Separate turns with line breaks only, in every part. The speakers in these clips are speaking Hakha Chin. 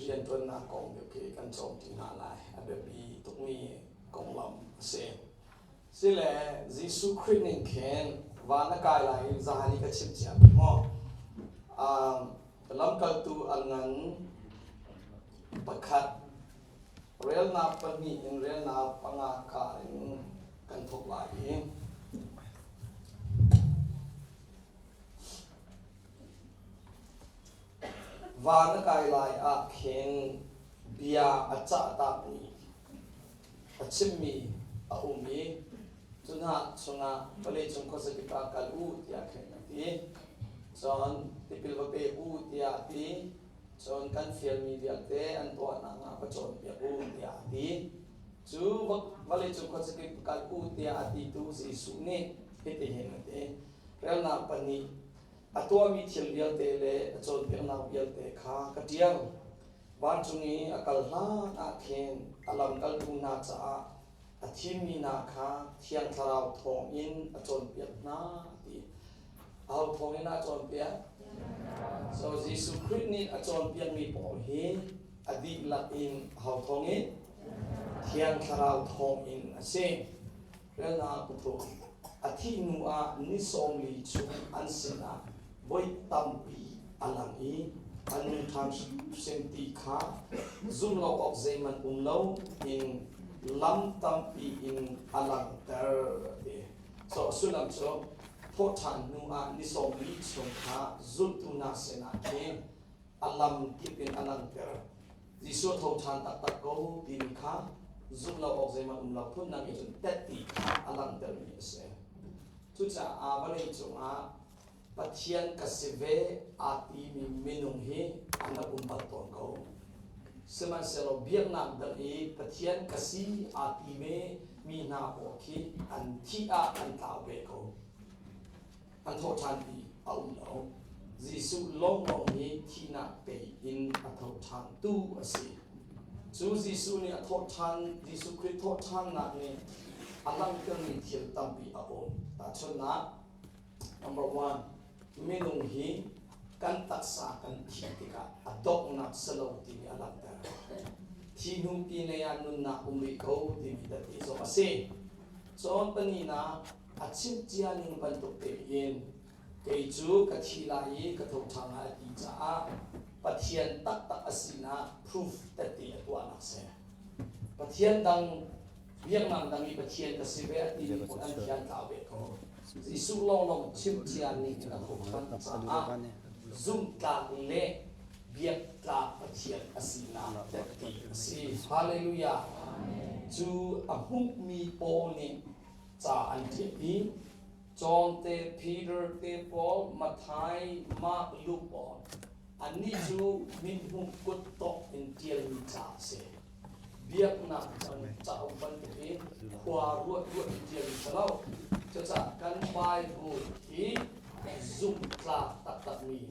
rianṭuannak kong deuh khi kan cawmṭi hna lai. A biapi tukmi konglam a si. Sile Jesuh Khrih ning khin van a kai lai i zahan i ka chim cia mi maw? Lamkaltu a ngan pakhat relnak pahnih in relnak panga ka in kan thawk lai i Van a kai lai ah khin bia a cahtakmi a chimmi a um i cu hna chungah vawleicung khuazakip ah kal u tiah khin a ti. Cun tipil va pe u tiah a ti. Cun kan fialmi vialte an tuahnak ah va cawnpiak u tiah a ti. Cu vawleicung khuazakip kal u tiah a titu Jesuh nih hitihin a ti. Relnak pahnih A tuahmi thil vialte le a cawnpiaknak vialte kha ka ṭial. Vancung i a kal hlan ah khin a lamkaltu hna caah a thimmi hna kha Thiang Thlarau thawngin a cawnpiak hna a ti. Aho thawngin a cawnpiak? So Jesuh Khrih nih a cawnpiakmi pawl hi a dihlak in aho thawngin? Thiang Thlarau thawngin a si. Relnak pathum. A thih hnu ah ni 40 chung an sinah voi tampi a lang i an nung ṭhan hrimhrim ti kha zumh lo awk zeihmanh um lo in lam tampi in a langhter a ti. So a sullam cu thawhṭhan hnu ah ni 40 chung kha zultu hna sinah khin a lam kip in a langhter. Jesuh a tho ṭhan taktak ko timi kha zumh lo awk zeihmanh um lo phundang in cun tet ti kha a langhtermi a si. Cucaah vawlei cungah Pathian ka si ve aa timi minung hi an rak um bal tawn ko. Sihmanhsehlaw biaknak dang i Pathian ka si aa ti ve mi hna pawl khi an thih ah an tlau ve ko. An thawh ṭhan ti a um lo. Jesuh lawnglawng hi thihnak tei in a tho ṭhantu a si. Cu Jesuh nih a thawh ṭhan, Jesuh Khrih thawh ṭhannak nih a langhtermi thil tampi a um. Tahchunhnak, number one, minung hi kan taksa kan thih tikah a donghnak si lo timi a langhter. Thi hnu pinlei ah nunnak um rih ko timi tete zong a si. Cun pahnihnak, a chimh cia ning bantuk tein kei cu ka thi lai i ka tho ṭhan lai ti caah Pathian taktak a sinak proof tette a tuahnak si. Pathian dang biaknak dang i Pathian ka si ve a timi pawl an thian tlau ve ko. Jesuh lawnglawng chimh cia ning in a tho ṭhan caah zumhtlak le biaktlak Pathian a sinak tette a si. Hallelujah! Cu a hmuhmi pawl nih ca an ṭial i John te, Peter te pawl, Matthai, Mark, Luke pawl annih cu mithmuh kutdok in ṭialmi ca a si. Biaknak cang cauk bantuk i khua ruat ruat in ṭialmi si lo. Cucaah kan Bible hi zumhtlak taktakmi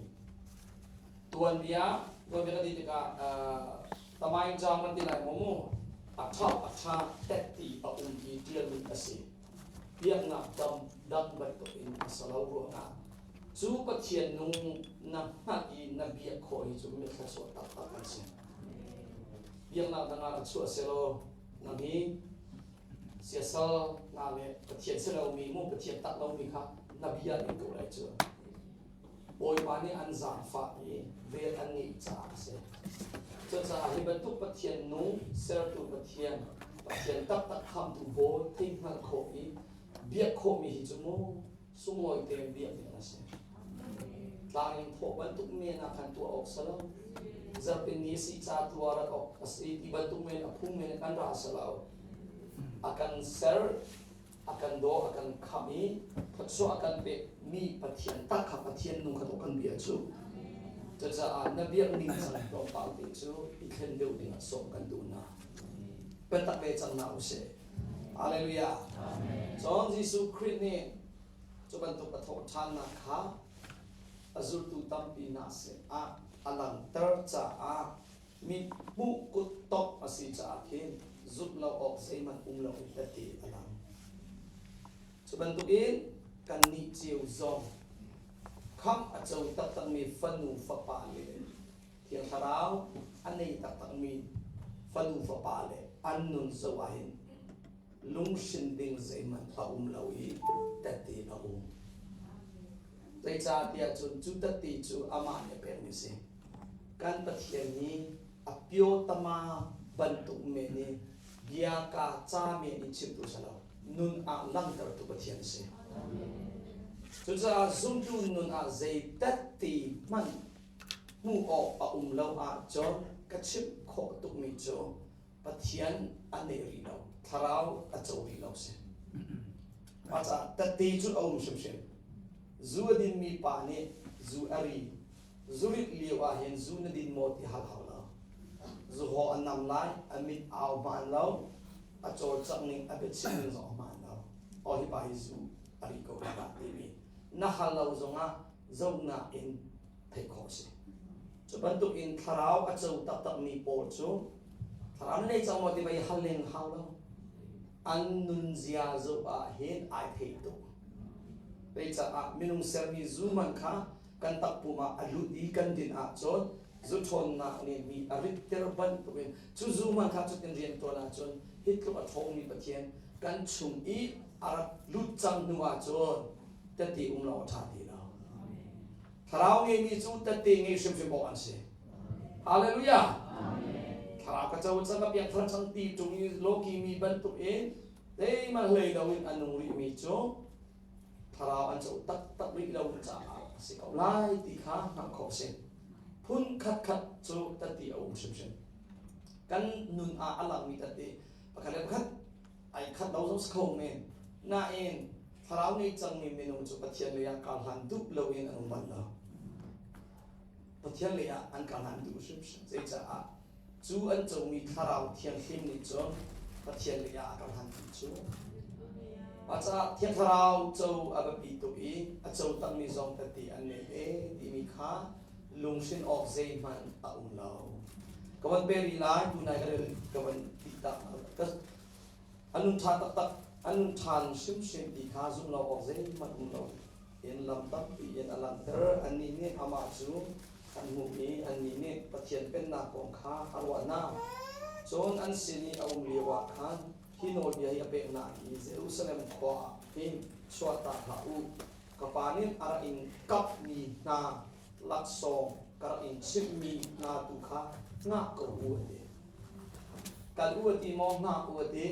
tuanbia tuanbia kan ti tikah tamaing caang kan ti lai maw mu a ṭha a ṭha tet ti a um i ṭialmi a si. Biaknak dam dang bantukin a si lo ruangah cu Pathian nung na hngalh i na biak khawh hi cu mithluachuah taktak an si. Biaknak dang ah rak chuah selaw nang hi siasal na le Pathian si lomi mu Pathian tak lomi kha na bia in ko lai cu. Bawipa nih an zaangfah i vel an ngeih caah a si. Cucaah hi bantuk Pathian nung, sertu Pathian, Pathian taktak khamtu Bawi theihhngalh khawh i biak khawhmi hi cu mu sunglawi tein biak ding a si. Tlang in thawh bantuk men ah khan tuah awk si lo. Zarhpini ni si ca tuah rat awk a si ti bantuk men a phung men kan ra si lo. A kan ser a kan daw a kan khamh i thluachuah a kan pekmi Pathian tak kha Pathian nung kha kan bia cu cucaah na biak ning cang tlawmpal te cu i thlen deuh ding ah sawm kan duh hna biatak ve cang hna usih Hallelujah Cun Jesuh Khrih nih cu bantuk a thawh ṭhannak kha a zultu tampi hna sinah a langhter caah mithmuh kuttok a si caah khin zumh lo awk zeihmanh um lo in tehte a lang. Cu bantukin kannih cio zong khamh a co taktakmi fanu fapa le Thiang Thlarau a nei taktakmi fanu fapa le an nun zoh ahhin lunghrin ding zeihmanh a um lo i tette a um. Zeicahtiah cun cu tette cu amah nih a pekmi a si. Kan Pathian hi a piotama bantuk men i bia ka ca men in chimtu si lo, nun ah langhtertu Pathian a si. Cucaah zumtu nun ah zei tette hmanh hmuh awk a um lo ahcun ka chimh khawh tukmi cu Pathian a neih rih lo, thlarau a co rih lo si. Mah caah tette cu a um hrimhrim. Zu a dinmi pa nih zu a ri. Zurit lio ah hin zu na din maw ti hal hau lo. Zuhaw a nam lai, a mit au hmaan lo, a cawlcangh ning, a biachim ning zong a hmaan lo. Aw hi pa hi zu a ri ko dah timi na hal lo zongah zohnak in theih khawh a si. Cu bantuk in thlarau a co taktakmi pawl cu thlarau na nei cang maw ti va i hal len hau lo. An nunzia zoh ah hin ai thei tuk. Zeicah minung sermi zu man kha kan takpum ah a lut i kan din ahcun zu ṭhawnnak nih mi a ritter bantukin cu zu man kha cutin rian ṭuan ahcun hi tluk a ṭhawngmi Pathian kan chung i a rak lut cang hnu ahcun tette um lo a ṭha ti lo. Thlarau ngeimi cu tette ngei hrimhrim awk an si. Hallelujah! Thlarau ka co cang ka piangthar cang ti ṭung i lawki mi bantuk in zeihmanh hlei loin a nung rihmi cu thlarau an co taktak rih lo caah a si ko lai ti kha hngalh khawh a si. Phun khatkhat cu tatti a um hrimhrim. Kan nun ah a langmi tatti pakhat le pakhat ai khat lo zong si kho men. Nain thlarau ngei cangmi minung cu Pathian lei ah kar hlan duh loin an um bal lo. Pathian lei ah an kar hlan duh hrimhrim. Zeicaah cu an comi thlarau thianghlim nih cun Pathian lei ah a kar hlan ti cu. Mah caah Thiang Thlarau co a biapi tuk i a co takmi zong tette an nei ve timi kha lunghrin awk zeihmanh a um lo. Ka van pe rih lai, tunai ka rel ka van ti tak. A nun ṭha taktak, a nun ṭhan hrimhrim ti kha zumh lo awk zeihmanh um lo in lam tampi in a langhter. Annih nih amah cu an hmuh i annih nih Pathian Pennak kong kha a ruah hna. Cun an sin i a um lioah khan hi nawlbia hi a pek hna i Jerusalem khua ah hin chuahtak hlah u. Ka Pa nih a rak in kapmi hna laksawng ka rak in chimhmi hna tu kha hngah ko u a ti. Kal u a ti maw hngak u a ti?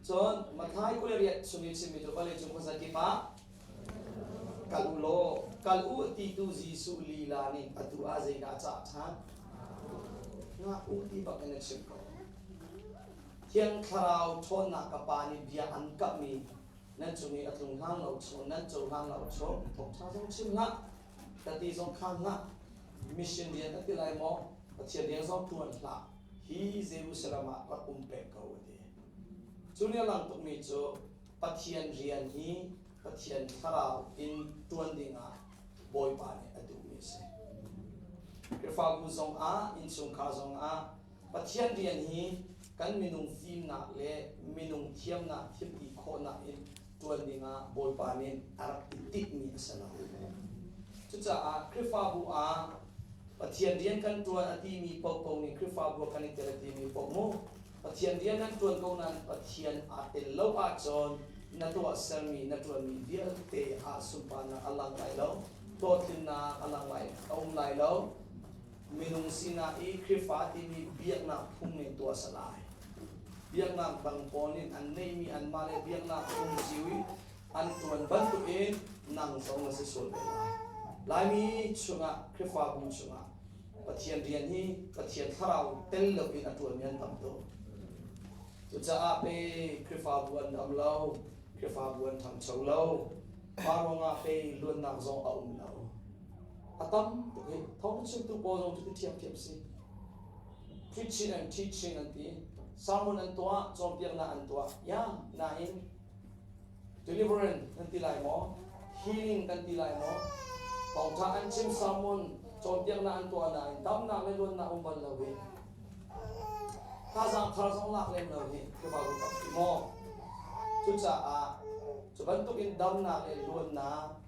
Cun Matthai 28 chung i chimmi cu vawleicung khuazakip ah kal u law kal u a ti tu Jesuh lila nih atu ah zeidah a cah ṭhan? Hngah u ti bak in a chim ko. Thiang Thlarau ṭhawnnak ka Pa nih bia an kamhmi nan cung i a tlung hlan lo chung nan cohlan lo chung thawngṭha zong chim hlah tati zong khaan hlah mission rian a ti lai maw Pathian rian zong ṭuan hlah hi Jerusalem ah rak um peng ko a ti cu nih a lang tukmi cu Pathian rian hi Pathian thlarau in ṭuan dingah Bawipa nih a duhmi a si Khrihfabu zong ah innchungkhar zong ah Pathian rian hi kan minung fimnak le minung thiamnak thilti khawhnak in ṭuan dingah Bawipa nih a rak i tinhmi a si lo. Cucaah Khrihfabu ah Pathian rian kan ṭuan a timi paohpaoh nih Khrihfabu ah kan i tel a timi paoh mu Pathian rian nan ṭuan ko nain Pathian aa tel lo ahcun na tuahsermi na ṭuanmi vialte ah sunparnak a lang lai lo, hlawhtlinnak a lang lai a um lai lo. Minung sinak i Khrihfa timi biaknak phung nih tuah a si lai. Biaknak dang pawl nih an neihmi anmah le biaknak phung cio i an ṭuan bantukin nang zong na si sual ve lai. Laimi chungah Khrihfabu chungah Pathian rian hi Pathian thlarau tel loin a ṭuanmi an tam tuk. Cucaah pe Khrihfabu an dam lo, Khrihfabu an ṭhangcho lo, mah ruangah pe luatnak zong a um lo. A tam tuk hi thawngṭha chimtu pawl zong cu ti ṭhiamṭhiam si. Preaching and teaching an ti. Sermon an tuah, cawnpiaknak an tuah. Ya, nain deliverance kan ti lai maw? Healing kan ti lai maw? Thawngṭha an chim sermon cawnpiaknak an tuah nain damnak le luatnak um bal lo hi. Thazaang thar zong lak lem lo hi Khrihfabu tampi maw? Cucaah cu bantuk in damnak le luatnak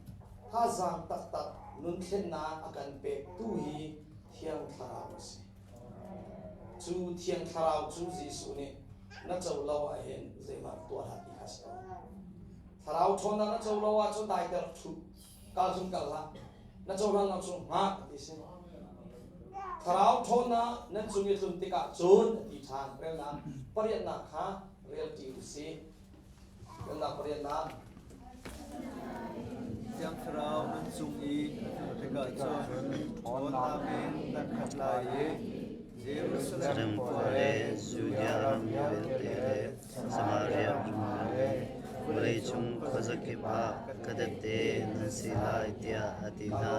thazaang taktak nunthlennak a kan pektu hi Thiang Thlarau a si. Cu Thiang Thlarau cu Jesuh nih na co lo ahhin zeihmanh tuah hlah ti kha a si ko. Thlarau ṭhawnnak na co lo ahcun daiter ṭhu, kal zung kal hlah. Na cohlan lo cu hngak a ti si. Thlarau ṭhawnnak nan cung i tlun tikah cun a ti ṭhan. Relnak pariatnak kha rel ṭi u sih. Relnak pariatnak.
Thiang Thlarau nan cung i a tlun tikah cun ṭhawnnak in nan khat lai i Jerusalem khua le
Judea ram vialte le Samaria ram le vawleicung khuazakip ah ka tehte nan si lai tiah a ti hna.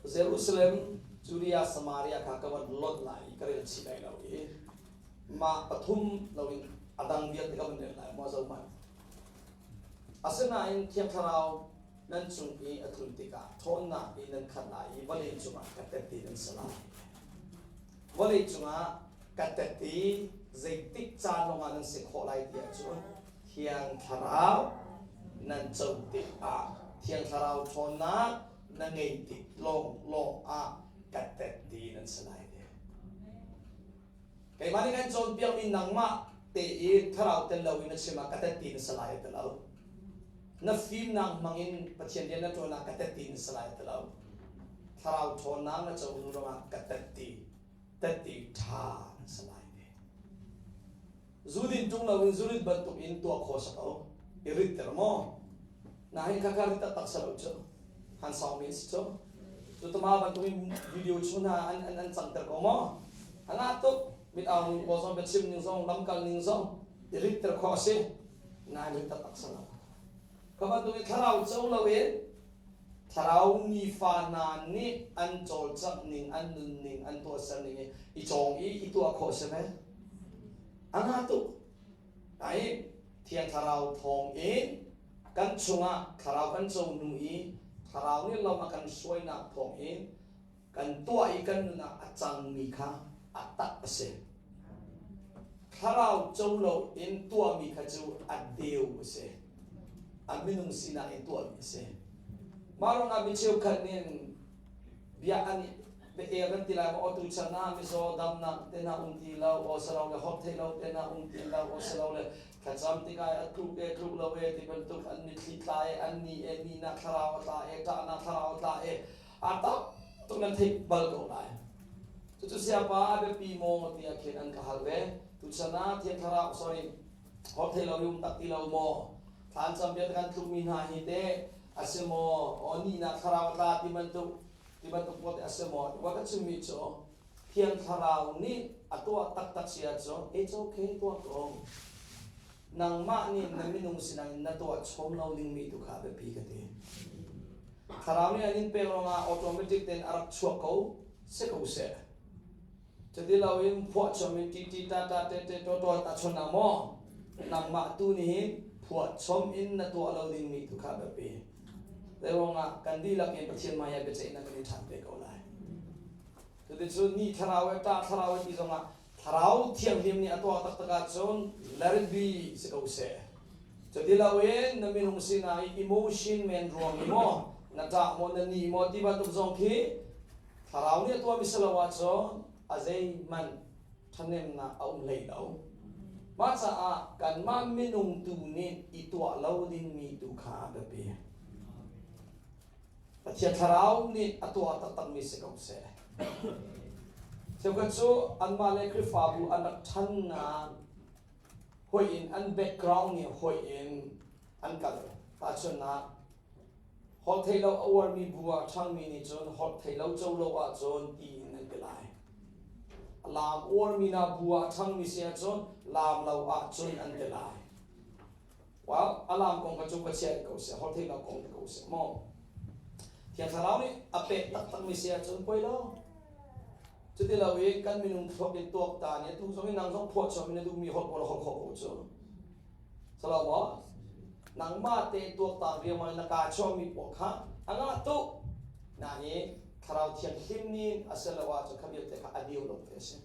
Jerusalem, Judea, Samaria kha ka van lonh lai i ka rel chih lai lo i mah pathum loin a dang vialte ka van rel lai maw zohhmanh. Asinain Thiang Thlarau nan cung i a tlun tikah ṭhawnnak in nan khat lai i vawlei cungah ka tehte nan si lai. Vawlei cungah ka tehte zeitik caan lawngah nan si khawh lai ti ahcun Thiang Thlarau nan co tikah Thiang Thlarau ṭhawnnak na ngei tik lawnglawng ah ka tehte nan si lai ti. Keimah nih kan cawnpiakmi nangmah te i thlarau tel loin na chim ah ka tehte na si lai a ti lo. Na fimnak hmangin Pathian rian na ṭuan ah ka tehte na si lai a ti lo. Thlarau ṭhawnnak na co hnu lawngah ka tehte, tehte ṭha na si lai ti. Zudin ṭung loin zurit bantuk in tuah khawh si ko. I ritter maw? Nain khakha rit taktak si lo cu. Han sawng mi si cu. Cu tama bantuk in video chu hna an an an cangter ko maw? A ngah tuk. Mit au ning pawl zong biachim ning zong lamkal ning zong i ritter khawh a si. Nain rit taktak si lo. Kha bantuk in thlarau co lo in thlarau nifa hna nih an cawlcangh ning, an nun ning, an tuahser ning i i cawng i i tuah khawh si ve. A ngah tuk. Ai Thiang Thlarau thawng in kan chungah Thlarau kan co hnu i Thlarau nih lam a kan hruainak thawng in kan tuah i kan nun ah a cangmi kha a tak a si. Thlarau co lo in tuahmi kha cu a deu a si. A minung sinak in tuahmi a si. Mah ruangah mi cheukhat nih bia an bia kan ti lai maw tu chan ah mizaw damnak te na um ti lo aw salo le hot thei lo te na um ti lo aw salo le thlacam tikah a tluk e tluk lo e ti bantuk an mitthli tla e an ni e ni na thlarau a tla e ṭah na thlarau a tla e a tam tuk nan theih bal ko lai. Cucu siapa a biapi maw tiah khin an ka hal ve. Tuchan ah thiang thlarau sorry hot thei lo um tak ti lo maw thlan cam bia kan tlukmi hna hi te a si maw aw ni na thlarau a tla ti bantuk ti bantuk pawl te a si maw wa ka chimmi cu thiang thlarau nih a tuah taktak si ahcun it's okay tuah ko. Nangmah nih na minung sinang in na tuah chom lo dingmi tu kha biapi ka ti. Thlarau nih an in pek ruangah automatic tein a rak chuak ko si ko seh. Cuti loin phuah chom in ti ti ta ta te te to to ta chon na maw nangmah tu nih hin phuah chom in na tuah lo dingmi tu kha biapi. Zei ruangah kan dihlak in Pathian hmai ah biaceihnak kan i ṭhan te ko lai. Cuticun ni thlarau e ṭah thlarau e ti zongah Thlarau Thianghlim nih a tuah taktak ahcun let it be si ko seh. Cuti loin na minung sinah i emotion men ruang i maw na ṭah maw na ni maw ti bantuk zong khi Thlarau nih a tuahmi si lo ahcun a zeihmanh ṭhahnemnak a um hlei lo. Mah caah kanmah minung tu nih i tuah lo dingmi tu kha a biapi. Pathian Thlarau nih a tuah taktakmi si ko seh. Cheukhat cu anmah le Khrihfabu an rak ṭhannak hoih in an background nih hoih in an kal. Tahchunhnak, holh theih lo a uarmi bu ah ṭhangmi nih cun holh theih lo co lo ahcun tiin an ti lai. Laam uarmi na bu ah ṭhangmi si ahcun laam lo ahcun an ti lai. Well, a lam kong kha cu Pathian ko seh, holh theihnak kong ko seh maw? Thiang Thlarau nih a pek taktakmi si ahcun poi lo. Cuti lo i kan minung thluak in tuak ta nih atu zong in nang zong phuah chom in na duhmi holh pawl holh khawh ko cu. Salo maw? Nangmah te tuak ta riangmang in na kaa chuahmi pawl kha a ngah tuk. Nain Thlarau Thianghlim nih a si lo ahcun kha vialte kha a deu lo te a si.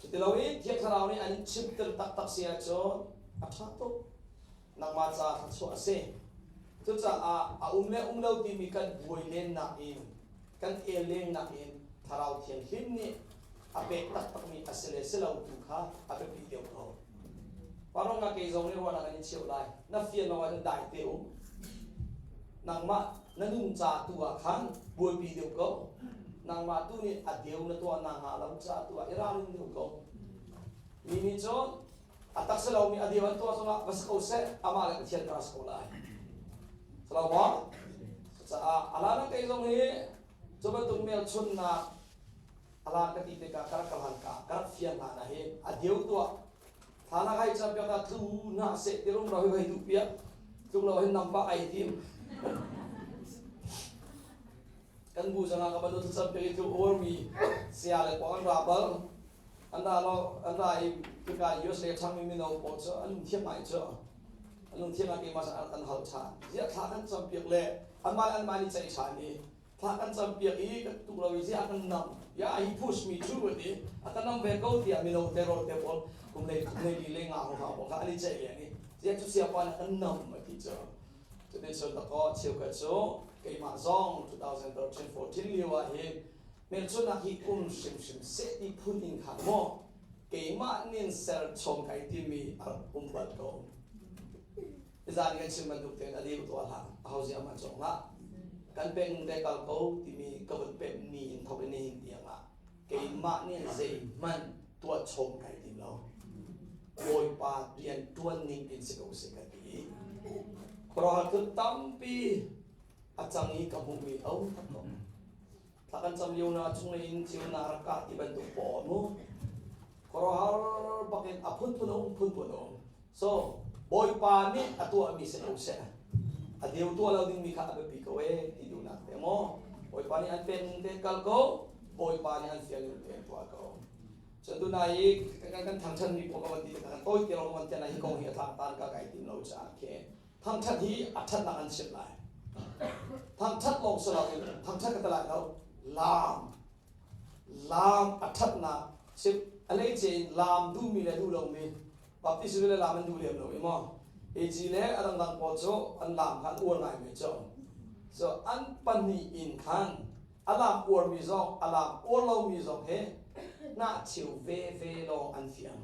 Cutiloin Thiang Thlarau nih an in chimter taktak si ahcun a ṭha tuk. Nangmah ca thluachuah a si. Cucaah a um le um lo timi kan buai lennak in. Kan el leng nakin Thlarau Thianghlim nih a pek taktakmi a si le si lo tu kha a biapi deuh ko. Parong ah kei zong nih ruahnak an in cheuh lai. Na fian lo ahcun dai te um. Nangmah na nun ca tu ah khan buaipi deuh ko. Nangmah tu nih a deu na tuah na hnga lo ca tu ah i ralrin deuh ko. Mi nih cun a tak si lomi a deu an tuah zongah va si ko seh, amah le Pathian ka si ko lai. Salo maw? Cucaah ala na kei zong hi cu bantuk hmelchunhnak ala ka ti tikah ka rak ka hlan ka ka rak fiang hna na hi a deu tuah thla na kai cam piak ta tlu na seh ti rum ro hi hei duh piak tluk lo hin nampa ai tim kan bu zanga ka banu cam piak i tlu or mi sia le pong an ra bal an ra lo an ra i tika USA thang mi mino pawl cu an thiam ngai cu an lungthiam ah keimah an kan hal ṭhan ziah thla kan campiak le anmah le anmah nih ceih ṭhan i thla kan campiak i kan tuk lo i ziah kan nam ya he push me too a ti a ka nam ve ko tiah mino te rawl te pawl kum lei kum lei li le nga ho ha pawl kha an i ceih len i ziah cu siapa nih kan nam a ti cu cuticun dakaw cheukhat cu keimah zong 2013 14 lio ah hin hmelchunhnak hi um hrimhrim seh ti phun in kha maw keimah nin ser chom kai timi a rak um bal ko. Izan kan chim bantuk tein a deu tuah hlah, aho zia man cong hlah. Kan peng te kal ko timi ka vun pem ni in thok in nihin tiang ah keimah nih zeihmanh tuah chom kai tim lo. Bawipa rian tuan ning in si ko seh ka ti. Khuaruahhar thil tampi a cang i ka hmuhmi a um tak ko. Thla kan cam lio na chunglei in ceu na rak kah ti bantuk pawl mu. Khuaruahhar bakin a phunphun a um phunphun a um. So Bawipa nih a tuahmi si ko seh. A deu tuah lo dingmi kha a biapi ko ee ti duhnak te maw. Bawipa nih an pen te kal ko, Bawipa nih an fial ning te tuah ko. Cun tunai i kan kan thangthat mi pawl ka van ti kan tawi te lo van tian hi kong hi a tlak tan ka kai tim lo caah khi thangthat hi a thatnak an chimh lai thangthat lawng si loin thangthat ka ti lai lo laam laam a thatnak chim a leice in laam duhmi le duh lomi baptist le laam an duh lem lo i maw AG le a dangdang pawl cu an laam kha an uar ngaimi cu so an pahnih in khan a laam uarmi zong a laam uar lomi zong he hnahcheu veve lawng an fiang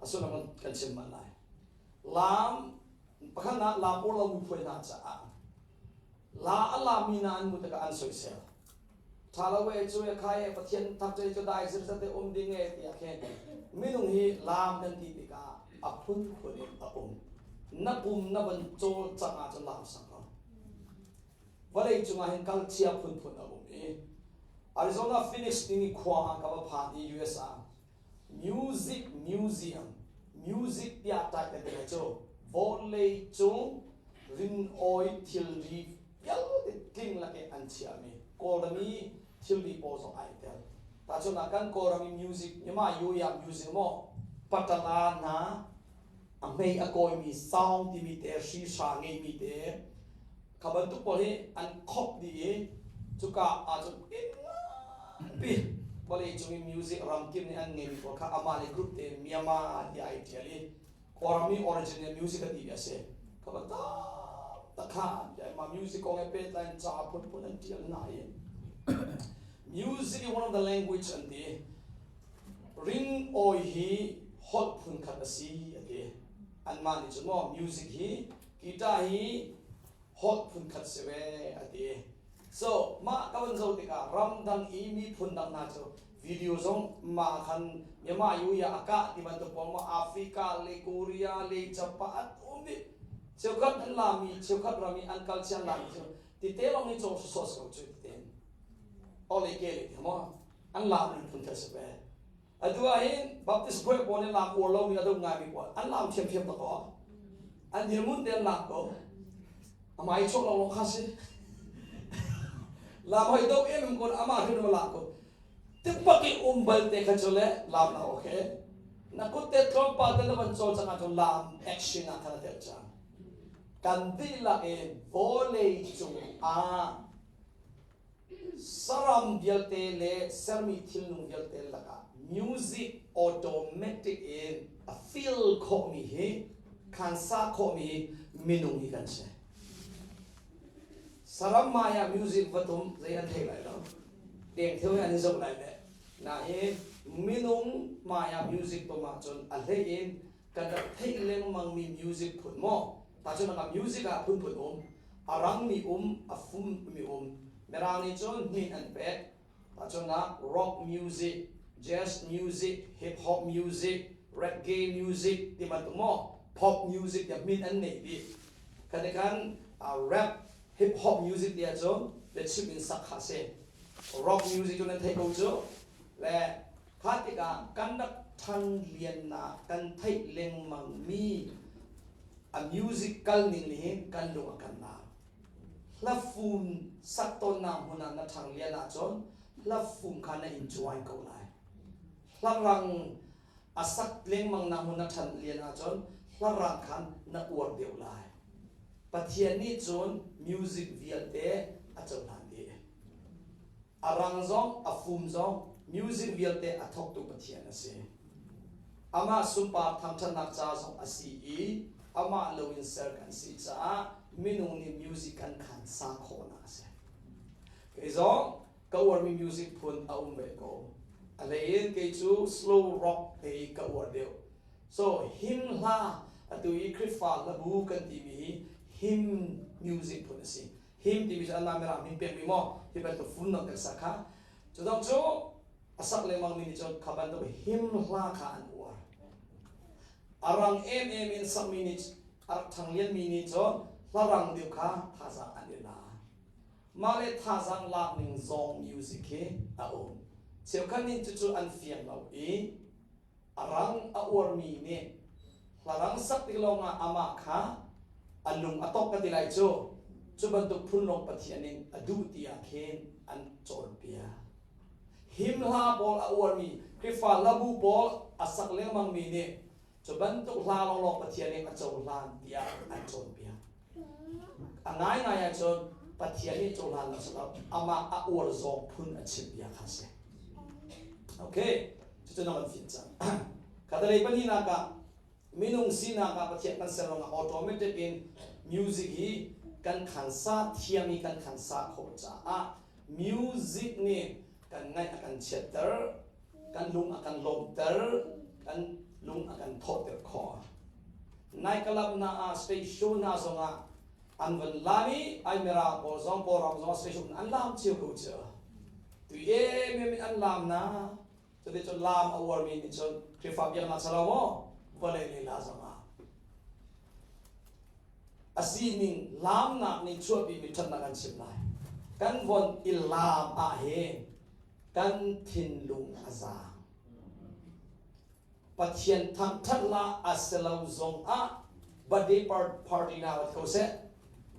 a sullam kan chim mah lai Laam pakhatnak laam uar lomi phuai hna caah la a laammi hna an hmuh tikah an soisel. Ṭha lo e cu e khai e Pathian thak cu dai zir te um ding e tiah khin minung hi laam kan ti tikah a phunphun in a um. Na pum na van cawl cang ahcun laam sak ko. Vawlei cungah hin kalchia phunphun a um i Arizona Phoenix timi khua ah ka va phan i US ah Music Museum Music tiah type kan ti lai cu vawlei cung ringawi thilri vialte tling lak i an chiahmi Kawlram i thilri pawl zong ai tel. Tahchunhnak kan Kawlram i music Myanmar Yuya music maw patala hna a hmei a kawimi sound timi te hri hra ngeimi te kha bantuk pawl hi an khop dih i cuka ahcun pi vawlei cung i music ramkip nih an ngeimi pawl kha amah le group te Myanmar tiah ai ṭial i Kawlram i original music a ti a si. Kha ban tak kha mah music kong he pehtlai in ca phunphun an ṭial hna i music is one of the language an ti. Ring awi hi holh phunkhat a si a ti. Anmah nih cun maw music hi guitar hi holh phunkhat si ve a ti. So mah ka van zoh tikah ramdang i miphun dang hna cu video zong mah khan Myanmar yuya a kah ti bantuk pawl maw Africa le Korea le Japan an um dih. Cheukhat an lami cheukhat ram i an kal chian lami cu tite lawng hi cawng sawsawh si ko cu tite. Ole ke le ti maw an lam phun khat si ve. Atu ah hin Baptist phuai pawl nih lam uar lomi a dum ngaimi pawl an lam thiamthiam tak ko. An dirhmun te an lak ko. Amah i chuak lawnglawng kha si. Lam hoi do em em kon amah hrim lak ko. Tikpak i um bal te kha cu le lam na okay. Na kut te tlawmpal te na van cawl cang ahcun lam action ah khan a tel cang. Kan dihlak in vawlei cung ah saram vialte le sermi thilnung vialte lakah music automatic in a feel khawhmi hi khansa khawhmi minung hi kan si. Saram hmai ah music va tum zei an thei lai lo. Deng theu an i zoh lai le. Nain minung hmai ah music tum ahcun a hlei in kan rak theih lengmang mi music phun maw tahchunhnak ah music ah phunphun um a rangmi um a fummi um mirang nih cun hmin an pek tahchunhnak rock music jazz music hip hop music reggae music ti bantuk maw pop music tiah min an neih dih kan kan rap hip hop music ti ahcun biachim in sak kha si rock music cu nan theih ko cu le Kha tikah kan rak ṭhanliannak kan theih lengmangmi a music kal ning nih hin kan lung a kan naam. Hlafum sak tawnnak hmun ah na ṭhanglian ahcun hlafum kha na enjoy ko lai. Hlarang a sak lengmangnak hmun na ṭhanlian ahcun hlarang khan na uar deuh lai. Pathian nih cun music vialte a cohlan dih. A rang zong a fum zong music vialte a thawktu Pathian a si. Amah sunpar thangṭhatnak ca zong a si i amah loin ser kan si caah minung nih music kan khan sa khawhnak a si. Kei zong ka uarmi music phun a um ve ko. A hlei in kei cu slow rock te ka uar deuh. So hymn hla atu i Khrihfa hlabu kan timi hi hymn music phun a si. Him timi cu anmah mirang min pekmi maw hi bantuk funnak kan sak kha cu dong cu a sak lengmang mi nih cun kha bantuk him hla kha an uar a rang em em in sakmi nih a rak ṭhang mi nih cun hla rang deuh kha thazaang an i la mah le thazaang lak ning zong music hi a um cheukhat nih cucu an fiang lo i A rang a uarmi nih hlarang sak tik lawngah amah kha a lung a tok ka ti lai cu. Cu bantuk phun lawng Pathian in a duh ti ah khin an cawnpiak. Him hla pawl a uarmi Khrihfa hlabu pawl a sak lengmangmi nih cu bantuk hla lawnglawng Pathian nih a cohlan tiah an cawnpiak. A ngaingai ahcun Pathian nih cohlan lo si lo, amah a uar zawng phun a chim bia kha a si. Okay, cucu na kan fian cang. Khatalei pahnihnak ah minung sinak ah Pathian kan ser ruangah automatic in music hi kan khansa thiam i kan khansa khawh caah music nih kan ngaih a kan chiatter, kan lung a kan lawmhter, kan lung a kan thawhter khawh. Nai kalap na ah station na zongah an van lam i ai mirang pawl zong Kawlram zong station an lam cio ko cu. Tu em in an lam na cuti cun lam a uarmi nih cun Khrihfa biaknak salo maw vawlei lila zongah a sining lamnak nih chuahpimi ṭhatnak an chim lai. Kan von i lam ah hin kan thinlung a zaang. Pathian thangṭhat la a si lo zong ah birthday party na vat ko seh.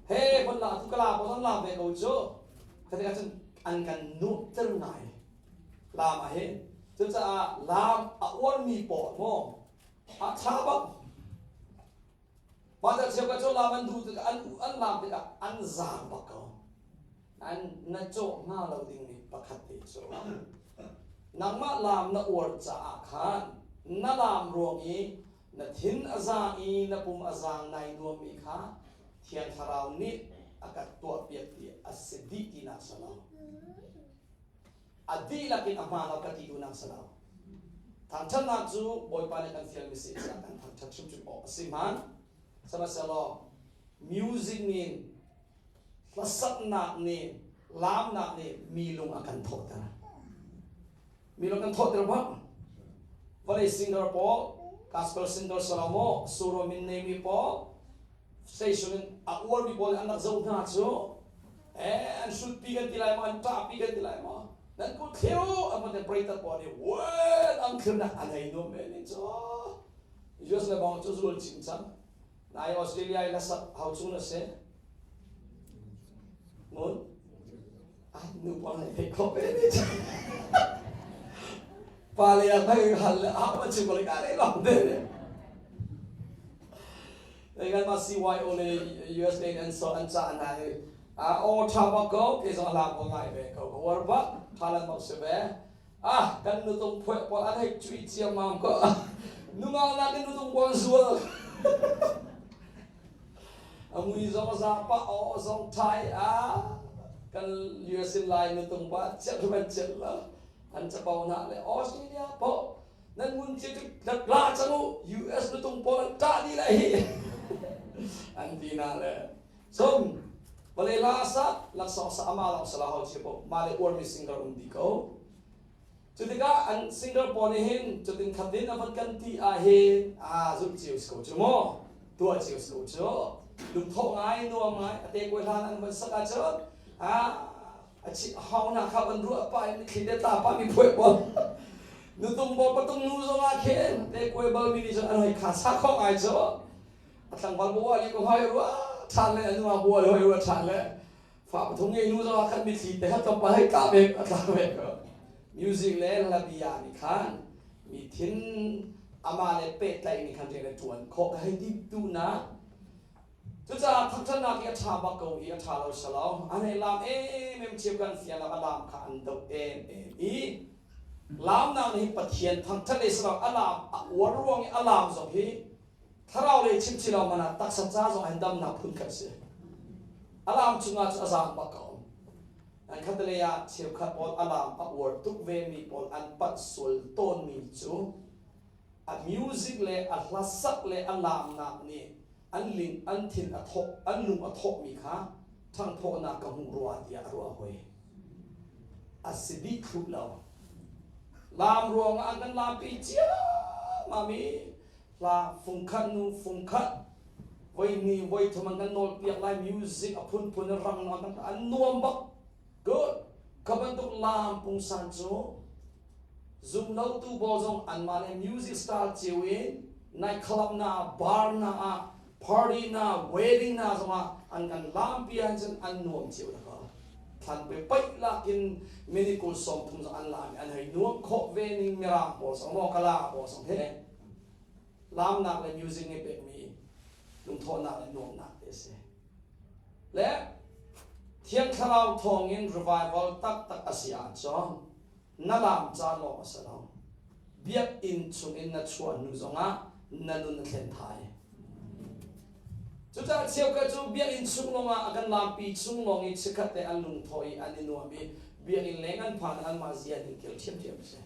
He von la tu kala ko lam ve ko cu. Kha tikah cun an kan nuamhter ngai. Lam ah hin cucaah lam a uarmi pawl maw a ṭha bak. Mah ca cheukhat cu lam an duh tikah an an lam tikah an zaang bak ko. An na cawh hnga lo dingmi pakhat te cu nangmah lam na uar caah khan na lam ruang i na thin a zaang i na pum a zaang nai nuammi kha Thiang Thlarau nih a kan tuahpiak ti a si dih tinak si lo. A dihlak in a hmaan lo ka ti duhnak si lo. Thangṭhatnak cu Bawipa nih kan fialmi si caah kan thangṭhat hrimhrim awk a si hman. Sihmanhsehlaw music nih hlasaknak nih laamnak nih mi lung a kan thawhter. Mi lung kan thawhter bak. Vawlei singer pawl, gospel singer Salomo, Suro min neimi pawl, station in a uarmi pawl an rak zoh hna cu eh an hrutpi kan ti lai maw an ṭahpi kan ti lai maw nan kut thlir u an van breiter pawl nih wen an thlirnak an hei nuam ve ning cu US le bang cu zul cing cang nai Australia i hlasak hau chung na si ngun ai nu pawl hei theih khawh ve ni pa le a hei hal le a ma chim ko le ka le long te ne kan ma CYO le US le an so an ca na hi a o tha bak ko ke zo la ko ngai ve ko ko war bak thalan bak se ve ah kan nu tung phuai pawl an hei chui chiam mam ko nu ngau na kan nu tung pawl zual. A mui zong a zapa aw zong thai a kan US in lai nutung pa chiat man chiat la an capo na le Australia po nan ngun chi tu la chang u US nutung pawl an ta di lai hi an ti na le Cun vawlei la sa laksawng sa ama lawng sala ho chi po ma le uarmi singer um di ko. Cu tikah an singer pawl nih hin cutin khatin a van kan ti ah hin a zulh cio si ko cu mu tuah cio si ko cu lungthawh ngai nuam ngai a te kuai hlan an van sak ahcun a a chi hau na kha van ruah pa in mitthli te ta pa mi phuai pawl nutung bol patung nu zong ah khin te kuai bal mi nih cun an hoi kha sa kho ngai cu a tlangval bua li ko hoi rua ṭhan le a nu a bua le hoi rua ṭhan le fa pathum ngei nu zong ah khan mitthli te kha tlawmpal hei tla ve a tla ve ko music le hla bia nih khan mi thin ama le pehtlaih nih khan rian a ṭuan khawh ka hei ti tu na cucaah thangṭhatnak hi a ṭha bak ko i a ṭha lo salo an hei lam em em cheu kan fian a lam kha an doh em em i lamnak nih Pathian thangṭhat le salo a lam a uar ruang i a lam zong hi Thlarau lei chim chi lo man ah taksa ca zong hin damnak phun khat si. Alam cungah cu a zaang bak ko. An khatalei ah cheukhat pawl alam a uar tuk ve mi pawl an panh sual tawn mi cu a music le a hlasak le a laamnak nih an ling an thin a thawh an lung a thawh mi kha ṭhangphawhnak ka hmuh rua tiah a ruah hoi. A si dih thlu lo. Laam ruangah an kan laampi ciammam i hla fungkhat nu fungkhat voi ni voi thum an kan nawl piak lai music a phunphun in rang an kan an nuam bak good kha bantuk lam pungsan cu zum lo tu pawl zong anmah le music style cio in night club na bar na ah party na wedding na zongah an kan lampi ah cun an nuam cio da ko thlan pe paih lakin minute kul sawm thum zong an lam i an hei nuam khawh ve ning mirang pawl zong maw kala pawl zong he lamnak le music nih pekmi lungthawhnak le nuamnak te a si. Le Thiang Thlarau thawngin revival taktak a si ahcun na lam ca lawng a si lo. Biakinn chungin na chuah hnu zongah na nun a thlen thai. Cucaah cheukhat cu biakinn chung lawngah a kan lampi chung lawng i chikkhat te an lungthawh i an i nuam i biakinn leng an phan anmah zia ning kel ṭhiamṭhiam a si.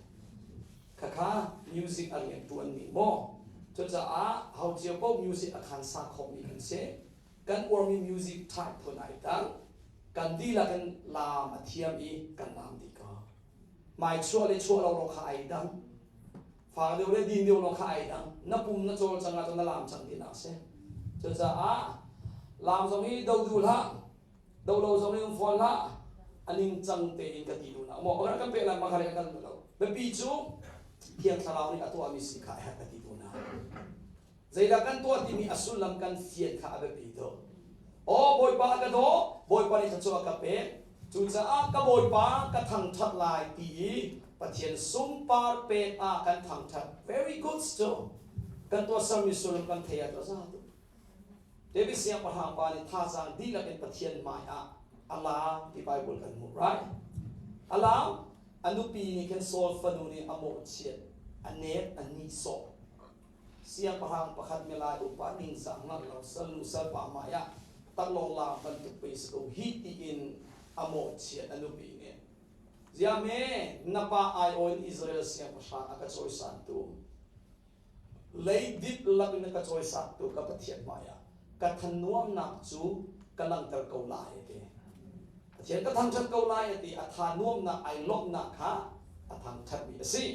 Khakha music a rian ṭuanmi maw? Cucaah ho cio paoh music a khan sa khawhmi kan si. Kan uarmi music type phun ai dang. Kan dihlak in laam a thiam i kan laam dih ko. Mai chuah le chuah lo lawng kha ai dang. Fak deuh le din deuh lawng kha ai dang. Na pum na cawl cang ahcun na laam cang tinak a si. Cucaah laam zong hi do duh hlah. Do lo zong in um fawn hlah. A ningcang tein ka ti duhnak maw kan kan pek lai ma kha kan lo. Biapi cu Thiang Thlarau nih a tuahmi si kha a herh ka ti duhnak. Zeidah kan tuah timi a sullam kan fian kha a biapi tuk. Aw Bawipa ka daw, Bawipa nih thluachuah a ka pek. Cucaah ka Bawipa ka thangṭhat lai ti i Pathian sungpar pek ah kan thangṭhat. Very good cu. Kan tuahsermi sullam kan thei ah cu a za tuk. David siangpahrang pa nih thazaang dihlak in Pathian hmai ah a laam ti Bible kan hmuh, right? A laam, a nupi nih khin Saul fanu nih a mawhchiat, a nek, a nihsawh. Siangpahrang pakhat milai upa ningzah hngalh lo salnu salpa hmai ah taklawng laam bantuk pei si ko hi tiin a mawhchiat a nupi nih. Ziah hme na pa aiawh in Israel siangpahrang a ka cawisantu Leidip lakin a ka cawisaktu ka Pathian hmaiah ka thanuamnak cu ka langhter ko lai a ti. Pathian ka thangṭhat ko lai a ti. A tha nuamnak ai lawmhnak kha a thangṭhatmi a si.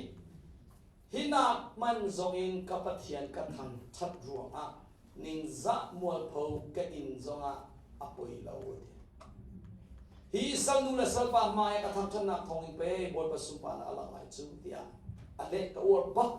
Hi nak man zongin ka Pathian ka thangṭhat ruangah ningzah mualpho ka inn zongah a poi lo a ti. Hi salnu le salpa hmai ka thangṭhatnak thawngin pe Bawipa sunparnak a lang lai cu tiah a leh ka uar bak.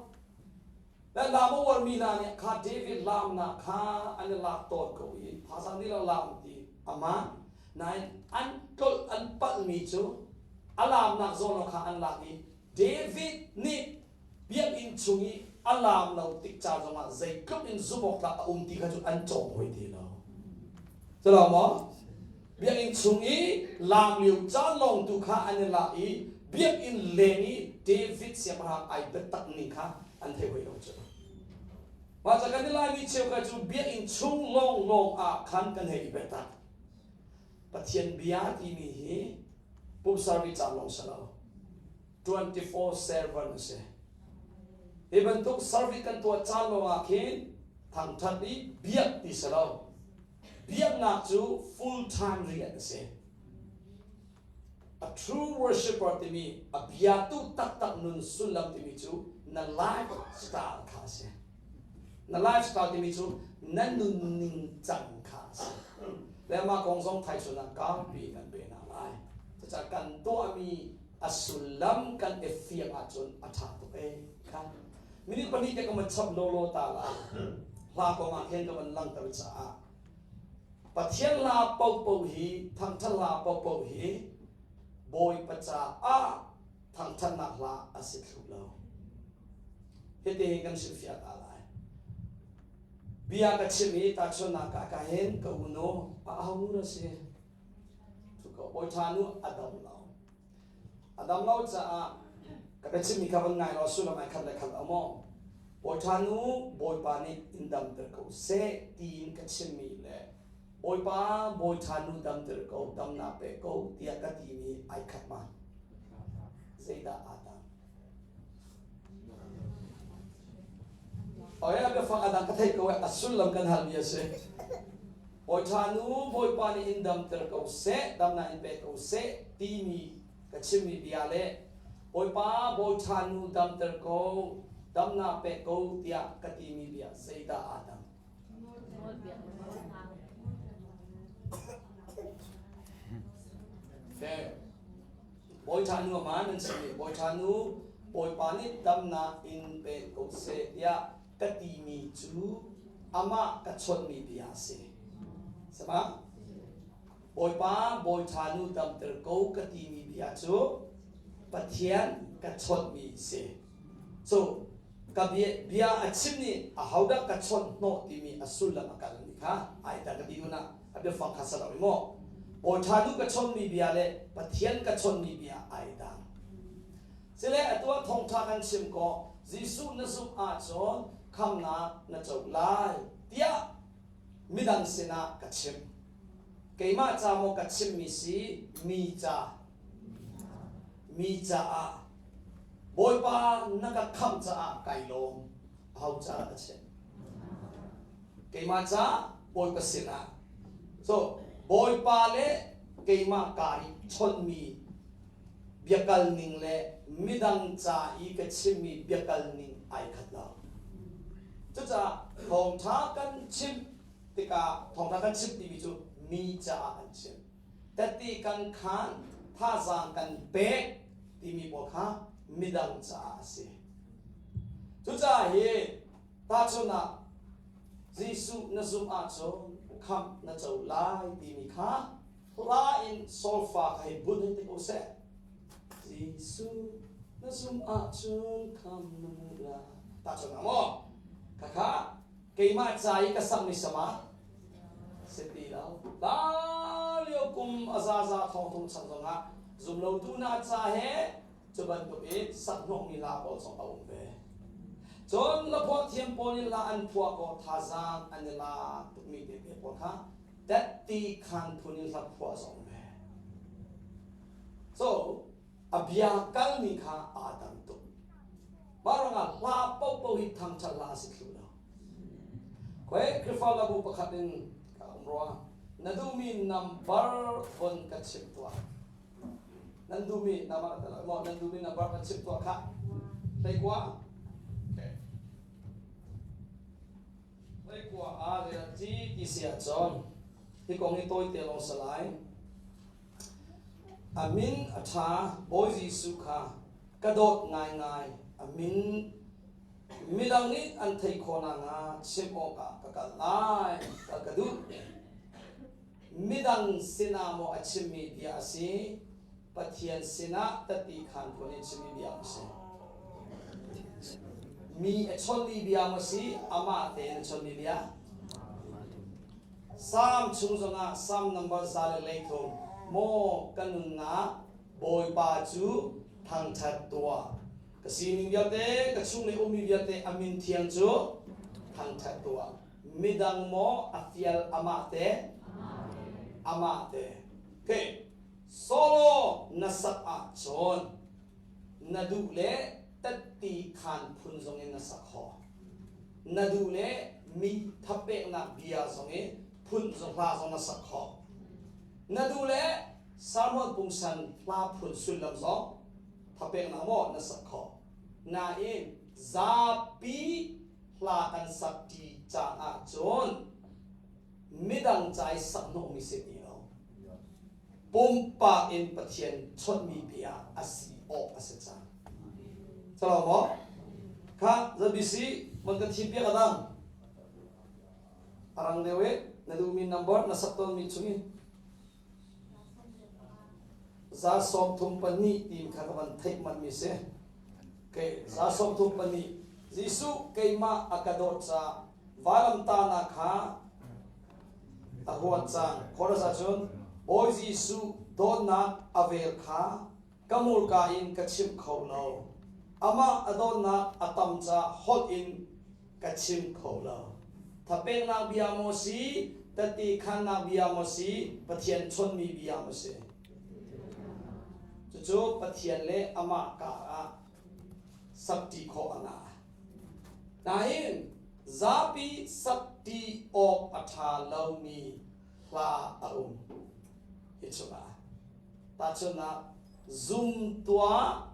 Le lam a uarmi hna nih kha David laamnak kha an i lak tawn ko i thazang nih lo laam ti amah nain an tlolh an palhmi cu a laamnak zawn kha an lak i David nih biakinn chung i a laam lo tik ca zongah zeitluk in zumh awk tlak a um ti kha cu an cawng hoi ti lo. Cu lo maw? Biakinn chung i laam lio caan lawng tu kha an i lak i biakinn leng i David siangpahrang ai biatak ning kha an thei hoi lo cu. Mah ca kan i Laimi cheukhat cu biakinn chung lawnglawng ah khan kan hei i biatak. Pathian bia timi hi pumsa ri caan lawng si lo. 24/7 a si. Hi bantuk service kan tuah caan lawng ah khin thangthat i biak ti si lo. Biaknak cu full time rian a si. A true worshipper timi a biatu taktak nun sullam timi cu na lifestyle kha a si. Na lifestyle timi cu na nunning cang kha a si. Le mah kong zong thaichun ah kaupi kan pe hna lai. Cucaah kan tuahmi a sullam kan i fiang ahcun a ṭha tuk ee kha. Minute pahnih te ka van chap lawlaw ta lai. Hla kong ah khin ka van langhter caah Pathian hla paohpaoh hi thangṭhat hla paohpaoh hi Bawipa caah thangṭhatnak hla a si thlu lo. Hitihin kan chimfiah ta lai. Bia ka chim i tahchunhnak ah ka hin ka unu a aho nu na si? Cu ko bawi ṭha nu a dam lo. A dam lo caah ka biachimmi kha van ngai law sullam ai khat le khat lo maw? Bawiṭha nu Bawipa nih in damter ko seh tiin ka chimmi le Bawipa Bawiṭha nu damter ko damnak pe ko tiah ka timi ai khat ma? Zeidah aa dang? Oi a biafang a dang ka theih ko a sullam kan halmi a si. Bawiṭha nu Bawipa nih in damter ko seh, damnak in pe ko seh timi ka chimmi bia le Bawipa Bawiṭha nu damter ko, damnak pe ko tiah ka timi bia zeidah aa dang? Fair. Bawiṭha nu ama nan chimmi Bawiṭha nu Bawipa nih damnak in pe ko seh tiah ka timi cu amah ka chawnhmi bia a si. Sama? Bawipa bawiṭha nu damter ko ka timi bia cu Pathian ka chawnhmi si. So ka bia, bia a chim nih ahodah ka chawnh hnawh timi a sullam a kal mi kha ai ta ka ti dun ah a biafang kha sa lo i maw bawiṭha nu ka chawnhmi bia le Pathian ka chawnhmi bia ai dang. Sile atu ah thawngṭha kan chim kaw Jesuh na zumh ahcun khamnak na co lai tiah midang sinah ka chim. Keimah ca maw ka chimmi si mi ca? Mi caah. Bawipa na ka khamh caah kai lawm. Aho caah ka chim? Keimah ca Bawipa sinah. So Bawipa le keimah kar i chawnhmi biakal ning le midang ca i ka chimmi biakal ning ai khat lo. Cucaah thawngṭha kan chim tikah thawngṭha kan chim timi cu mi caah kan chim. Tati kan khaan, thazaang kan pek timi pawl kha midang caah a si. Cucaah hi tahchun ah Jesuh na zumh ahcun khamh na co lai timi kha Hla in solfa kha hei bunh hei ti ko seh. Jesuh na zumh ahcun kham na hmu la. Tahchun ah maw? Khakha keimah ca i ka sakmi sama si ti lo. La lio kum a zaza thong thum chan zongah zumlotu hna ca he cu bantuk i sak hnawhmi hla pawl zong a um ve. Cun laphuah thiam pawl in la an phuah ko thazaang an i lak tukmi tete pawl kha Tetti khan phun in hla phuah zong ve. So a bia kalmi kha aa dang tuk. Mah ruangah hla paohpaoh hi thangṭhat hla a si thlu lo. Khoi Khrihfabu pakhat in ka um rua. Na duhmi number von ka chim tuah. Nan duhmi nama ka tel maw nan duhmi number ka chim tuah khah. Hleikua. Okay. Hleikua ah zeidah ci ti si ahcun hi kong hi tawite lawng si lai. A min a ṭha Bawi Jesuh kha ka dawt ngaingai. A min midang nih an theih khawh nakhnga chim awkah ka kal lai, kal ka duh. Midang sinah maw a chimmi bia a si, Pathian sinah tati khaan phun in chimmi bia maw si? Mi a chawnhmi bia maw si, amah tein a chawnhmi bia? Salm chung zongah Salm number 103 maw ka nunnak Bawipa cu thangṭhat tuah. Ka sining vialte, ka chung i ummi vialte a min thiang cu. Thangṭhat tuah. Midang maw a fial amah te? Amah te. Okay. Solo na sak ahcun na duh le tatti khaan phun zongin na sak khawh. Na duh le mi thapeknak bia zongin phun hla zong na sak khawh. Na duh le sermon pungsan hla phun sullam zong thapeknak maw na sak khawh. Nain zapi hla kan sak ṭi caan ahcun midang ca i sak hnawhmi si ti lo. Pumpak in Pathian chawnhmi bia a si awk a si cang. Calo maw? Kha ZBC mon kan thim piak a dang. A rang deuh i na duhmi number na sak tawnmi chung in 32 tiin kha ka van theih manhmi si. Okay, 32. Jesuh keimah a ka dawt caah vailamtahnak kha a huat cang. Chorus ahcun Bawi Jesuh dawtnak a vel kha ka hmurka in ka chim kho lo. Amah a dawtnak a tam caah holh in ka chim kho lo. Thapeknak bia maw si, tatti khannak bia maw si, Pathian chawnhmi bia maw si. Cucu Pathian le amah kar ah sakṭi khawh a ngah. Nain zapi sakṭi awk a ṭha lomi hla a um hi chungah. Tahchunhnak, zum tuah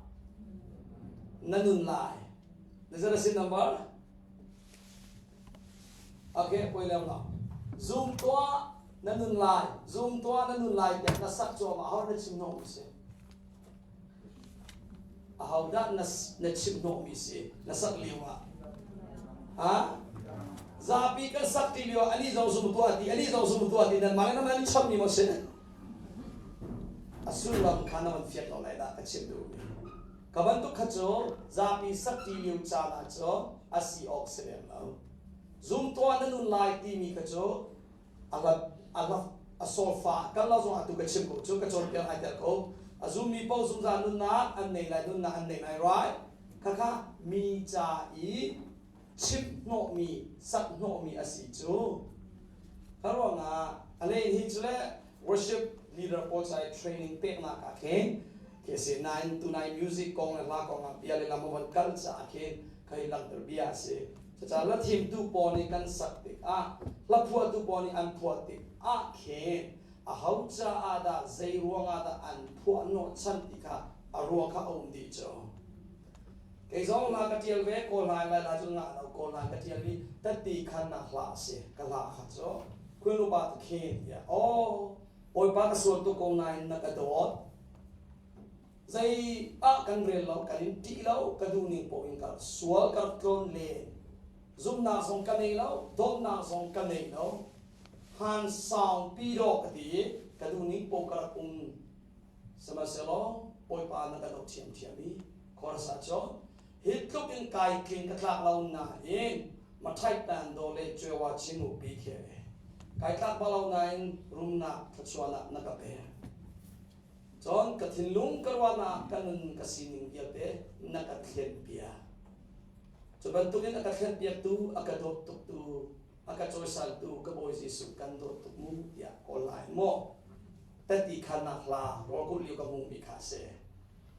na nun lai. Na zat a si number? Okay, poi leo lo. Zum tuah na nun lai, zum tuah na nun lai tiah na sak cuahmah ho na chim hnawhmi si. Ahodah na na chim hnawhmi si na sak lio ah? Ha? Zapi kan sak ti lio ani zong zum tuah ti, ani zong zum tuah ti nan mah le nan chimmi maw si? A sullam kha na van fiat lo lai dah ka chim duhmi. Ka bantuk kha cu zapi sakṭi lio caan ah cun a si awk si lem lo. Zumtuah na nun lai timi kha cu a hlat a hlat a solfa kan lo zong atu ka chim ko cu ka cawnpiak ai tel ko. A zummi paoh zungzal nunnak an nei lai nunnak an nei lai right? Khakha mi ca i chimh hnawhmi sak hnawhmi a si cu. Kha ruangah a len hi cu le worship leader pawl ca i training peknak ah khin khi a si nain tunai music kong le hla kong ah bia le lam a von kal caah khin khai langhter bia a si. Cucaah hla thimtu pawl nih kan sak tikah hla phuahtu pawl nih an phuah tik ah khin aho caah dah zei ruangah dah an phuah hnawhchan ti kha a ruang kha a um dih cu. Kei zong hla ka ṭial ve kawl hla lai la cun ngah lo kawl hla ka ṭial i tatti khan nak hla a si ka hla kha cu Queen Upa te khin tiah aw Bawipa ka sual tuk ko nain na ka dawt zei ah kan rel lo kan in ṭih lo ka duh ning poh in ka sual ka rak tlawn len zumhnak zong ka nei lo dawtnak zong ka nei lo han saung pi dawh ka ti i ka duh ning poh ka rak um Sihmanhsehlaw Bawipa na ka dawt ṭhiamṭhiam i chorus ah cun hi tluk in kai tling ka tlak lo nain maṭhaih tan daw le cuewa chin upi khi kai tlak bal lo nain rumnak thluachuahnak na ka pek. Cun ka thinlung ka ruahnak ka nun ka sining vialte na ka thlenpiak. Cu bantukin a ka thlenpiaktu a ka dawt tuktu a ka cawisantu ka Bawi Jesuh kan dawt tuk mu tiah kawl lai maw tati khannak hla rawlkulh lio ka hmuhmi kha a si.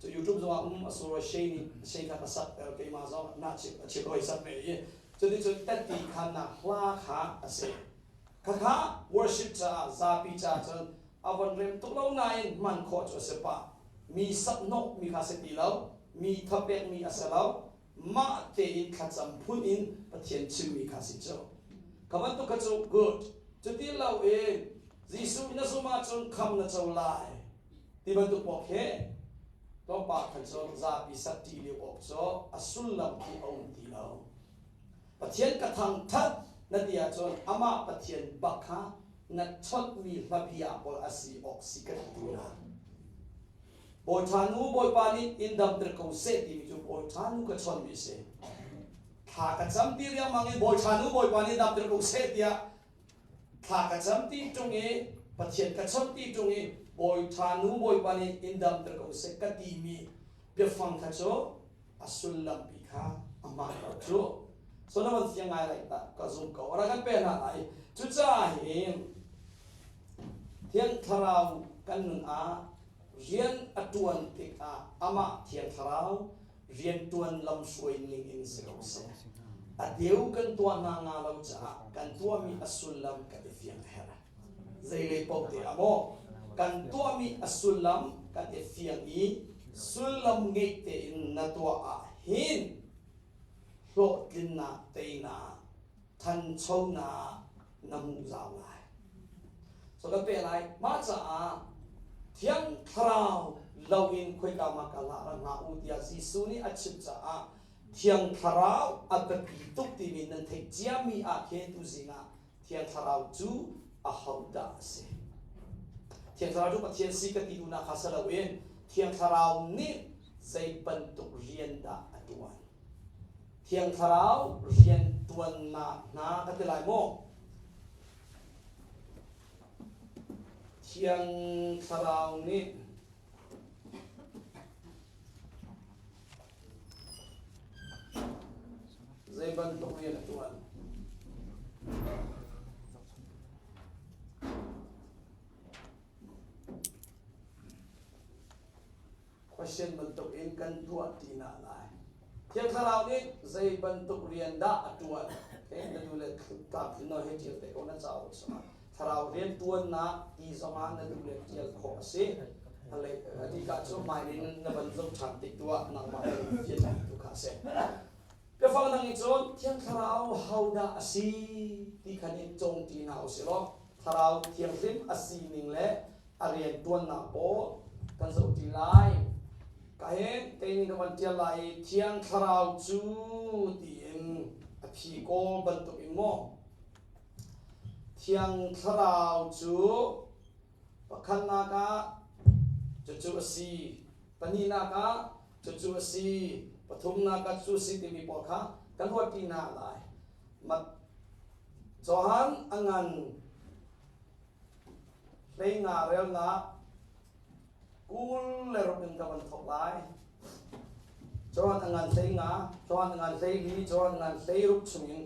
Cu YouTube zongah um a suro Shay nih Shay kha ka sak ter keimah zong na chip a chip hoi sak ve i cuticun tati khannak hla kha a si. Khakha worship caah zapi caah cun a von rem tuk lo nain hman khawh cu a si pah. Mi sak hnawh mi kha si ti lo, mi thapek mi a si lo, mah tein thlacam phun in Pathian chimmi kha si cu. Kha bantuk kha cu good. Cuti lo in Jesuh na zumh ahcun kham na co lai ti bantuk pawl khi tlawmpal khan cun zapi sak ṭi lio awk cu a sullam khi a um ti lo. Pathian ka thangṭhat na ti ahcun amah Pathian bak kha na chawnhmi hlabia pawl a si awk si ka ti na. Bawiṭha nu Bawipa nih in damter ko seh timi cu Bawiṭha nu ka chawnhmi a si. Thla ka cam ti riangmang in Bawiṭha nu Bawipa nih damter ko seh tiah Thla ka cam ti ṭung i Pathian ka chawnh ti ṭung i Bawi ṭha nu Bawipa nih in damter ko seh ka timi biafang kha cu a sullam pi kha a hmaan lo cu. So na van fiang ngai lai ta ka zum ko. Ora kan pe hna lai. Cucaah hin Thiang Thlarau kan nun ah rian a ṭuan tikah amah Thiang Thlarau rianṭuan lamhruai ning in si ko seh. A deu kan tuah hna nga lo caah kan tuahmi a sullam kan i fiang a herh. Zeilei paoh te ah maw kan tuahmi a sullam kan i fiang i sullam ngeih tein na tuah ah hin hlawhtlinnak teinak thanchonak na hmuh zau lai. So kan peh lai. Mah caah Thiang Thlarau loin khoika ma kal ah ra hna u tiah Jesuh nih a chim caah Thiang Thlarau a biapi tuk timi nan theih ciami ah khin tuzing ah Thiang Thlarau cu ahodah a si? Thiang Thlarau cu Pathian si ka ti duhnak kha si loin Thiang Thlarau nih zei bantuk rian dah a ṭuan? Thiang Thlarau rianṭuannak hna ka ti lai maw? Thiang Thlarau nih zei bantuk rian a ṭuan? Question bantuk in kan tuah ti na lai. Thiang Thlarau nih zei bantuk rian dah a ṭuan? Okay, na duh le tlak in no he ṭial te ko na cauk chungah. Thlarau rian ṭuannak ti zongah na duh le ṭial khawh a si. Atika cu hmai in na van zoh ṭhan tik tu ah nangmah fian tu kha a si. Biafang dang in cun Thiang Thlarau hodah a si ti khan in cawng ṭi hna usih law Thlarau Thianghlim a sining le a rian ṭuannak pawl kan zoh ṭi lai. Ka hin kei nih ka van ṭial lai i Thiang Thlarau cu tiin a phi kawl bantuk in maw Thiang Thlarau cu pakhatnak ah cucu a si, pahnihnak ah cucu a si, pathumnak ah cu a si timi pawl kha kan ruat ṭi hna lai. Johan a ngan Hleinga relnak 26 in ka van thawk lai. Johan a ngan hleinga, Johan a ngan hleili, Johan a ngan hleiruk chungin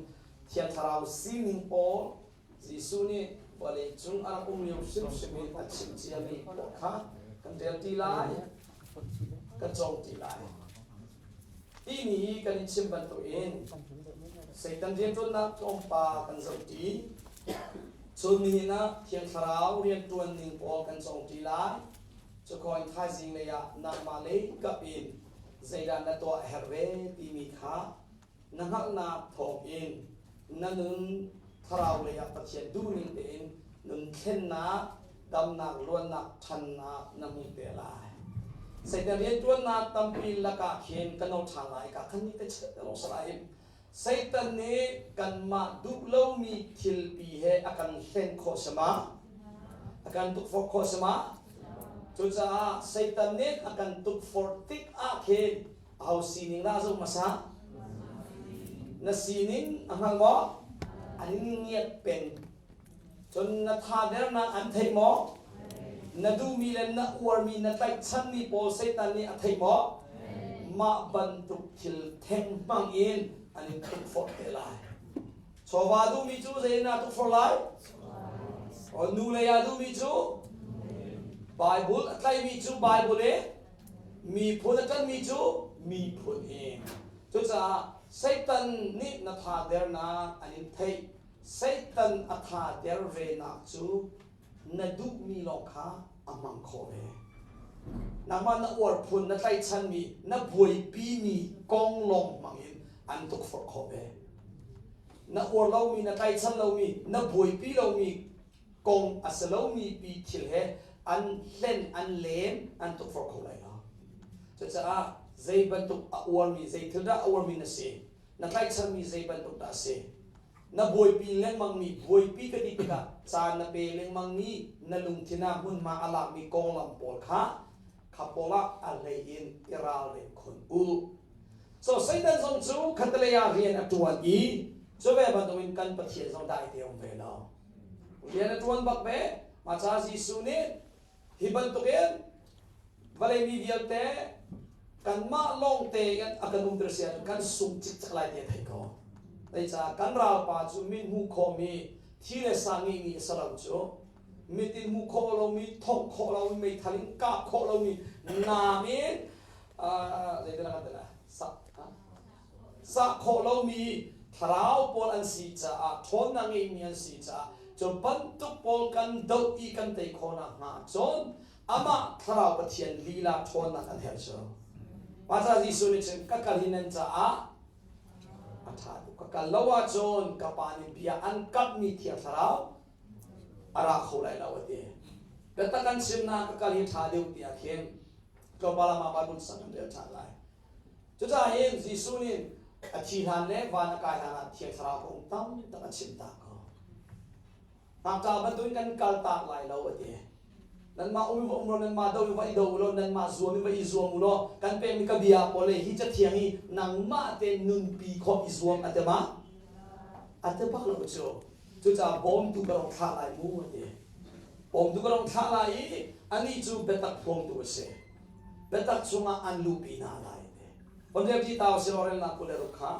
Thiang Thlarau sining pawl Jesuh nih vawlei cung a rak um lio hrimhrim in a chim ciami pawl kha kan rel ti lai, kan cawng ti lai. Timi hi kan in chim bantukin Satan rianṭuannak tlawmpa kan zohṭi. Cun nihin ah Thiang Thlarau rianṭuan ning pawl kan cawngṭi lai. Cukawn thaizing lei ah nangmah lei kap in zeidah na tuah a herh ve timi kha na hngalhnak thawngin na nun thlarau lei ah Pathian duhning tein nun thlennak, damnak, luannak, ṭhannak na hmu te lai. Satan rianṭuannak tampi lakah khin ka no ṭhan lai ka khan nih te chet te lawng salah in Satan nih kanmah duh lomi thilpi he a kan hlen khawh sama? A kan tukforh khawh sama? Cucaah Satan nih a kan tukforh tik ah khin aho sining dah zoh hmasa? Na sining a hngal maw? An in ngiat peng. Cun na thadernak an theih maw? Na duhmi le na uarmi na tlaihchanmi pawl Satan nih a theih maw? Mah bantuk thil theng hmang in an in tukforh te lai. Chawva duhmi cu zei in aa tukforh lai? O nu lei ah duhmi cu Bible a tlaimi cu Bible i miphun a ṭanmi cu miphun i. Cucaah Satan nih na thadernak an in theih. Satan a thader venak cu na duhmi lawng kha a hmang khawh ve. Nangmah na uar phun, na tlaihchanmi, na buaipimi kong lawng hmang in an tukforh khawh ve. Na uar lomi, na tlaihchan lomi, na buaipi lomi kong a si lomi pi thil he an hlen, an lem, an tukforh kho lai lo. Cucaah zei bantuk a uarmi, zei thil dah a uarmi na si, na tlaihchanmi zei bantuk dah a si na buaipi lengmangmi buaipi ka ti tikah caan na pe lengmangmi na lungthin ah hmunhma a lakmi konglam pawl kha kha pawl ah a hlei in i ralring khun u so Satan zong cu khatalei ah rian a ṭuan i cu ve bantukin kan Pathian zong dai te um ve lo rian a ṭuan bak ve mah ca Jesuh nih Hi bantukin vawlei mi vialte kanmah lawngte in a kan umter si ahcun kan sung cikcek lai ti a theih ko. Zeicah kan ralpa cu min hmuh khawhmi thi le sa ngeihmi a si lo cu. Mit in hmuh khawh lomi, thongh khawh lomi, meithal in kah khawh lomi, naam in zeitin kan ti lai? Sah khawh lomi thlarau pawl an si caah ṭhawnnak ngeimi an si caah cu bantuk pawl kan doh i kan tei khawh nakhnga cun amah thlarau Pathian lila ṭhawnnak an herh cu. Mah caah Jesuh nih cun ka kal hi nan caah a ṭha tuk. Ka kal lo ahcun ka Pa nih bia an kamhmi Thiang Thlarau a ra kho lai lo a ti. Biatak kan chimnak ka kal hi ṭha deuh tiah khin tlawmpal ah mah Bible sang kan rel ṭhan lai. Cucaah hin Jesuh nih a thi hlan le van a kai hlan ah Thiang Thlarau kong tam tak a chim ta ko. Ngakṭah bantukin kan kal tak lai lo a ti. Nanmah um va um law, nanmah do va i do u law, nanmah zuam in va i zuam u law, kan pekmi ka bia pawl le hi cathiang hi nangmah te nunpi khawh i zuam a ti ma? A ti bak lo cu. Cucaah bawmtu ka rong thlah lai mu a ti. Bawmtu ka rong thlah lai i anih cu biatak phuangtu a si. Biatak chungah an luhpi hna lai ti. Pontiac tau silorelnak 26 kha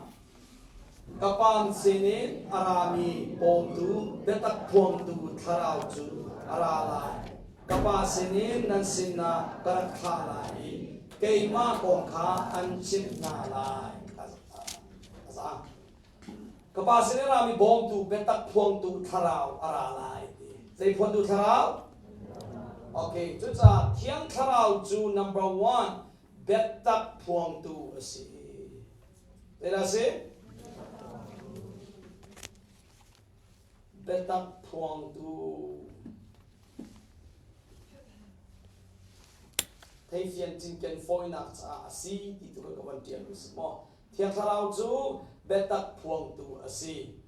ka pam sinin a rami bawmtu biatak phuangtu thlarau cu a ra lai. Ka pa sinin nan sinah ka rak thlah lai i keimah kong kha an chimh hna lai. Ka pa sin i rami bawmtu biatak phuangtu thlarau a ra lai ti. Zei phuantu thlarau? Okay, cucaah Thiang Thlarau cu number one biatak phuangtu a si. Zeidah a si? Biatak phuangtu. Theifian cinken fawinak caah a si ti tu ka van ṭial mi si maw? Thiang Thlarau cu biatak phuangtu a si.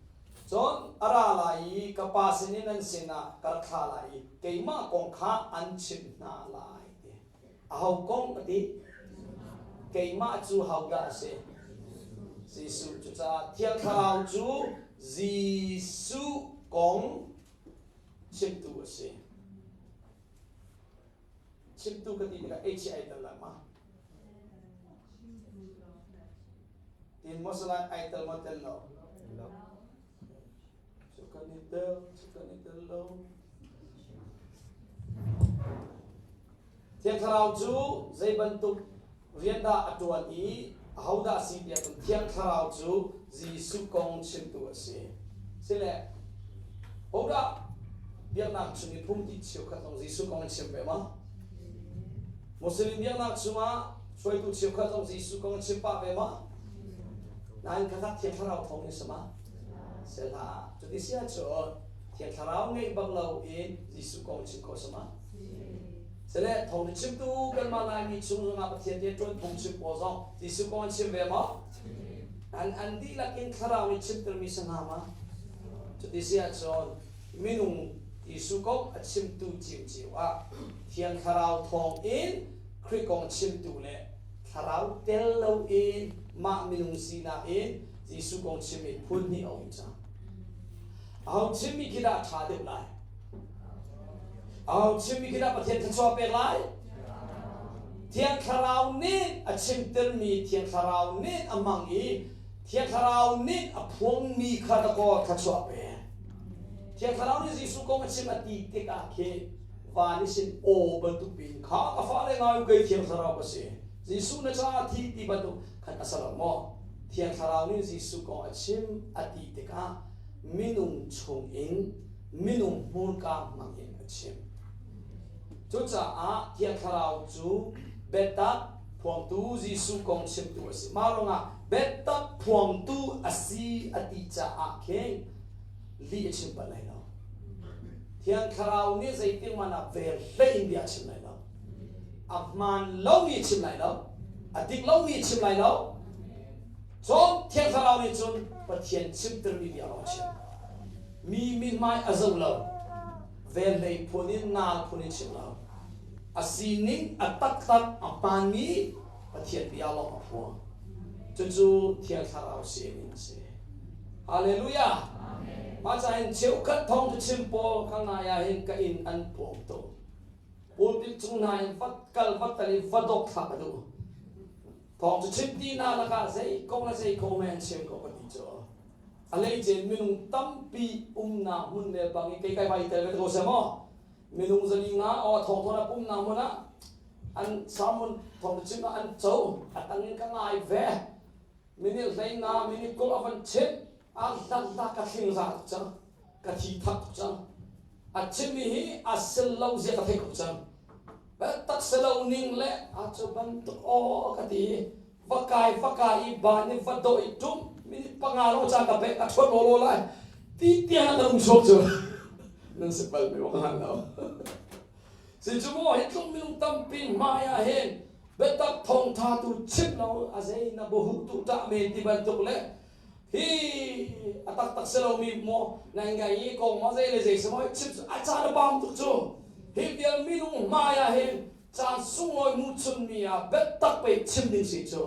Cun a ra lai i ka Pa sinin nan sinah ka rak thlah lai i keimah kong kha an chimh hna lai ti. Aho kong a ti? Keimah cu hodah a si? Jesuh. Cucaah Thiang Thlarau cu Jesuh kong chimtu a si. Chimtu ka ti tikah H ai tel lai ma? Tin maw salai ai tel maw tel lo? Cu kan i tel, cu kan i tel lo. Thiang Thlarau cu zei bantuk rian dah a ṭuan i ahodah a si tiah cun Thiang Thlarau cu Jesuh kong chimtu a si. Sile, hodah biaknak chung i phungti cheukhat zong Jesuh kong an chim ve ma? Muslim biaknak chungah hruaitu cheukhat zong Jesuh kong an chim pah ve ma? Nain khakhat Thiang Thlarau thawng in si ma? Si hlah. Cuti si ahcun Thiang Thlarau ngeih bak lo in Jesuh kong chim kho si ma? Sile thawng chimtu kanmah Laimi chung zongah Pathian rianṭuan phungchim pawl zong Jesuh kong an chim ve maw? An an dihlak in thlarau nih chimtermi si hna ma? Cuti si ahcun minung Jesuh kong a chimtu ciocio ah Thiang Thlarau thawng in Khrih kong chimtu le thlarau tel loin mah minung sinak in Jesuh kong chimmi phun hnih a um cang. Aho chimmi khi dah a ṭha deuh lai? Aho chimmi khi dah Pathian thluachuah pek lai? Thiang Thlarau nih a chimtermi Thiang Thlarau nih a hmang i Thiang Thlarau nih a phuangmi kha dakaw thluachuah pek. Thiang Thlarau nih Jesuh kong a chim a ti tikah khi van i sin aw bantuk piin kha ka fale ngai u kei Thiang Thlarau ka si. Jesuh na caah thi ti bantuk khan a si lo maw? Thiang Thlarau nih Jesuh kong a chim a ti tikah minung chungin minung hmurka hmangin a chim. Cucaah Thiang Thlarau cu biatak phuangtu Jesuh kong chimtu a si. Mah ruangah biatak phuangtu a si a ti caah khin lih a chim bal lai lo. Thiang Thlarau nih zeitik hmanh ah vel hlei in bia a chim lai lo. A hmaan lomi a chim lai lo. A dik lomi a chim lai lo. Cun Thiang Thlarau nih cun Pathian chimtermi bia lawng a chim. Mi mithmai a zoh lo. Velhlei phun in nal phun in chim lo. A sining a taktak a hmaanmi Pathian bia lawng a phuang. Cucu Thiang Thlarau sining a si. Hallelujah! Mah caah hin cheukhat thawng cu chim pawl kha ngai ah hin ka inn an puang tuk. Pulpit cung hna in vat kal vat kal i va dok thlak a duh. Thawng cu chim ti hna lakah zei kong le zei kong mei an chim ko ka ti cu. A hleice minung tampi umnak hmun le bang i kei kai vai tel ve ko seh maw? Minung zali nga aw thawng thawn a pumnak hmun ah an sermon thawng chim ah an co a tang in ka ngai ve. Minute hlei nga minute kul a van chim a hlat ka thling za tuk cang ka thi thak tuk cang. A chimmi hi a sil lo zia ka theih ko cang. Tak si lo ning le a cu bantuk aw ka ti va kai va kai i ban in va dawh i tum minute panga lo caan ka pek a ṭhuat law law lai ti tiang ka lung chuak cu nan si bal mi ka han lo si cu maw hi tluk minung tampi hmai ah hin biatak thawngṭha tu chim lo a zei na buhu tu ṭah men ti bantuk le hi a taktak si lomi maw nai ngai i kong ma zei le zei si maw chim a caan a pam tuk cu hi vial minung hmai ah hin caan sunglawi mu chunmi ah biatak pe chim ding si cu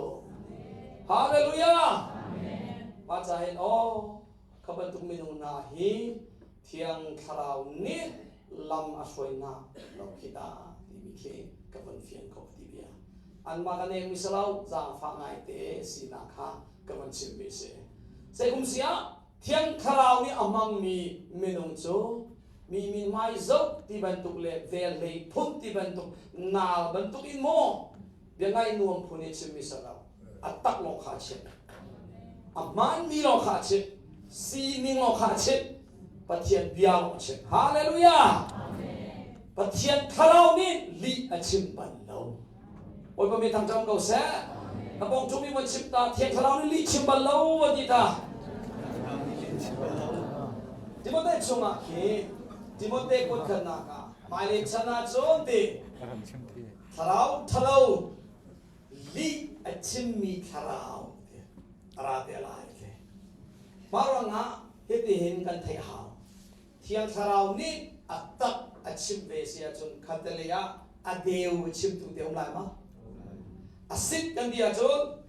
hallelujah mah ca hin aw kha bantuk minung hna hi thiang thlarau nih lam a hruainak lo khi ta timi khi ka von fian kho ti bia anmah ka nek mi si lo zaangfah ngai te sinak kha ka von chimmi si. Zeikum si ah Thiang Thlarau nih a hmangmi minung cu mi min hmai zoh ti bantuk le velhlei phun ti bantuk naal bantuk in maw bia ngaih nuam phun i chimmi si lo a tak lawng kha a chim a hmaanmi lawng kha a chim sining lawng kha a chim Pathian bia lawng a chim hallelujah Pathian Thlarau nih lih a chim bal lo Bawipa mi thangṭam ko seh. Na pawng cung mi van chim ta Thiang Thlarau nih lih chim bal lo van ti ta. Timote chungah khi Timote kut khatnak ah hmailei chan ah cun ti thlarau ṭhalo lih a chimmi thlarau ti a ra te lai ti. Mah ruangah hitihin kan theih hau. Thiang Thlarau nih a tak a chimh ve si ahcun khattelei ah a deu a chimtu te um lai ma? A sit kan ti ahcun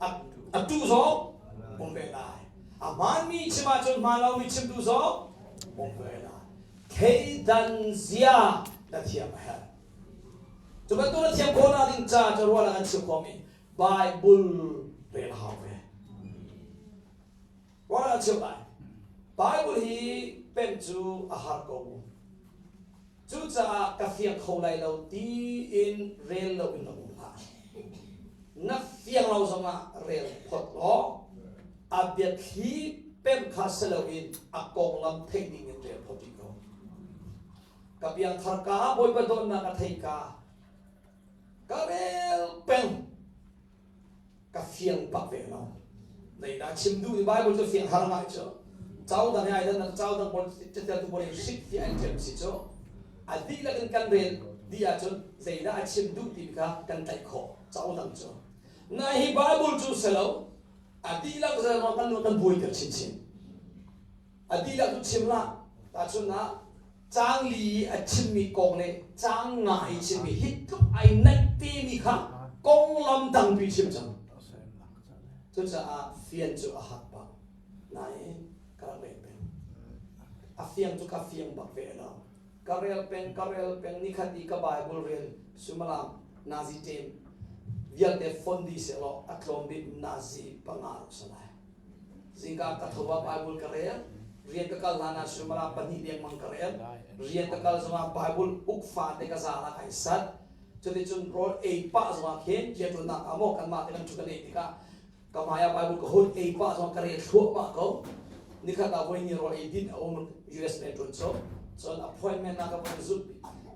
a tu zong um ve lai. A hmaanmi chim ahcun hmaan lomi chimtu zong um ve lai. Thleidan zia na thiam a herh. Cu bantuk na thiam khawhnak ding ca cu ruahnak an chim khawhmi Bible rel a hau ve. Ruahnak an chim lai. Bible hi pemh cu a har ko. Cucaah ka fiang kho lai lo tiin rel lo in na um hlah. Na fiang lo zongah rel phot law a biathli pemh kha si loin a konglam theih ding in rel phot rih ko. Ka piangthar ka Bawipa dawtnak a thei ka ka rel peng. Ka fiang bak ve lo. Zeidah chim duh i Bible cu fiang har ngai cu. Cau dang ai dan cau dang pawl catialtu pawl in hrik ti an ṭial si cu. A dihlak in kan rel dih ahcun zeidah a chim duh ti kha kan tlaih khawh cau dang cu. Na hi Bible cu si lo. A dihlak zel kan kan buaiter chinchin. A dihlak cu chim hlah. Tahchunhnak caang li i a chimmi kong le caang nga i chimmi hi tluk ai naih temi kha konglam dangpi chim cang. Cucaah fian cu a hak bak. Nain ka rak rel peng. A fiang cu ka fiang bak ve lo. Ka rel peng, ka rel peng nikhat i ka Bible rel suimilam nazi tem vialte fon dih sehlaw a tlawm bik nazi panga ruk si lai. Zingka ka tho ah Bible ka rel. Rian ka kal hlan ah suimilam pahnih lengmang ka rel. Rian ka kal zongah Bible uk fate ka zal ah kai sat. Cuticun rawl ei pah zongah khin rianṭuannak ah maw kanmah te kan ṭhu kan ei tikah ka hmai ah Bible ka hun ei pah zongah ka rel thluahmah ko. Nikhat ah voi ni rawl ei din a um US rian ṭuan cu. Cun appointment ah ka von zulh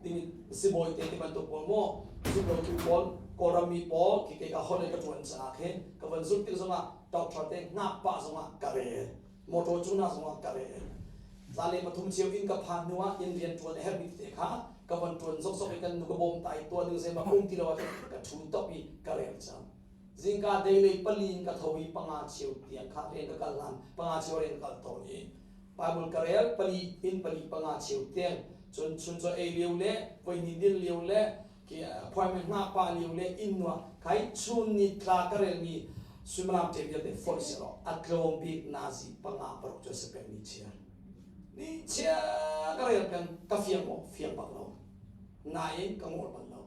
ding sibawi te ti bantuk pawl maw zumh lotu pawl Kawlram mi pawl khi kei ka holh in ka ṭuan caah khin ka von zulh tik zongah doctor te hngak pah zongah ka rel motor cungnak zongah ka rel zale pathum cio in ka phan hnu ah inn rian ṭuan a herhmi tete kha ka von ṭuan zokzok i kan nu ka bawm ta i tuah ding zeimah um ti lo ahcun ka ṭhu top i ka rel cang zingka deilei pali in ka tho i panga cheu tiang kha rian ka kal hlan panga cheu rian ka kal tawn i Bible ka rel pali in pali panga cheu tiang cun chun chaw ei lio le voi ni din lio le ki appointment hngah pah lio le inn nuah kai chun ni tla ka relmi suimilam ṭem vialte foih sehlaw a tlawm bik nazi panga paruk cu a si peng ni chia ni chia ka rel peng ka fiang maw fiang bak lo nain ka ngol bal lo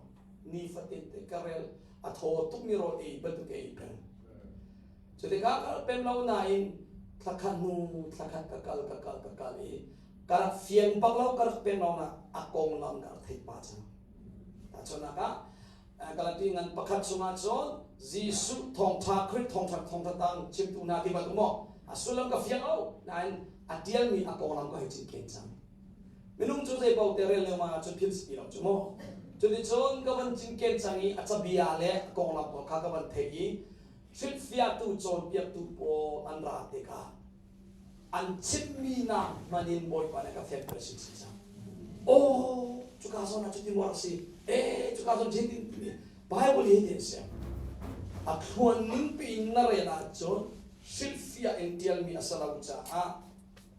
ni fatin te ka rel a thaw tukmi rawl ei bantuk ei peng cu tikah ka pem lo nain. Thlakhat hnu thlakhat ka kal ka kal ka kal i ka rak fiang bak lo ka rak peng lo na a konglam ka rak theih pah cang. Tahchunhnak ah Galati ngan pakhat chungah cun Jesuh thawngṭha Khrih thawngṭha thawngṭha tang chimtu hna ti bantuk maw a sullam ka fiang lo nain a ṭialmi a konglam ka hei cinken cang. Minung cu zei paoh te rel lengmang ahcun philh si ti lo cu mu. Cuticun ka van cinken cang i a cabia le a konglam pawl kha ka van theih i hrilhfiahtu cawnpiaktu pawl an ra tikah an chimmi nak hmanh in Bawipa nih a ka fianter chinchin cang. Aw, cuka zawn ah cuti maw a si? Eh, cuka zawn hin timi Bible hi hitin a si. A thluan ning piin na rel ahcun hrilhfiah in ṭialmi a si lo caah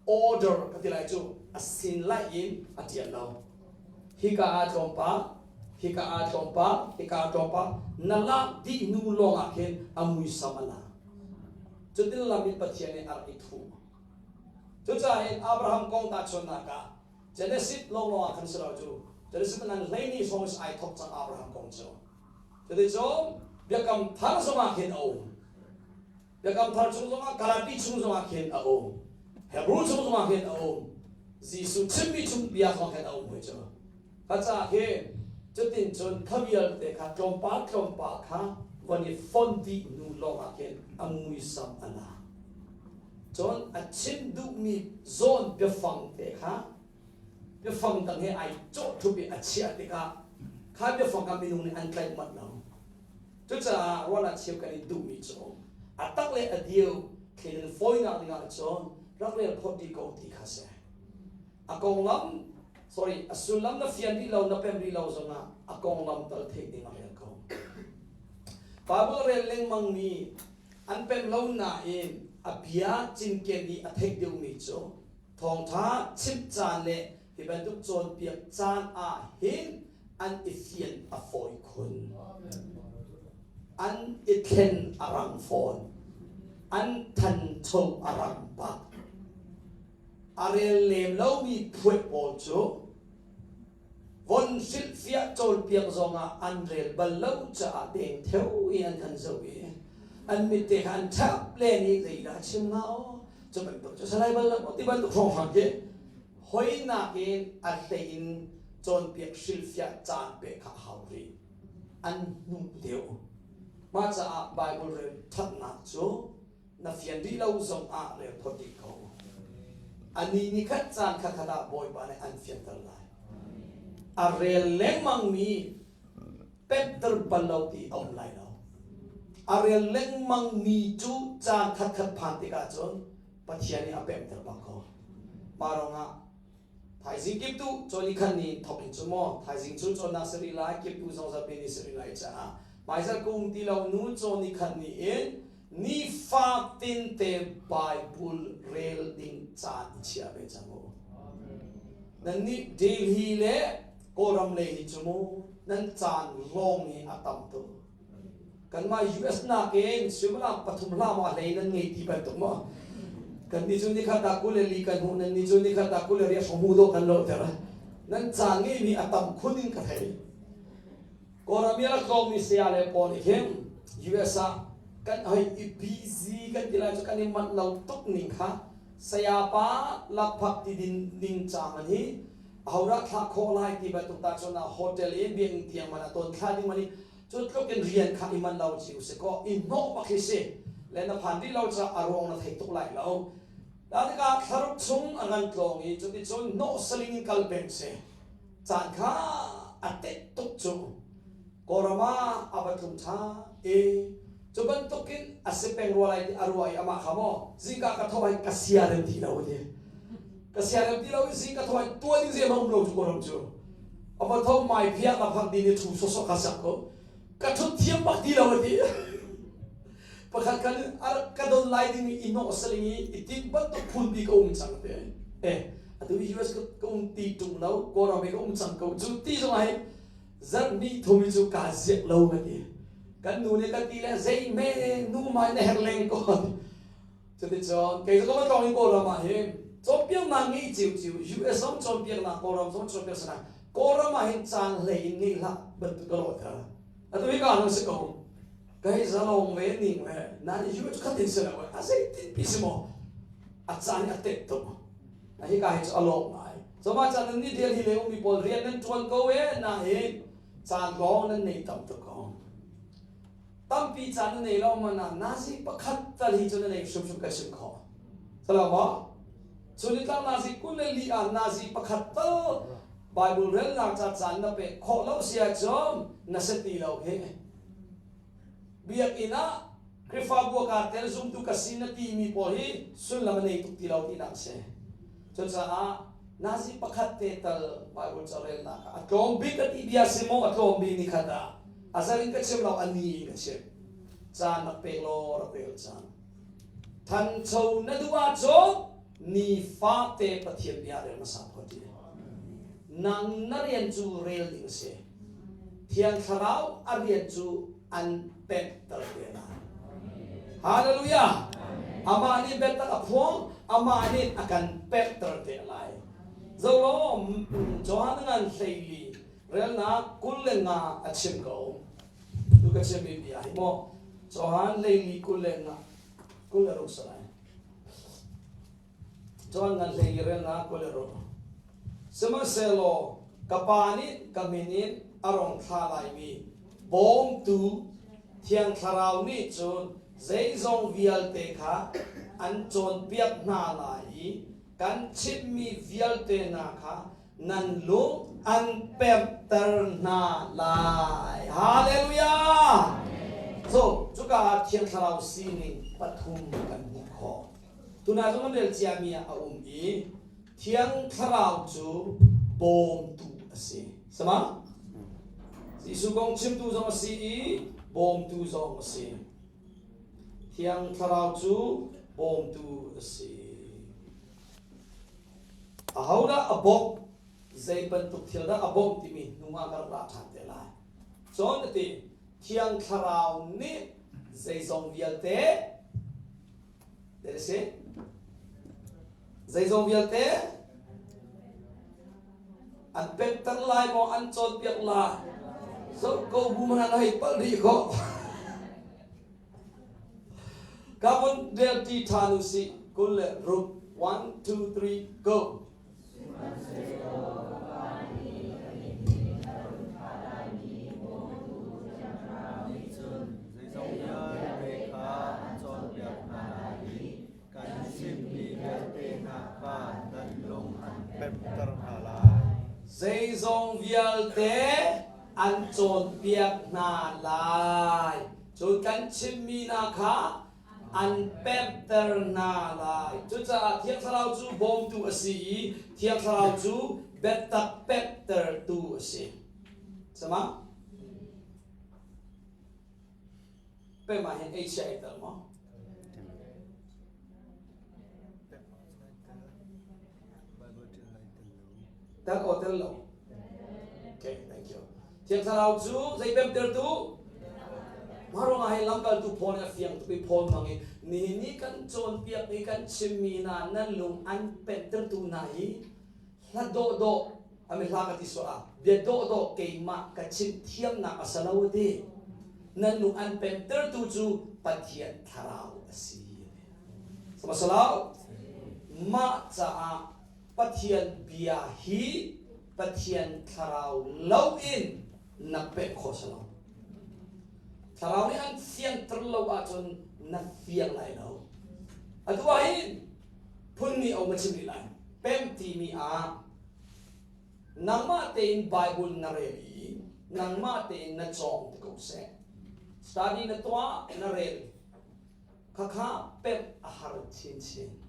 order ka ti lai cu a sin lai in a ṭial lo. Hika ah tlawmpal, hika ah tlawmpal, hika ah tlawmpal na lak dih hnu lawngah khin a muisam a lang. Cutin lam in Pathian nih a rak i thuh. Cucaah hin Abraham kong tahchunhnak ah Genesis lawnglawng ah khan si lo cu Genesis nan hleini hrawng is ai thawk cang Abraham kong cu. Cuticun biakam thar zongah khin a um. Biakam thar chung zongah Galati chung zongah khin a um. Hebrew chung zongah khin a um. Jesuh chimmi chung bia zongah khin a um hoi cu. Kha caah khin cutin cun kha vialte kha tlawmpal tlawmpal kha von i fon dih hnu lawngah khin a muisam a la. Cun a chim duhmi zawn biafang te kha biafang dang he ai cawh ṭhup i a chiah tikah kha biafang kha minung nih an tlaih manh lo. Cucaah ruahnak cheu kan i duhmi cu a tak le a deu thlen in fawinak dingah cun rak rel phawt dih ko ti kha si. A konglam, sorry, a sullam na fian rih lo, na pem rih lo zongah a konglam tal theih ding a rel ko. Bible rel lengmangmi an pem lo nain a bia cinken i a theih deuhmi cu thawngṭha chimh caan le hi bantuk cawnpiak caan ah hin an i fian a fawi khun. An i thlen a rang fawn. An thancho a rang bak. A rel lem lomi phuaih pawl cu von hrilhfiah cawlpiak zongah an rel bal lo caah deng theo i an kan zoh i an mit te kha an ṭhap len i zeidah a chim hnga aw cu bantuk cu salai bal lo ti bantuk hrawnghrang khi hoi nakin a hlei in cawnpiak hrilhfiah caan pek kha a hau rih an hnu deuh mah caah Bible rel ṭhatnak cu na fian rih lo zong ah rel phot dih ko ani ni khat caan khat khat ah Bawipa nih an fianter lai a rel lengmang mi pemter bal lo ti a um lai lo a rel lengmang mi cu caan khat khat phan tikah cun Pathian nih a pemter bak ko mah ruangah thaizing kiptu cawni khan ni thok in cu maw thaizing cu cawnnak si rih lai kiptu zong zapi ni si rih lai caah hmaizarh kum ti lo nu cawni khan ni in nifatin te Bible rel ding caan i chia ve cang u. Nannih Delhi le Kawlram lei hi cu mu nan caan lawng hi a tam tuk. Kanmah US nakin suimilam pathum hlah ma hlei nan ngei ti bantuk maw? Kan ni cu nikhat ah 24 kan hmuh, nan ni cu nikhat ah 28 hrawng hmuh dawh kan lawhter. Nan caan ngeimi a tam khun in ka thei. Kawlram i a rak tlawngmi saya le pawl nih khin US ah kan hoi i busy kan ti lai cu kan i manh lo tuk ning kha sayapa lakphak ti din ning cang an hi ahodah thlah khawh lai ti bantuk ta cun hotel in biakinn tiang man ah tawn thla ding man i cu tluk in rian kha i manh lo ci u si kaw i hnawh bak hi si le na phan rih lo ca a ruang na thei tuk lai lo da tikah thlaruk chung a ngan tlawng i cuticun hnawh saling in kal peng si caan kha a tet tuk cu Kawlram ah a va tlung ṭhan i cu bantukin a si peng rua lai ti a ruah i amah kha maw zingka ka tho ai ka sia rem ti lo ti ka sia rem ti lo i zing ka tho ai tuan ding zei um lo cu Kawlram cu a va tho mai phiak la phak din i ṭhu sawsawh ka sak ko ka ṭhut thiam bak ti lo a ti pakhat khan ka don lai ding i hnawh saling i i tinh bantuk phun bi ka um cang te eh atu US ka um ti ṭung lo Kawlram i ka um cang ko cu ti zong ah hin zarh hnih thum i cu kaa ziak lo ka ti kan nu nih ka ti le zei hme nu mai na herh leng ko cuticun kei cu ka va tlawng i Kawlram ah hin cawnpiaknak ngei ciu ciu US zong cawnpiaknak Kawlram zong cawnpiak sana Kawlram ah hin caan hlei in ngei hlah bantuk ka lawhter atu hi ka hnu si ko kai zalong ve ning le nan US khatin si lo a zei tin pi si maw? A caan hi a tet tuk. Hika hi cu a lawm ngai. Coma caan nan nih Delhi lei ummi pawl rian nan ṭuan ko e nain caan lawng nan nei tam tuk ko. Tampi caan na nei lo man ah nazi pakhat tal hi cu na nei hrimhrim ka chim khawh. Salo maw? Chun nazi 24 ah nazi pakhat tal Bible relnak ca caan na pek khawh lo si ahcun na si ti lo hi. Biakinn ah Khrihfabu ah kaa tel zumtu ka si na timi pawl hi sullam a nei tuk ti lo tinak a si. Cucaah nazi pakhat te tal Bible carelnak ah a tlawm bik a ti bia si maw a tlawm bik ni khat ah a zar in ka chim lo a ni in ka chim. Caan rak pek law rak rel cang. Thancho na duh ahcun nifate Pathian bia rel hmasa phot ti. Nang na rian cu rel ding a si. Thiang Thlarau a rian cu an pekter te lai. Hallelujah! Amah nih biatak a phuang, amah nih a kan pekter te lai. Zolo Johan ngan hleili relnak 25 a chim ko. Tu ka chimmi bia hi maw Johan hleili 25 26 salai. Johan ngan hleili relnak 26. Sihmanhsehlaw ka Pa nih ka min in a rung thlah laimi bawmtu Thiang Thlarau nih cun zeizong vialte kha an cawnpiak hna lai i kan chimhmi vialte hna kha nan lung an pemhter hna lai. Hallelujah! So, cuka ah Thiang Thlarau sining pathum kan hmuh khawh. Tuna zong kan rel ciami ah a um i Thiang Thlarau cu bawmtu a si. Sama? Jesuh kong chimtu zong a si i bawmtu zong a si. Thiang Thlarau cu bawmtu a si. Ahodah a bawmh? Zei bantuk thil dah a bawmh timi hnu ah ka rak ra ṭhan te lai. Cun a ti, Thiang Thlarau nih zeizong vialte Zei a si? Zeizong vialte an pekter lai maw an cawnpiak lai? Zoh ko bu hmanh ah na hei palh rih khawh. Ka vun rel ti ṭhan u sih. 26. One, two, three, go.
Zeizong vialte kha an cawnpiak hna lai i kan chimmi vialte hna kha nan lung an pemhter hna lai.
Zeizong vialte an cawnpiak hna lai. Cun kan chimmi hna kha an pemhter hna lai. Cucaah Thiang Thlarau cu bawmtu a si i Thiang Thlarau cu biatak pemhtertu a si. Sama? Pem ah hin ei chia ei tel maw? Tel o tel lo. Okay, thank you. Thiang Thlarau cu zei pemtertu? Mah ruangah hi lamkaltu Paul nih a fiang tuk i Paul hmang i nihin ni kan cawnpiak i kan chimmi hna nan lung an pentertu hna hi hla dawhdawh ami hla ka ti sual ah bia dawhdawh keimah ka chim thiamnak a si lo a ti. Nan lung an pentertu cu Pathian Thlarau a si. Samasalau mah caah Pathian bia hi Pathian thlarau loin na pek khawh si lo. Thlarau nih an fianter lo ahcun na fiang lai lo. Atu ah hin phun nih a um a chim rih lai. Pem timi ah nangmah tein Bible na rel i nangmah tein na cawng ti ko seh. Study na tuah na rel Khakha pemh a har chinchin.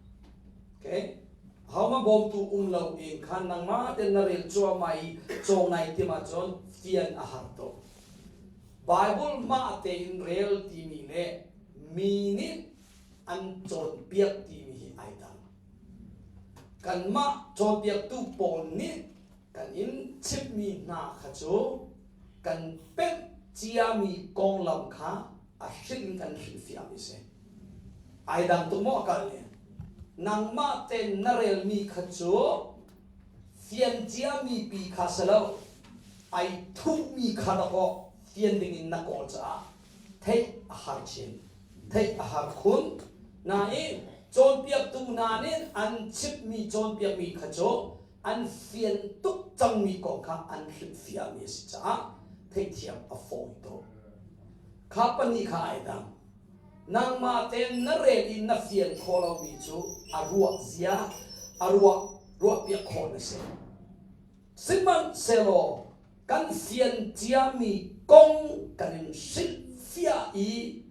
Okay? Ahohmanh bawmtu um lo in khan nangmah ten na rel cuahmah i cawng nai tim ahcun fian a har tuk. Bible mah tein rel timi le mi nih an cawnpiak timi hi ai dang. Kanmah cawnpiaktu pawl nih kan in chimhmi hna kha cu kan pemh ciami konglam kha a hrilh in kan hrilhfiahmi si. Ai dang tuk maw a kal ni? Nangmah ten na relmi kha cu fian ciami pi kha si lo, ai thuhmi kha dakaw fian ding in na kawl caah theih a har chin, theih a har khun. Nain. Cawnpiaktu hna nih an chimhmi cawnpiakmi kha cu an fian tuk cangmi kong kha an hrilhfiahmi a si caah theihthiam a fawi tuk. Kha pahnih kha ai dang. Nangmah tein na rel i na fian khawh lomi cu a ruah zia, a ruah ruahpiak khawh na si. Sihmanhsehlaw kan fian ciami kong kan in hrilhfiah i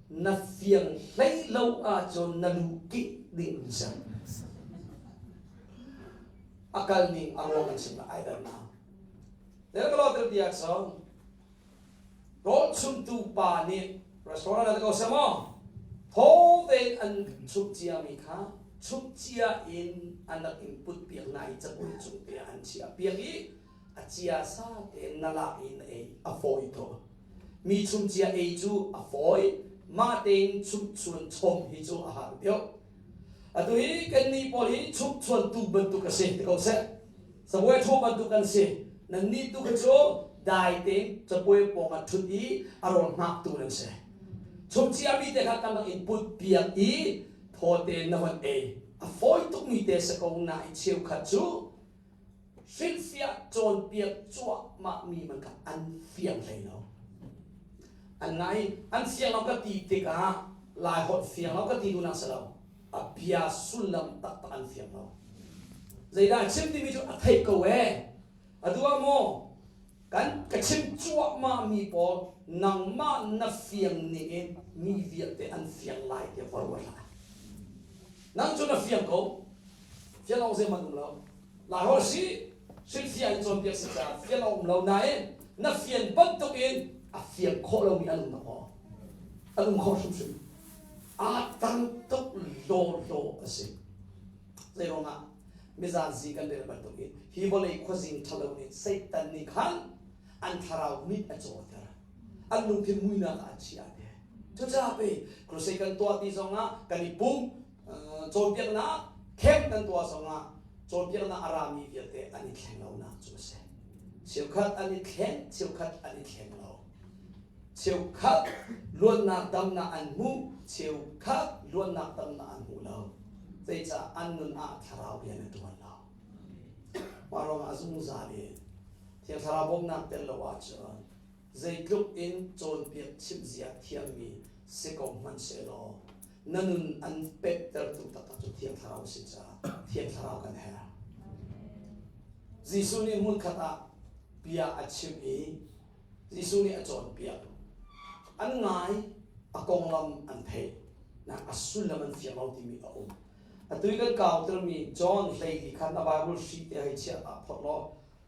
na fiang hlei lo ahcun na lu kih ding an si. A kal ning a ruang an chim la ai dannak. Tel ka lo tel ti ahcun rawl chumtu pa nih restaurant ah ko seh maw thaw tein an chumh ciami kha chumh cia in an rak in put piak hna i cabuai cung te ah an chiah piak i a cia sa tein na lak i na ei a fawi tuk. Mi chumh cia ei cu a fawi, mah tein chumh chuan chom hi cu a har deuh. Atu hi kannih pawl hi chumh chuantu bantuk a si ti ko seh. Cabuai ṭhu bantuk an si. Nannih tu kha cu dai tein cabuai pawng ah ṭhut i a rawl hngaktu nan si. Chumhcia mi te kha kan rak in put piak i thaw tein na von ei. A fawi tukmi te si ko nain cheukhat cu hrilhfiah cawnpiak cuahmah mi man kha an fiang hlei lo. An ngai an fiang lo ka ti tikah Lai holh fiang lo ka ti duhnak si lo. A bia sullam taktak an fiang lo. Zeidah chim timi cu a theih ko ee. Atu ah maw kan ka chim cuahmah mi pawl nangmah na fiang ning in mi vialte an fiang lai tiah va ruat hlah. Nang cu na fiang ko. Fiang awk zeihmanh um lo. Lai holh si hrilhfiah in cawnpiak si caah fian a um lo nain na fian bantuk in a fiang khawh lomi an um dah maw? An um kho hrimhrim. Aa dang tuk lawlaw a si. Zeiruangah mizazi kan rel bantuk in hi vawlei khuazing ṭhalo nih Satan nih khan an thlarau mit a cawter. An lungthin muinak ah a chiah te. Cucaah pei crusade kan tuah ti zongah kan i pum cawnpiaknak camp kan tuah zongah cawnpiaknak a rami vialte an i thleng lonak cu a si. Cheukhat an i thleng, cheukhat an i thleng lo. Cheukhat luatnak damnak an hmu, cheukhat luatnak damnak an hmu lo. Zeicah an nun ah thlarau rian a ṭuan lo. Mah ruangah zungzal in Thiang Thlarau bawmhnak tel lo ahcun zeitluk in cawnpiak chimhzia thiammi si ko hmanhsehlaw na nun an pektertu taktak cu Thiang Thlarau a si caah Thiang Thlarau kan herh. Jesuh nih hmunkhat ah bia a chim i Jesuh nih a cawnpiak. An ngai, a konglam an theih, nak a sullam an fiang lo timi a um. Atu i kan kautermi John 14 khan na Bible hri te hei chiah ta phot law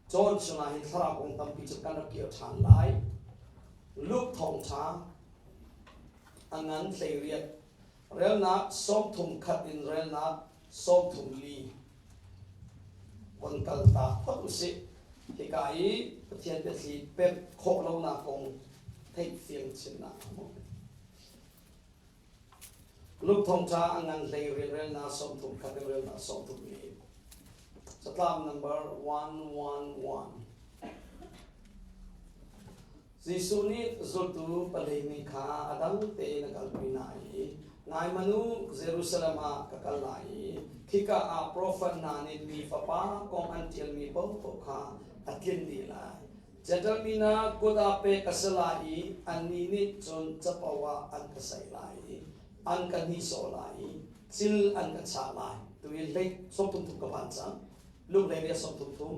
John chungah hin thlarau kong tampi cu kan rak kir ṭhan lai. Luke thawngṭha a ngan 18 relnak 31 in relnak 34 von kal ta phot usih. Hika i Pathian biathli pemh khawh lonak kong theihfiang chinnak a hmuh. Luke thawngṭha a ngan hlei relnak 31 in relnak 34. Catlam number 111. Jesuh nih zultu pahleihnih kha a dang tein a kalpi hna i, Ngai hmanh u, Jerusalem ah ka kal lai i khika ah profet hna nih Mi Fapa kong an ṭialmi paohpaoh kha a tlinh dih lai. Jentail mi hna kut ah pek a si lai i annih nih cun capo ah an ka saih lai i an ka nihsawh lai i cil an ka chah lai. Tu hi hlei sawm thum ka phan cang. Luklei nih a sawm thum thum.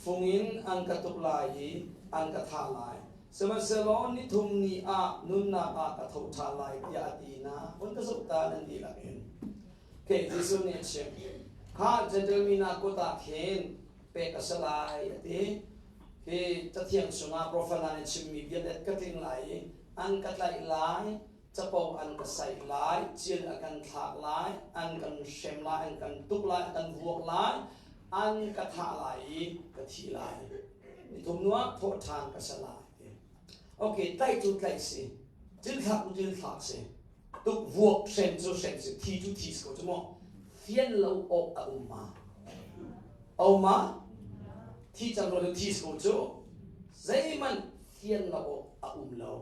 Fung in an ka tuk lai i an ka thah lai. Sihmanhsehlaw ni thum ni ah nunnak ah ka tho ṭhan lai tiah a ti hna. Vun ka zoh ta nan dihlak in. Okay, Jesuh nih a chim. Kha Jentail mi hna kut ah khin pek a si lai a ti. Hi Cathiang chungah profet hna nih chimmi vialte ka tling lai i an ka tlaih lai, capo an ka saih lai, cil a kan thlak lai, an kan hrem lai, an kan tuk lai, an kan vuak lai, an ka thah lai i ka thi lai. Nithum hnu ah thawh ṭhan ka si lai. Okay, tlaih cu tlaih si, cil thlak cu cil thlak si, tuk vuak hrem cu hrem si, thi cu thi si ko cu maw? Fian lo awk a um ma? A um ma? Thi cang lo thi si ko cu. Zeihmanh fian lo awk a um lo.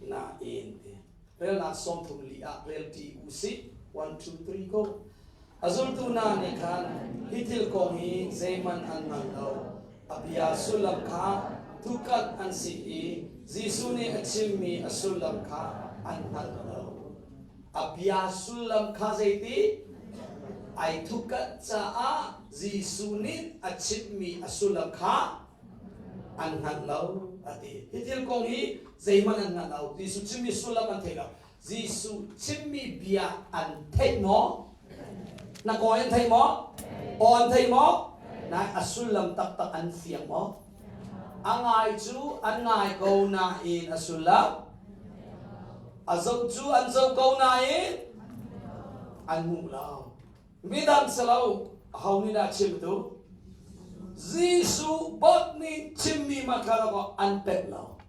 Nain ti. Relnak 34 ah rel ṭi u sih. 1, 2, 3, go. A zultu hna nih khan hi thil kong hi zeihmanh an hngal lo. A bia sullam kha tukhat an si i Jesuh nih a chimmi a sullam kha an hngal lo. A bia sullam kha zeiti? Ai thukat caah Jesuh nih a chimmi a sullam kha an hngal lo a ti. Hi thil kong hi zeihmanh an hngal lo. Jesuh chimmi sullam an thei lo. Jesuh chimmi bia an theih maw? Na kawi an thei maw? Aw an thei maw? Na a sullam taktak an fiang maw? A ngai cu an ngai ko nain a sullam a zoh cu an zoh ko nain an hmu lo. Midang si lo, aho nih dah chim tu? Jesuh bak nih chimmi mah kha an pek lo.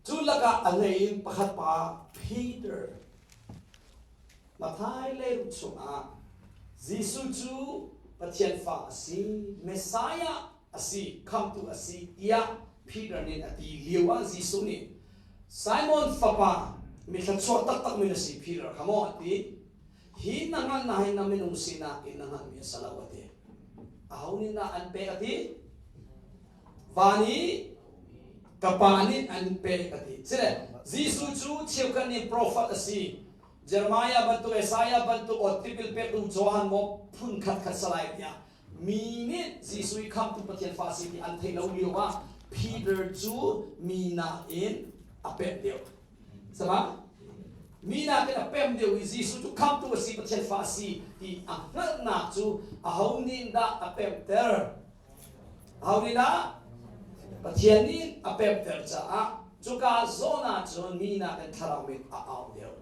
Cu lakah a hlei in pakhat pa Peter Matthai leiruk chungah Jesuh cu Pathian fa a si, Messiah a si, khamhtu a si tiah Peter nih a ti lio ah Jesuh nih Simon fapa mi thluachuah taktak mi na si Peter kha maw a ti. Hi na hngalhnak hi na minung sinak in na hngalhmi a si lo a ti. Aho nih dah an pek a ti? Van i ka pa nih an pek a ti. Sile Jesuh cu cheukhat nih profet a si. Jeremiah bantuk, Isaiah bantuk, aw tipil pektu Johan maw phun khat khat salai tiah mi nih Jesuh i khamtu Pathian fa si ti an theih lo lio ah Peter cu mi nakin a pek deuh. Sama? Mi nakin a pem deuh i Jesuh cu khamtu a si, Pathian fa a si ti a hngalhnak cu aho nih dah a pemter? Aho nih dah? Pathian nih a pemter caah cuka zawn ah cun mi nakin thlarau mit a au deuh.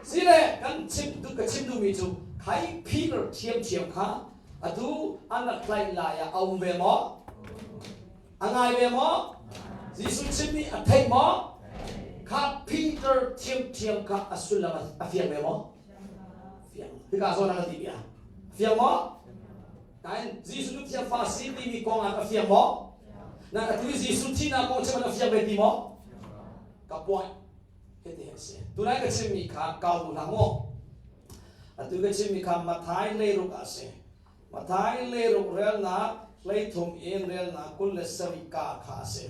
Sile kan chim ka chim duhmi cu khai Peter ṭhiamṭhiam kha atu an rak tlaih lai ah a um ve maw? A ngai ve maw? Jesuh chimmi a theih maw? Kha Peter ṭhiamṭhiam kha a sullam a fiang ve maw? Fiang. Hika zawn ah ka ti bia. Fiang maw? Nain Jesuh cu Pathian fa si timi kong ah ka fiang maw? Na atu i Jesuh thihnak kong chim ah na fiang ve ti maw? Ka point hiti a si. Tunai ka chimmi kha kau hlah mu. Atu ka chimmi kha Matthai leiruk ah a si. Matthai leiruk relnak hleithum in relnak 27 ka kha a si.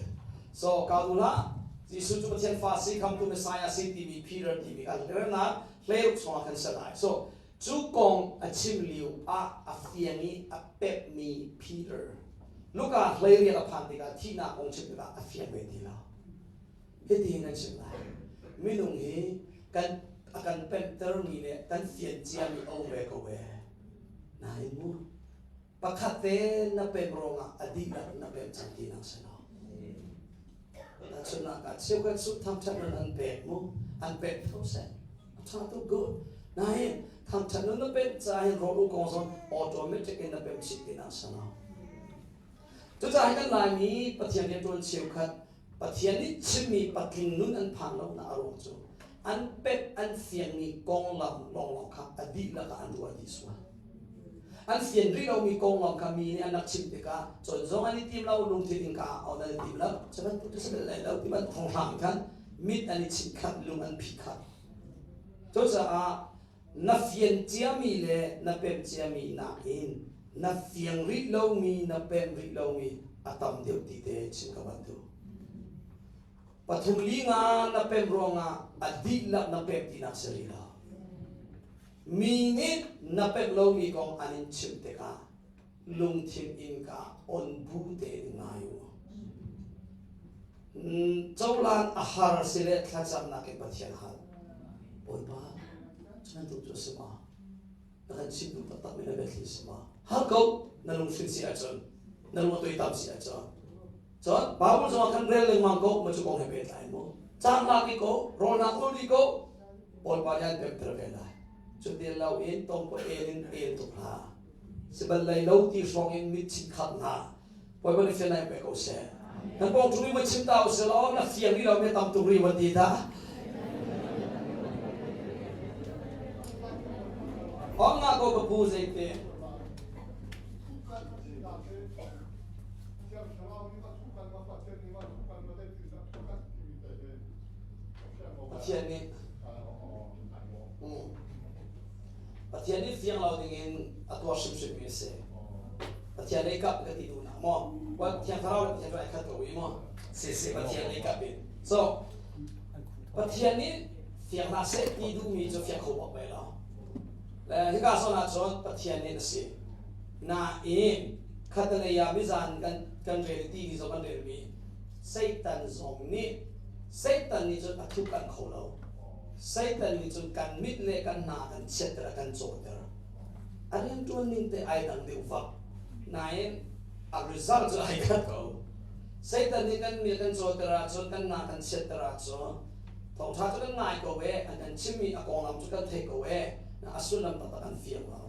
So kau hlah. Jesuh cu Pathian fa si, khamtu Messiah si timi Peter timi kha relnak hleiruk chungah khan si lai. So Cu kong a chim lio ah a fiang i a pemhmi Peter, Luka 18 a phan tikah thihnak kong chim tikah a fiang ve ti lo. Hitihin an chim lai. Minung hi kan a kan pemhtermi le kan fian ciami a um ve ko ve. Nain mu, pakhat te na pemh ruangah a dihlak na pemh cang tinak si lo. Tahchunhnak ah cheukhat cu thangṭhat nun an pek mu, an pek tho seh. A ṭha tuk good. Nain thangṭhat nun na pek caah hin rawl u kong zong automatic in na pem chih tinak si lo. Cucaah kan Laimi Pathian rianṭuan cheukhat Pathian nih chimmi patling nun an phan lonak a ruang cu an pek an fiangmi konglam lawnglawng kha a dihlak ah an ruah dih sual. An fian rih lomi konglam kha mi nih an rak chimh tikah cawn zong an i tim lo, lungthin in ka on an i tim lo. Cu bantuk cu si bel lai lo ti bantuk hrawnghrang khan mit an i chinh khat, lung an phih khat. Cucaah na fian ciami le na pemh ciami nakin na fiang rih lomi, na pemh rih lomi a tam deuh ti te chim ka van duh. Pathum li nga na pemh ruangah a dihlak na pemh tinak si rih lo. Mi nih na pemh lomi kong an in chimh tikah lungthin innka on bu tein ngai u. Cohlan a har si le thlacamnak in Pathian hal. Bawipa, cu bantuk cu a si ma? Na kan chim duh taktak mi na biathli si ma? Hal ko, na lunghrin si ahcun, na lung a tuaitam si ahcun. Cun Bible zong ah khan rel lengmang ko, ma cu kong he pehtlai mu. Caan lak i ko, rawl nak ul dih ko, Bawipa nih an pemter ve lai. Cuti lo in tongpaw el in el tuk hlah. Sibal lei lo ti hrawng in mit chit khat hna. Bawipa nih fian pe ko seh. Nan pawng ṭumi va chim ta usih law na fiang rih lo mi tam tuk rih van ti ta. Ong nga ko ka pu zeite. Pathian nih. Pathian nih fiang lo dingin a tuah hrimhrimmi a si. Pathian lei kap ka ti duhnak maw? Well, Thiang Thlarau le Pathian cu ai khat ko i maw? Si si Pathian lei kap in. So, Pathian nih fiang hna seh ti duhmi cu fiang kho bak bai lo. Le hika zawn ah cun Pathian nih a si. Nain khatalei ah mizan kan kan rel ti ni zong kan relmi Satan zong nih Satan nih cun a thup kan kho lo. Satan nih cun kan mit le kan hna kan chiatter a kan cawhter. A rianṭuan ning te ai dang deuh vak. Nain a result cu ai khat ko. Satan nih kan mit kan cawhter ahcun kan hna kan chiatter ahcun thawngṭha cu kan ngai ko e, an kan chimmi a konglam cu kan thei ko e, a sullam taktak kan fiang lo.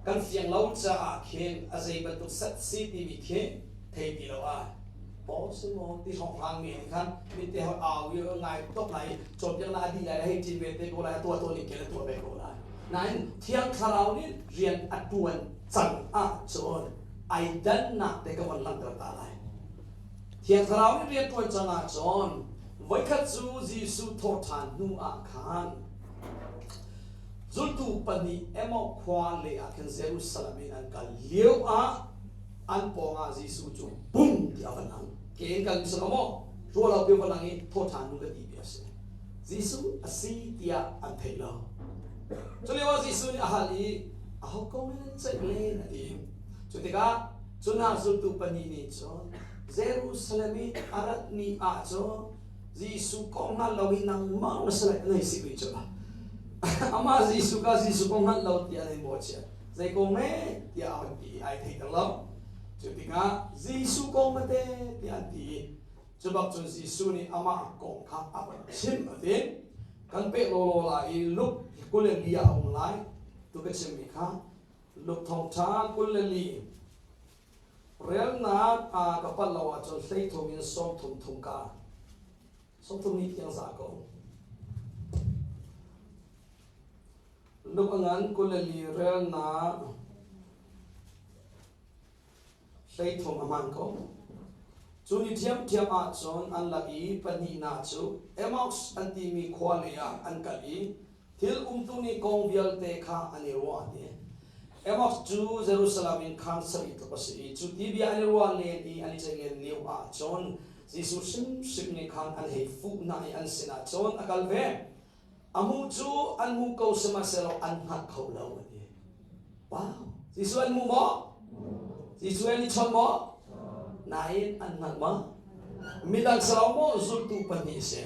Kan fiang lo caah khin a zei bantuk set si timi khi thei ti lo ai. Paul si maw ti hrawnghrang mi nih khan mit te hoi au i ngai tok lai cawnpiak na adi lai hei ṭin ve te ko lai tuah tuah ning kel tuah ve ko lai nain thiang thlarau nih rian a ṭuan cang ahcun ai dannak te ka von langhter ta lai thiang thlarau nih rian ṭuan cang ahcun voikhat cu Jesuh thawhṭhan hnu ah khan zultu pahnih Emmaus khua lei ah khin Jerusalem in an kal lio ah an pawngah Jesuh cu bum ti a van lang. Ke in kal mi si lo maw? Ruah lo pi van lang i thawṭhan nu ka ti mi a si. Jesuh a si tiah an theih lo. Cu lio ah Jesuh nih a hal i aho ko men an ceih len a ti. Cu tikah cu hna zultu pahnih nih cun Jerusalem i a rat ni ah cun Jesuh kong hngal lo i nangmah na si lai an hei si mi cu. Amah Jesuh ka Jesuh kong hngal lo tiah an hei mawhchiat. Zei kong e tiah a hun ti i ai theiter lo. Cu tikah Jesuh kong mate tiah an ti i cu bak cun Jesuh nih amah kong kha a van chim a ti. Kan peh lawlaw lai i Luke 24 ah a um lai. Tu ka chimmi kha Luke thawngṭha 24 relnak a ka palh lo ahcun 13 in 30 thum ka 30 ni tiang za ko. Luk a ngan 24 relnak 13 a hmaan ko. Cu ni ṭhiamṭhiam ahcun an lak i pahnihnak cu Emmaus an timi khua lei ah an kal i thil umtu nih kong vialte kha an i ruah ti. Emmaus cu Jerusalem in khan sarih tluk a si i cu ti bia an i ruah len i an i ceih len lio ahcun Jesuh hrimhrim nih khan an hei fuh hna i an sinah cun a kal ve. A hmuh cu an hmu ko sihmanhsehlaw an hngalh kho lo a ti. Wow! Jesuh an hmu maw? Jesuh an i chawn maw? Nain an hngalh maw? Midang si lo maw zultu pahnih si.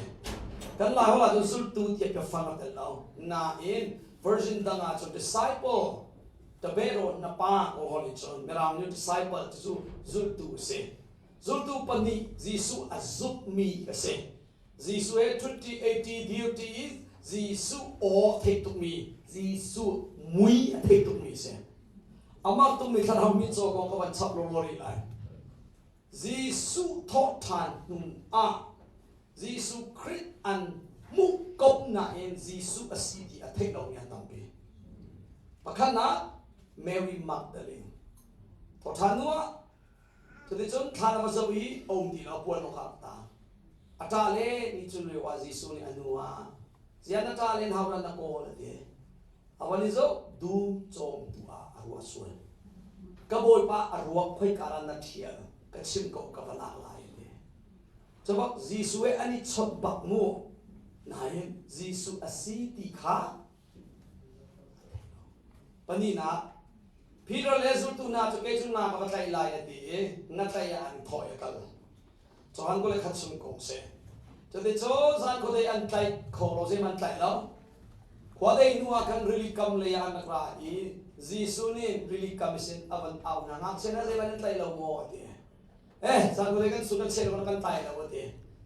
Kan Lai holh ahcun zultu tiah biafang a tel lo. Nain version dang ahcun disciple tabero na pa ko holh in cun Mirang nih disciple cu zultu a si. Zultu pahnih Jesuh a zumhmi a si. Jesuh he ṭhutṭi eiṭi dirṭi i Jesuh aw thei tukmi Jesuh mui a thei tukmi a si. Amah tukmi thlarau mi caw kong ka van chap lawlaw rih lai. Jesuh thawhṭhan hnu ah Jesuh Khrih an hmuh ko nain Jesuh a si ti a theih lomi an tampi. Pakhatnak Mary Magdalene. Thawhṭhan hnu ah Cuticun thlan a va zoh i a um ti lo, puan awk ah a tang. A ṭah le ni cu lio ah Jesuh nih a nu ah, Ziah na ṭah len hau dah na kawl a ti. A van i zoh, dum cawmtu ah a ruah sual. Ka bawipa a ruak khoika dah na ṭhial, ka chim ko ka va lak lai a ti. Cubak Jesuh he an i chawnh bak mu. Nain Jesuh a si ti kha Pahnihnak, Peter le zultu hna cu kei cu nga ka va tlaih lai a ti i nga tlaih ah an thawh i a kal. Johan 21 chung kong si. Cuticun zan khuadei an tlaih kho lo, zeihmanh an tlaih lo. Khuadei hnu ah khan rili kam lei ah an rak ra i Jesuh nih rili kam sin a van au hna, ngakchia hna zeihmanh an tlaih lo maw a ti. Eh, zan khuadei kan sul kan cheh lo kan tlai lo a ti.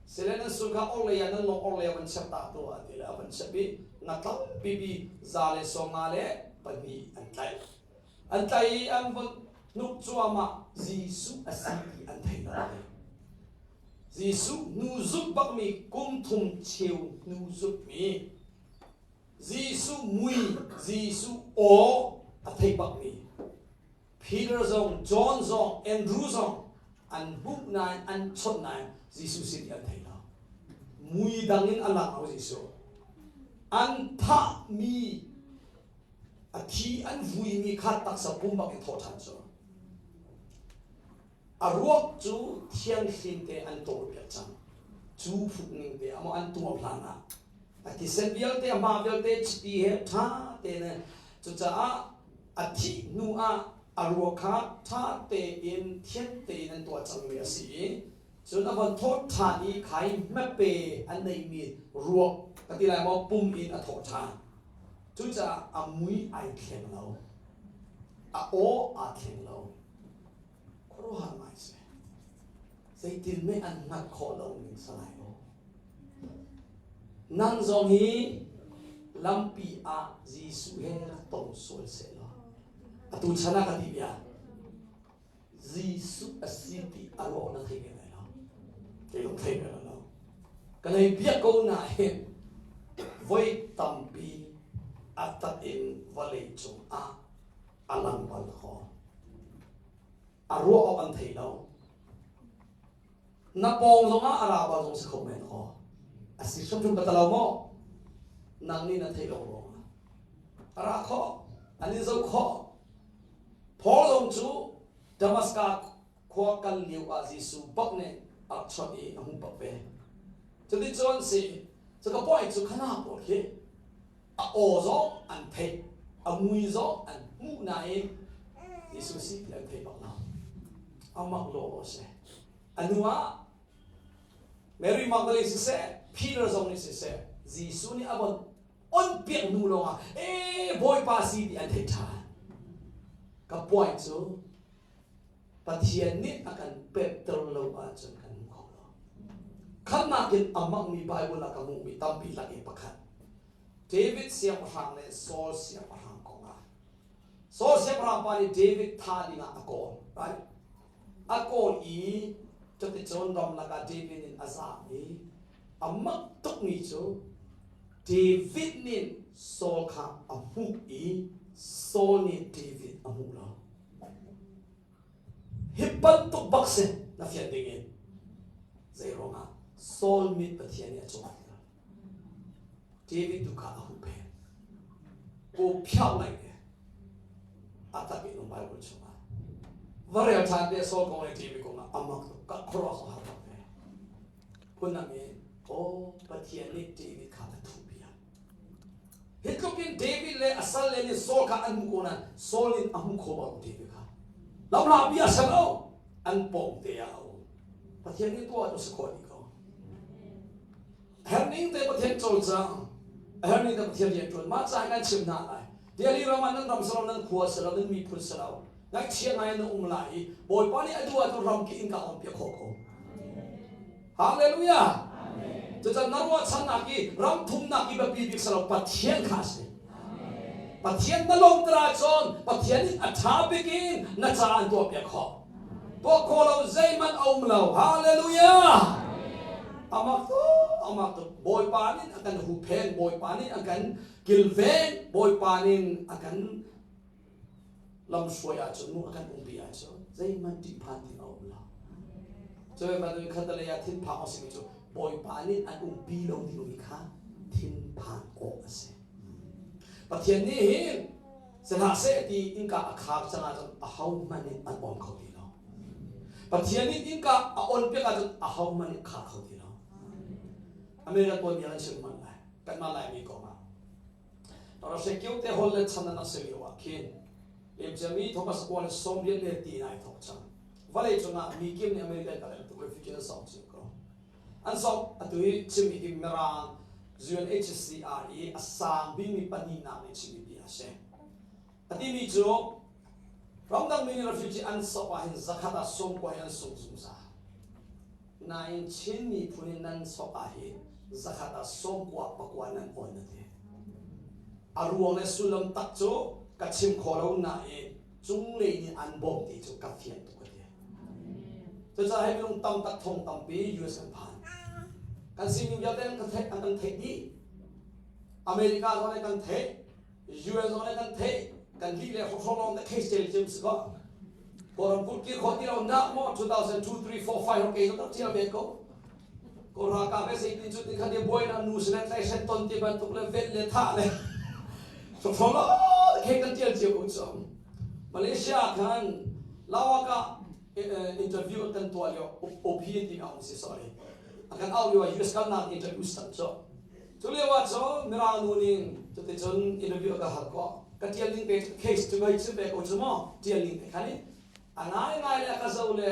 Sile nan sul kha orhlei ah nan lawng orhlei ah van chep ta tuah a ti le a van chep i nga tampi bi 152 an tlaih. An tlaih i an von hnuk cuahmah Jesuh a si ti an theih lo. Jesuh hnu zumh bakmi kum thum cheu hnu zumhmi Jesuh mui Jesuh aw a thei bakmi Peter zong, John zong, Andrew zong an hmuh nain an chawnh nain Jesuh sin i an thei lo. Mui dang in a lang lo Jesuh. An thahmi A thi an vuimi kha taksa pum bak in thawh ṭhan cu. A ruak cu thianghlim te an tawlpiak cang. Cu phuk ning te amaw an tuam hlan ah a thisen vialte a hma vialte chiti he ṭha tein cucaah a thih hnu ah a ruak kha ṭha tein thian tein an tuah cangmi a si i cun a von thawh ṭhan i khai hmape an neihmi ruak ka ti lai maw pum in a thawh ṭhan. Cucaah a mui ai thleng lo. A aw aa thleng lo. Khuaruahhar ngai si. Zeitin meh an hngalh khawh lo ning salai aw. Nang zong hi lampi ah Jesuh he rak tong sual seh law atu chan ah ka ti bia Jesuh a si ti a ruah na thei ve lai lo. Kei zong thei ve lo. Ka lei biak ko na hin voi tampi a tat in vawlei cung ah a lang bal kho. A ruah awk an thei lo. Na pawng zongah a ra bal zong si kho men kho. A si hrimhrim ka ta lo maw? Nang nih na theih lo ruangah. A ra kho. An in zoh khawh. Paul zong cu Damaskas khua kal lio ah Jesuh bak nih a rak chawnh i a hmuh bak ve. Cuticun si, cu ka point cu khana pawl khi a aw zong an theih, a mui zong an hmuh nain Jesuh si ti an thei bak lo. Amak law a si. A hnu ah Mary Magdalene siseh, Peter zong nih siseh, Jesuh nih a von on piak hnu lawngah ee Bawipa si ti an theih ṭhan. Ka point cu Pathian nih a kan pekter lo ahcun kan hmu kho lo. Khamnak in a makmi Bible ah ka hmuhmi tampi lak i pakhat. David siangpahrang le Saul siangpahrang kong ah. Saul siangpahrang pa nih David tha dingah a kawl, right? A kawl i cuticun ramlak ah David in a zaam i a mak tukmi cu David nih Saul kha a hmuh i Saul nih David a hmuh lo. Hi bantuk bak si na fian ding in zei ruangah Saul mit Pathian nih a cungah David tu kha a huhphen. Paw phiau lai ke a tak in um Bible chungah. Va rel ṭhan te Saul kong le David kong ah amak tuk ka khuaruah har bak ve. Phundang in aw Pathian nih David kha a thuh piak. Hi tluk in David le a sal le nih Saul kha an hmu ko nain Saul nih a hmu kho bal David kha. Lamhla bia a ser lo an pawng te ah a um. Pathian nih tuah cu si khawh dih ko. Herning te Pathian cawlcang a herning te Pathian rian ṭuan mah ca kan chim hna lai. Delhi ram ah nan ram salo nan khua salo nan miphun salo ngaihchia ngai na um lai i Bawipa nih a duh ahcun ram ki in ka on piak khawh ko. Hallelujah. Cucan na ruahchannak i ram thumnak i biapi bik salo Pathian kha a si. Pathian na lawmter ahcun Pathian nih a ṭha bik in na ca an tuah piak khawh. Tuah khawh lo zeihmanh a um lo. Hallelujah. Amak tuk, amak tuk. Bawipa nih a kan huhphen, Bawipa nih a kan kilven, Bawipa nih a kan lamhruai ahcun mu a kan umpi ahcun zeihmanh ṭihphan ding a um lo. Cu bantukin khatalei ah thinphang awk simi cu Bawipa nih an umpi lo dingmi kha thinphan awk a si. Pathian nih hin sihlah seh ti innka a khar cang ahcun ahohmanh nih an on kho ti lo. Pathian nih innka a on piak ahcun ahohmanh nih khar kho ti lo. American tuanbia kan chim hmanh lai. Kanmah Laimi kong ah. Rose kio te hol le chan an si lio ah khin lemciami Thomas Kuan sawmriat le ti in ai thawk cang. Vawlei cungah mi kim nih American kal an tuk refugee an sawm cio ko. An sawm atu hi chimmi hi Mirang UNHCR i a sang bikmi pahnihnak nih chimmi bia a si. A timi cu ramdang mi nih refugee an sawk ah hin zakhat ah sawmkua hi an sung zungzal. Nain Chin miphun in nan sok ah hin zakhat ah sawmkua pakua nan awn na ti. A ruang le sullam tak cu ka chim kho lo nain cunglei nih an bawmh ti cu ka fian tuk ka ti. Cucaah hi minung tam tak thong tampi US kan phan. Kan sining vialte an kan theih an kan theih dih. America zong nih kan theih, US zong nih kan theih, kan lih le hrawkhrang lawng te case tel cim si ko. Kawlram kulh kir khawh ti lo nak maw 2002 3 4 5 hong kei zong tak thial ve ko. Kawl ralkap he zeitin cu ti kha ti buai na nu sin tlai hren ton ti bantuk le vel le thah le hrawkhrang lawng. Khe kan tial cio ko cu. Malaysia khan Lawaka interview kan tuah lio OP ti a um si sorry. A kan au lio US kalnak interview san cu. Cu lio ah cu Mirang nu ning cuticun interview a ka hal ko. Ka tial ning pe case cu ngei cu pe ko cu maw tial ning te khan i a ngai ngai le a ka zo le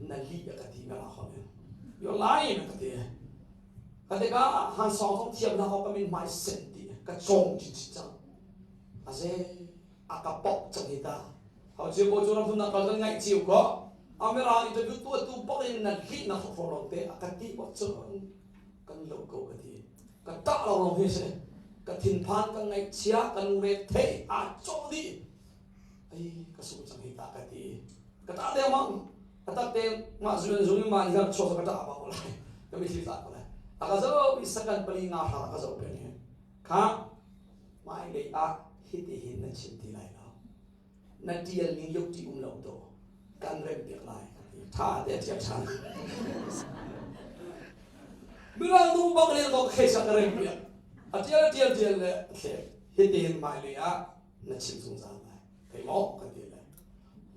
na li a ka ti Mirang holh in. You're lying a ka ti. Ka tikah han song zong thiam na ka min hmai sen ti ka cawng chinchin cang. Aze a ka pok cang hi ta. Hau chiu ko cu ram thumnak kal kan ngaih chiu ko. Amira interview tu tu bak in na li na khor long te a ka ti bak cun kan lo ko ka ti. Ka tah lo long hi si. Ka thinphan ka ngaih chia ka lungre thei a cawh dih. Ai ka sung cang hi ta ka ti. Ka tah dengmang. A tak te mah zun zun ma ni kan chuak ka tah ba ko lai. Ka mitthli tla ko lai. A ka zo i sakan pali nga hra ka zo peng hi. Kha mai lei ah hiti hin na chim ti lai lo. Na tial ning yok ti um lo to kan rem piak lai. Tha te tiak than. Mirang nu bak le bak khe sa ka rem piak. A tial tial tial le thlek hiti hin mai lei ah na chim zungzal lai thei maw kan ti le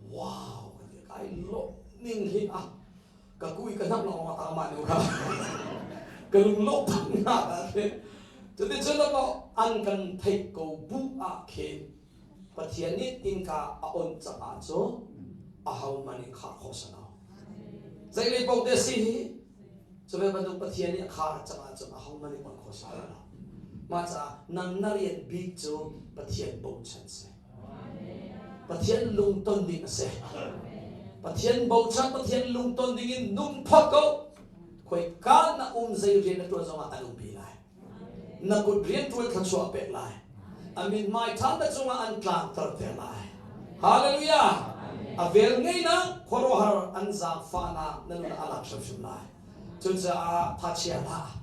wow kan ti kai lo ning hi a ka kui ka hnap lawng ta ma nu kha ka lung lo thak na ta the cuti cun ko an kan theih ko bu ah khin Pathian nih innka a on cang ah cun a ho man in khar khawh sana zei lei paoh te si hi cu ve bantuk Pathian nih a khar cang ah cun a ho man in on khawh sana lo Mah caah nang na rian bik cu Pathian bochan si. Pathian lungton ding a si. Pathian bochan, Pathian lungton ding in nung phot ko. Khoi ka na um zei rian na tuan zongah an umpi lai. Na kut rian tuan thluachuah pek lai. A mithmai ṭha na cungah an tlangter te lai. Hallelujah! A vel ngeinak khuaruahhar an zaangfahnak na nun ah a lak hrimhrim lai. Cucaah thachia hlah.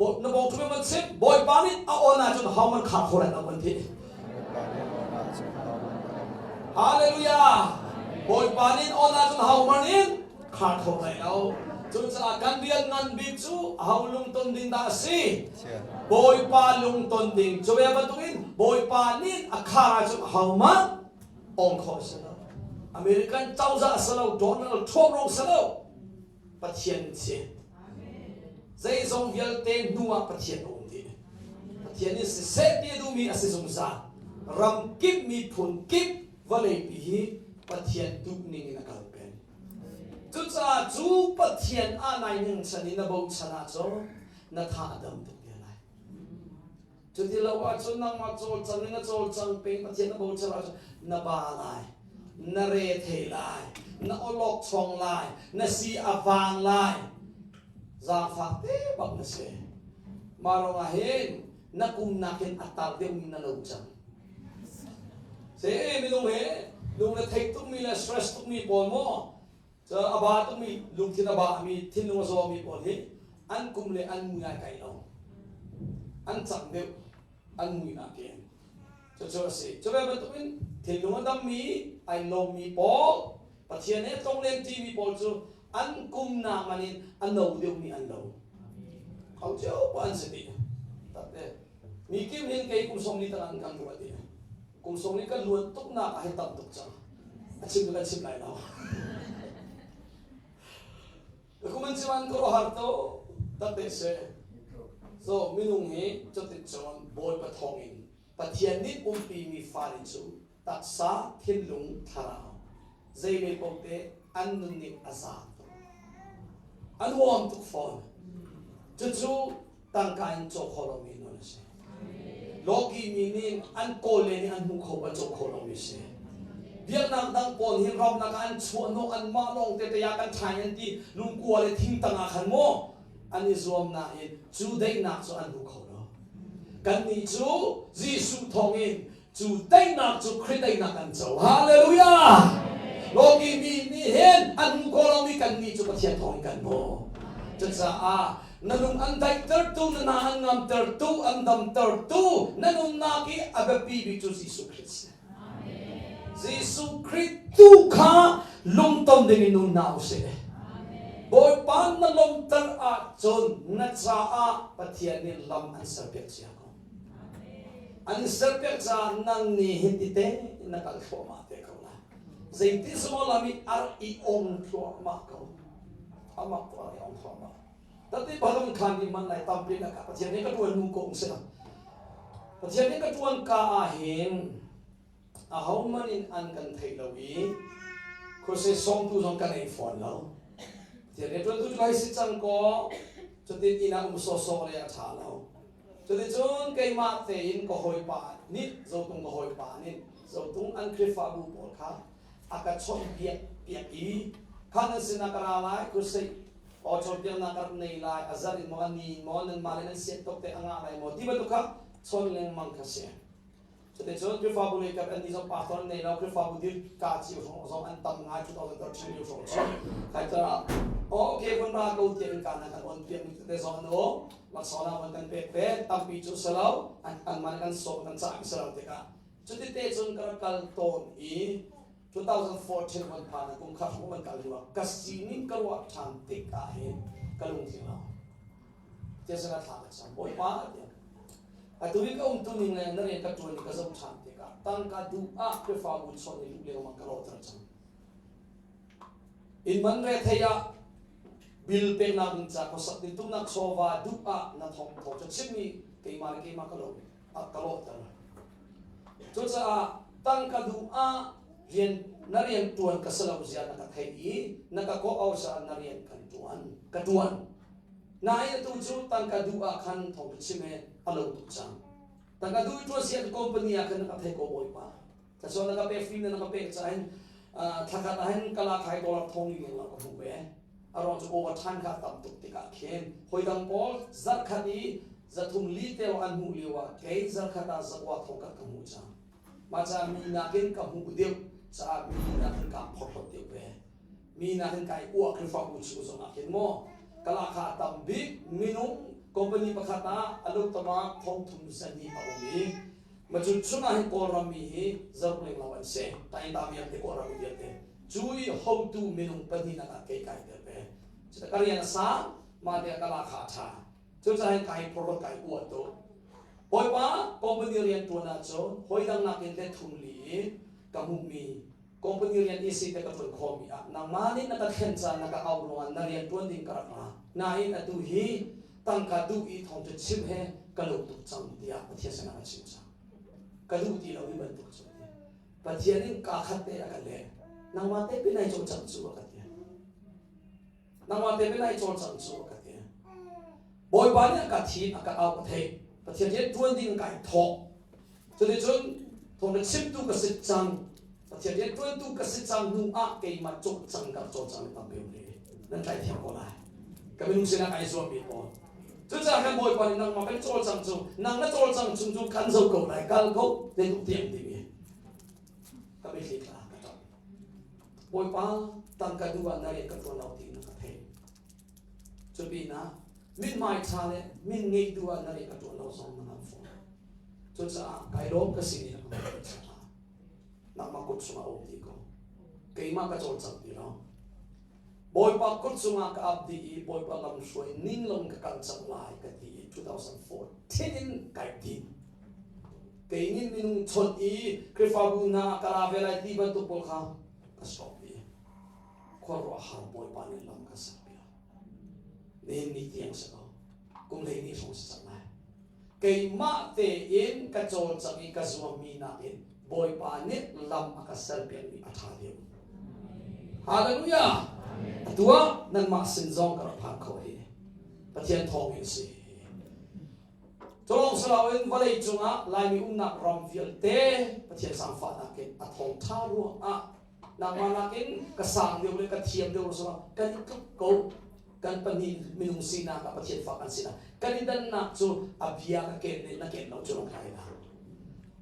Na bawngṭhu man chim Bawipa nih a on ahcun ho man khar kho lai lo an ti. Hallelujah! Bawipa nih on ahcun ho man in khar kho lai lo. Cucaah kan rian ngan bik cu ho lungton ding dah a si? Bawipa lungton ding. Cu ve bantukin Bawipa nih a khar ahcun ho man ong kho a si lo. American cozah a si lo, Donald Trump rong si lo. Pathian si. Zeizong vialte hnu ah Pathian a um dih. Pathian in siseh ti a duhmi a si zungzal. Ram kip miphun kip vawleipi hi Pathian duhning in a kal peng. Cucaah cu Pathian ah nai ning chan i na bochan ahcun na tha a dam tuk te lai. Cuti lo ahcun nangmah cawlcang in na cawlcang peng Pathian na bochan ahcun na ba lai, na re thei lai, na awlok chong lai, na si a vang lai. Zaangfak te bak na si. Mah ruangah hin na kum nakin a tar deuhmi na lo cang. Se minung he lung na theih tukmi le stress tukmi pawl maw a ba tukmi lungthin a bami thinlung a zawmi pawl hi an kum le an mui ai kai lo an cang deuh an mui a ken cucu a si cu ve bantukin thinlung a dammi ai lawmmi pawl Pathian he tlonglen ṭimi pawl cu an kum nak man in a no deuhmi an lo kho cio pa an si dih takte mi kim hin kei kum 40 tang an kan ruah dih kum 40 kan luan tuk nak ah hin tam tuk cang a chim kan chim lai lo kuman chiman ko har to takte se so minung hi cutin cun bawipa thawng in pathian nih umpi mi fale cu taksa thinlung thlarau zei paoh te an nun nih a za tuk an huam tuk fawn cucu tangka in caw kho lomi nun a si. Lawki mi nih an kawl le nih an hmu kho an caw kho lomi si. Biaknak dang pawl hi ramlak ah an chuah hnawh anmah lawng te te ah kan ṭhai an ti lungkua le thingtang ah khan maw an i zuam nain cu daihnak cu an hmu kho lo. Kannih cu Jesuh thawngin cu daihnak cu Khrih daihnak kan co. Hallelujah! Lawki mi nih hin an hmu kho lomi kannih cu Pathian thawngin kan hmu. Cucaah na lung an daihtertu, na hna an ngamtertu, an damtertu, na nunnak i a biapi bik cu Jesuh Khrih si. Jesuh Khrih tu kha lungton ding in nun hna usih. Bawipa na lawmter ahcun na caah Pathian nih lam an serpiak cia ko. An serpiak caah nang nih hin ti te na kal thluahmah te ko lai. Zeitin semaw lam i ar i ong thluahmah ko. Amak tu ar i ong thluahmah. Tati balung khan ni man lai tampi na ka Pathian nih ka tuan nu ko si Pathian nih ka tuan ka ah hin aho man in an kan thei lo i khuase sawmtu zong kan ei fawn lo. Pathian nih tuan tu cu hai si cang ko cutin inn ah um sawsawh le a ṭha lo. Cuticun keimah tein ka hawipa nih Zotung ka hawipa nih Zotung an Khrihfabu pawl kha a ka chawnhbiak piak i kha nan sinah ka ra lai crusade aw cawnpiaknak ka rak nei lai a zarh in maw a ni in maw nanmah le nan sian tuk te a ngah lai maw ti bantuk kha chawn lengmang kha si. Cuticun Khrihfabu lei kap an nih zong pastor an nei lo, Khrihfabu dir ka cio hrawng zong an tam ngai 2013 lio hrawng cu. Kai caah okay vun ra ko tiah in ka na kan on piak mi tete zong an um. Laksawng na von kan pek ve, tampi cu si lo, an an man kan sawm kan cah mi si lo tikah. Cuti te cun ka rak kal tawn i 2014 von phan ah kum khat hrawng van kal hnu ah ka sining ka ruah ṭhan tik ah hin ka lungtling lo. Tiah sana thla ka cam Bawipa tiah atu i ka um tu ning le na rian ka ṭuan ka zoh ṭhan tikah tangka duh ah Khrihfabu chawn i luh lengmang ka lawhter cang. Inn man rethei ah bil peknak ding ca khuasak tintumnak chawva duh ah na thong thawng cu chimmi keimah le keimah ka lo ka lawhter. Cucaah tangka duh ah rian na rian ṭuan ka si lo zia na ka theih i na ka kawh au caah na rian kan ṭuan ka ṭuan. Nain atu cu tangka duh ah khan thawngṭha chim he a lo tuk cang. Tangka duh i ṭuan sian company ah khan na ka thei ko bawipa. Thlachuah na ka pek fim na ka pek caah hin thlakhat ah hin kala khai dollar thong li leng ka hmuh ve. A ruang cu overtime kha tam tuk tikah khin hoi dang pawl zarhkhat i zathum li tel an hmuh lio ah kei zarhkhat ah zakua thong kat ka hmuh cang. Mah caah mi nakin ka hmuh deuh caah mi nakin kaa phorhlawt deuh ve. Mi nakin kai uah Khrihfabu chung zong ah khin maw kala kha a tam bik minung company pakhat ah a lutama thong thum zani a um i macun chungah hin Kawlram mi hi zaruk lenglo an si tain ta vialte Kawlram mi vialte cu i hotu minung pahnihnak ah kei kai tel ve cuta ka rian a sang mah te kala kha a ṭha cucaah hin kai phorhlawt kai uah tu Bawipa company rian ṭuan ahcun hawi dang nakin let thum li i ka hmuhmi company rian isi te ka ṭuan khawhmi ah nangmah nih na ka thlen caan na ka auh ruangah na rian ṭuan ding ka rak ra nain atu hi tangka duh i thawngṭha chim he ka lo tuk cang tiah Pathian sinah ka chim cang ka duh ti lo hi bantuk cu ti Pathian in kaa khat te a ka leh nangmah te pin ai cawlcangh cu a ka ti nangmah te pin ai cawlcangh cu a ka ti Bawipa nih a ka thin a ka au ka theih Pathian rian ṭuan ding kai thawh Cuticun thawngṭha chimtu ka si cang, Pathian rianṭuantu ka si cang hnu ah keimah cawlcang ka cawlcang mi tampi um rih. Nan tlaithiam ko lai. Ka minung sinak ai zuammi pawl. Cucaah kan Bawipa nih nangmah kan cawlcang cu, nang na cawlcang chung cu kan zo ko lai, kal ko, zeitluk tiang timi. Ka mitthli tla ka ṭap. Bawipa, tangka duh ah na rian ka ṭuan lo ti na ka theih. Cupinah mithmai ṭha le min ngei duh ah na rian ka ṭuan lo zong na ngamh fawn. Cucaah kai lawm ka sin in a ka caah nangmah kut chungah um dih ko. Keimah ka cawlcang ti lo. Bawipa kut cungah ka ap dih i Bawipa lamhruai ning lawng ka kal cang lai ka ti i 2014 in kai din. Kei nih minung chawnh i Khrihfabu hna ka ra ve lai ti bantuk pawl kha ka stop dih. Khuaruahhar Bawipa nih lam ka serpiak. Nihin ni tiang si ko. Kum 12 hrawng si cang lai. Keimah tein ka cawlcang i ka zuammi nakin Bawipa nih lam a ka serpiakmi a ṭha deuh. Hallelujah! Atu ah nanmah sin zong ka rak phan kho hi. Pathian thawng in si. Culawng si loin vawlei cungah Laimi umnak ram vialte Pathian sangfahnak in a thawngṭha ruangah nangmah nakin ka sang deuh le ka thiam deuh lo kan i tluk ko kan pahnih minung sinak ah Pathian fa kan sinak kan i dannak cu a bia ka ken le na ken lo cu lawng kai la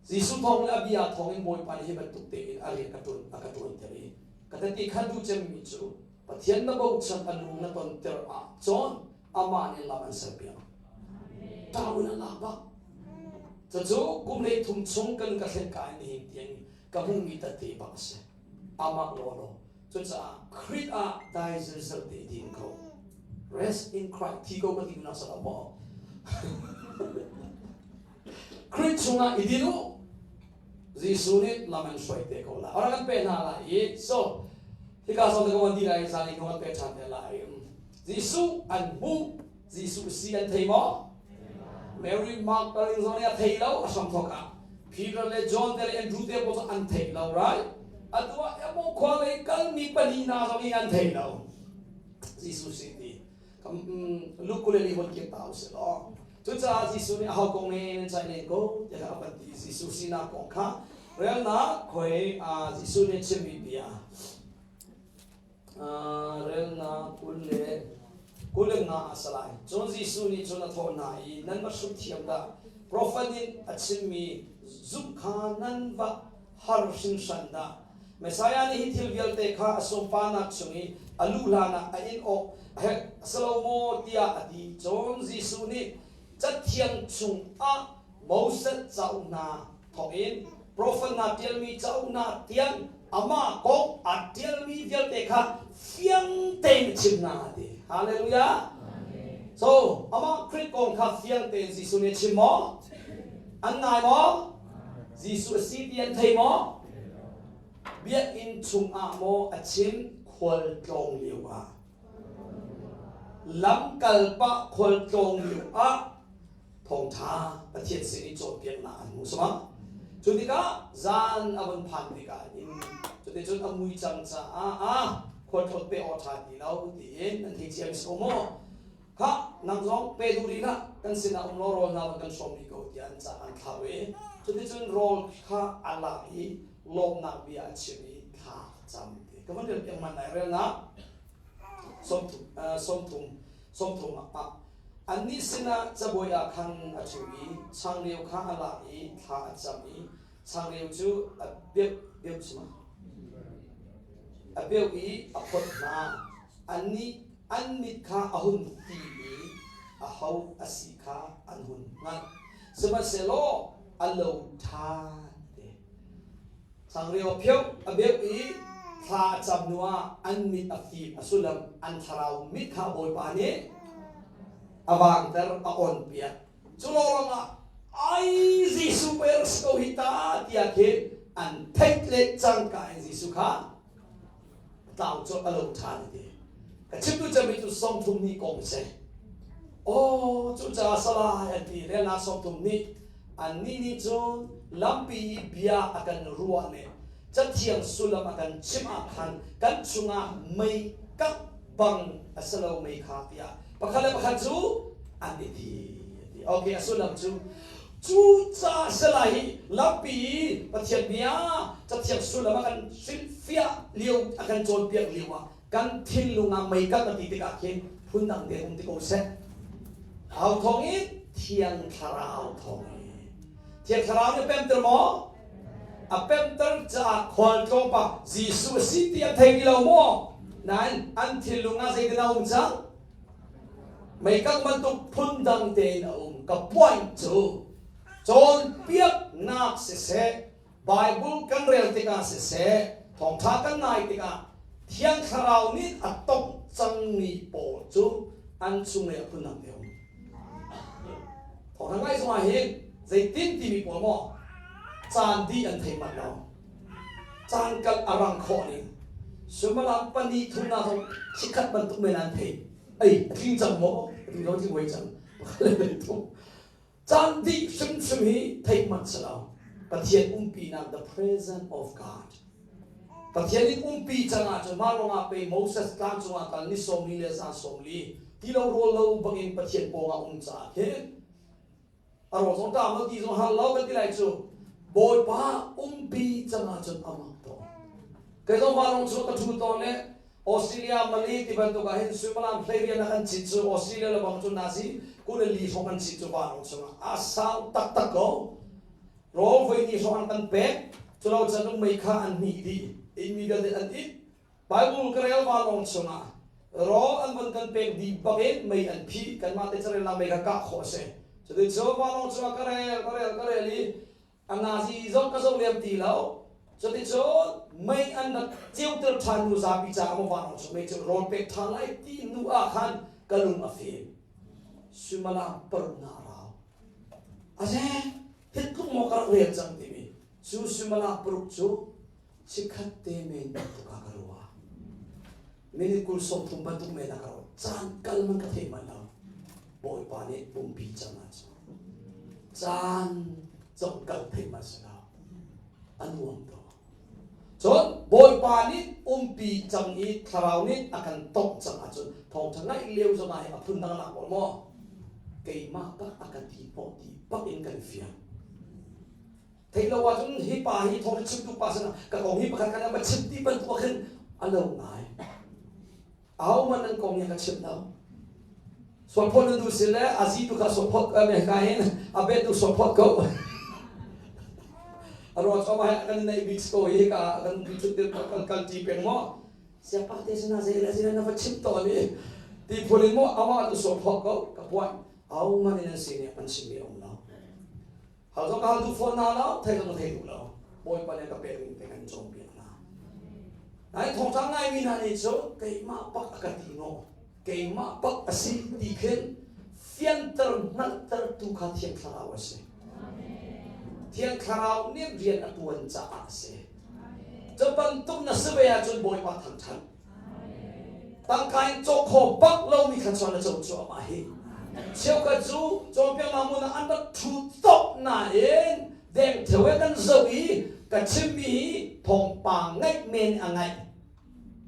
Jesuh thawng le a bia thawng in Bawipa nih hi bantuk tein a rian ka ṭuan a ka ṭuanter i ka tati kha duh cemmi cu Pathian na bochan a lung na tonter ah cun amah nih lam an serpiak ṭau in a lak bak cucu kum 30 chung kan ka thlen ka in nihin tiang ka hmuhmi tette bak a si amah lawlaw cucaah Khrih ah dai zilzel te din ko rest in Christ thi ko ka ti na sa maw. Khrih chungah i din u. Jesuh nih lam an hruai te ko lai. Ora kan pe hna lai i so hika zawn te ko di lai zan i kan pe ṭhan te lai. Jesuh an hmuh, Jesuh si an thei maw? Mary Magdalene zong nih a thei lo a hram thawk ah. Peter le John te le Andrew te pawl an thei lo, right? Atu ah emo khua lei kalmi pali hna zong nih an thei lo. Jesuh si ti. Luke 22 von kir ta usih law. Cucaah Jesuh nih aho kong ne nan caih len ko tiah a van ti. Jesuh sinak kong kha relnak khoi Jesuh nih chimmi bia relnak 25 a si lai. Cun Jesuh nih cun a thawh hna i nan va hrut thiam dah profet nih a chimmi zumh kha nan va har hringhran dah. Messiah nih hi thil vialte kha a sunparnak chung i a luh hlanah a in awk a herh a si lo maw tiah a ti. Cun Jesuh nih Cathiang chungah Moses cauk hna thawngin profet hna ṭialmi cauk hna tiang amah kong aa ṭialmi vialte kha fiang tein a chim hna a ti. Hallelujah! So, amah Khrih kong kha fiang tein Jesuh nih a chim maw? An ngai maw? Jesuh a si ti an thei maw? Biakinn chungah maw a chim khualtlawng lio ah? Lamkal pah khualtlawng lio ah thawngṭha Pathian sin i cawnpiaknak an hmu sama. Cu tikah zan a vun phan tikah in cuticun a mui cang caah ah khualtlawn pe aw ṭha ti lo tiin an thei cia mi si ko maw? Khah, nang zong pe duh rih hlah, kan sinah um law rawl hna van kan hrawm rih ko tiah an ca an thlau i cuticun rawl kha a lak i lawmhnak bia a chim i thla a cam ti. Ka van rel piak man lai relnak 30 ah annih sinah cabuai ah khan a ṭhu i changreu kha a lak i thla a cam i changreu cu a beuh beuh a beuh i a phawt hna. Annih an mit kha a hun ti i aho a si kha an hun hngalh. Sihmanhsehlaw a lo ṭhan te. Changreu a pheuh a beuh i thla a cam hnuah an mit a fim a sullam an thlarau mit kha Bawipa nih a vangter a onpiak. Cu lawng ah ai Jesuh pei rak si ko hi ta tiah khin an theih le cangka in Jesuh kha tlau cu a lo ṭhan ti. Ka chimtu cemmi cu 30 ni kong si. Aw, cucaah salai an ti relnak 30 nih annih nih cun lampi i bia a kan ruah le cathiang sullam a kan chimh ah khan kan chungah mei kangh bang a si lo mei kha tiah pakhat le pakhat cu an i ti. Okay, a sullam cu cucaah salai hi lampi i Pathian bia cathiang sullam a kan hrilhfiah lio a kan cawnpiak lio ah kan thinlung ah mei kangh a ti tikah khin phundang te um ti ko seh. Hau thawng in Thiang Thlarau thawng in. Thiang Thlarau nih a pemter maw? A pemter caah khualtlawng pa Jesuh a si ti an thei ti lo maw? Nain an thinlung ah zeitin a um cang? Meikang bantuk phundang tein a um. Ka point cu cawnpiaknak siseh, Bible kan rel tikah siseh, thawngṭha kan ngai tikah Thiang Thlarau nih a tongh cangmi pawl cu an chunglei ah phundang te a um. Thawngṭha ngai zongah hin zeitin timi pawl maw caan dih an thei manh lo. Caan kal a rang khawh ning. Suimilam pahnih thumnak zong chikkhat bantuk men an thei. Ei, a tling cang maw? A tling lo tling wei cang. Pakhat le thum. Caan dih hrimhrim hi theih manh si lo. Pathian umpinak the presence of God. Pathian in umpi cang ahcun mah ruangah pei Moses tlang cungah kal ni 40 le zan 40 ti lo rawl lo bangin Pathian pawngah um caah khin a rawl zong ṭam lo ti zong hal lo kan ti lai cu Bawipa umpi cang ahcun a mak tawn kei zong vanlawng chung ka ṭhu tawn le Australia Malay ti bantuk ah hin suimilam 12 a kan cit cu Australia le bang cu nazi 22 hrawng kan cit cu vanlawng chungah a sau taktak ko rawl voi ni hrawng an kan pek cu lo can mei kha an hnih dih inn mi vialte an it Bible ka rel vanlawng chungah rawl an von kan pek dih bangin mei an phih kanmah te carelnak mei kha kah khawh a si. Cuticun vanlawng chungah ka rel ka rel ka rel i a nazi zong ka zoh lem ti lo. Cuticun mei an rak ceuter ṭhan nu zapi caah maw vanlawng chung mei cu rawl pek ṭhan lai ti hnu ah khan ka lung a fim. Suimilam 6 na rau. A ze. Hi tluk maw ka rak rel cang timi cu suimilam paruk cu chikkhat te men bantuk ah ka ruah. Minute 20 30 bantuk men ah ka ruah. Caan kal man ka theih manh lo. Bawipa nih pumpi cang ahcun caan zong kal theih manh si lo. A nuam tuk. Cun Bawipa nih umpi cang i thlarau nih a kan tongh cang ahcun thawngṭha ngaih lio zongah hi a phundang nak maw maw keimah bak a ka ti hnawh ti bak in kan fiang. Theih lo ahcun hi pa hi thawngṭha chimtu pa sinah ka kong hi pakhat khat va chim ti bantuk ah khin a lo ngai. Ahohmanh nan kong hi ka chimh lo. Sualphawt nan duh si le a zi tu kha sualphawt me ka hin a bet tu sualphawt ko. A ruang cu amah kan neih bik ko hi ka kan kan kal ti peng maw. Siapa te sana zei le zei na va chimh tawn i ti phun in maw amah tu sualphawt ko ka puan ahohmanh in an sin i an chimmi a um lo. Hal zong ka hal duh fawn hna lo, thei zong ka thei duh lo. Bawipa nih ka pek ning te kan cawnpiak hna. Nai thawngṭha ngaimi hna nih cun keimah bak a ka ti naw, keimah bak a si ti khin fianter hngalhter tu kha Thiang Thlarau a si. Thiang Thlarau nih rian a ṭuan caah a si. Cu bantuk na si ve ahcun Bawipa thangṭhat. Tangka in cawk khawh bak lomi kha chuan na co cuahmah hi. Cheukhat cu cawnpiaknak hmun ah an rak ṭhu top nain deng theu he kan zoh i ka chimmi hi thawngpang ngaih men a ngaih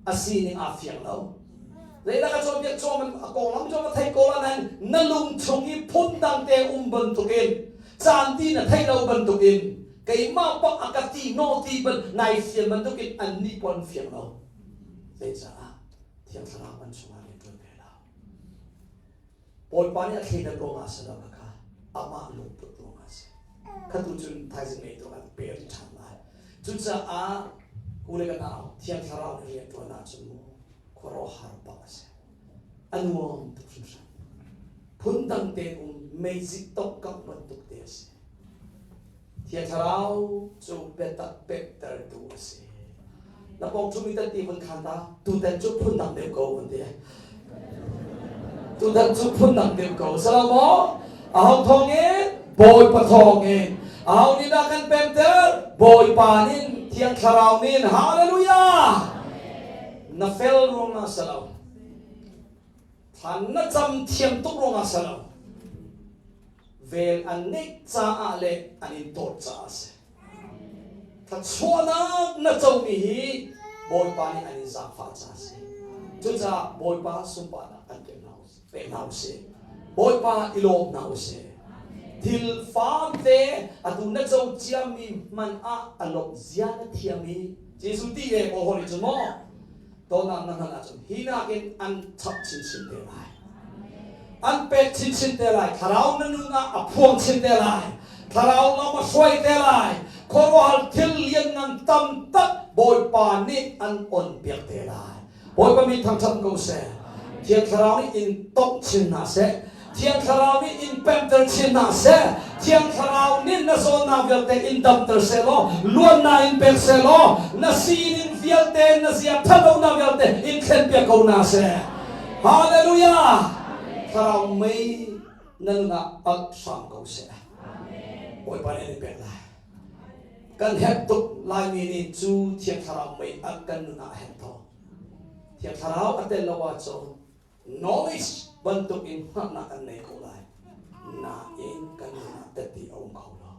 a sining aa fiang lo. Zeidah ka cawnpiak cuam a konglam cu ma thei ko la nain na lung chung i phundang te um bantukin caan ti na theih lo bantukin keimah bak a ka ti no ti ban nai fian bantukin an nih pon fiang lo. Zeicah Thiang Thlarau an chungah rian ṭuan ve lo. Bawipa nih a thleidan ruangah a si lo kha amah lungput ruangah a si. Kha tu cun thaizing ngei tu kan pe rih ṭhan lai. Cucaah u le ka nau Thiang Thlarau nih rian ṭuan ahcun mu khuaruahhar bak a si. A nuam tuk hringhran. Phundang tein um meizik tok bantuk te a si. Thiang Thlarau cu biatak pektertu a si. Na pawng ṭhumi tan ti vun khan ta, tutan cu phundang deuh ko vun ti. Tutan cu phundang deuh ko. Salo maw? Aho thawng in? Bawipa thawng in. Aho nih dah kan pemter? Bawipa nin, Thiang Thlarau nin. Hallelujah! Na fel ruangah salo. Thlan na cam thiam tuk ruangah salo. Vel an ngeih caah le an in dawt caah a si. Thluachuahnak na comi hi Bawipa nih an in zaangfah caah a si. Cucaah Bawipa sunparnak kan pek hna pek hna usih. Bawipa i lawm hna usih. Thil fate atu na co ciami hmanh ah a lawmh zia na thiam i Jesuh ti e aw nih cun maw tonak na hngalh ahcun hi nakin an chap chinchin te lai. An pek chinchin te lai. Thlarau na nun ah a phuang chin te lai. Thlarau lam a hruai te lai. Khuaruahhar thil lianngan tam tak Bawipa nih an on piak te lai. Bawipa mi thangṭhat ko seh. Thiang Thlarau nih in tongh chin hna seh. Thiang Thlarau nih in pemter chin hna seh. Thiang Thlarau nih na zawnnak vialte in damter seh law, luannak in pek seh law, na sining vialte, na zia ṭhatlonak vialte in thlenpiak ko hna seh. Hallelujah! Thlarau mei na nun ah alh hram ko seh. Bawipa nih an in pek lai. Kan herh tuk Laimi nih cu Thiang Thlarau mei alh kan nun ah a herh tawn. Thiang Thlarau a tel lo ahcun knowledge bantuk in hngalhnak kan nei ko lai nain kan nun ah tette a um kho lo.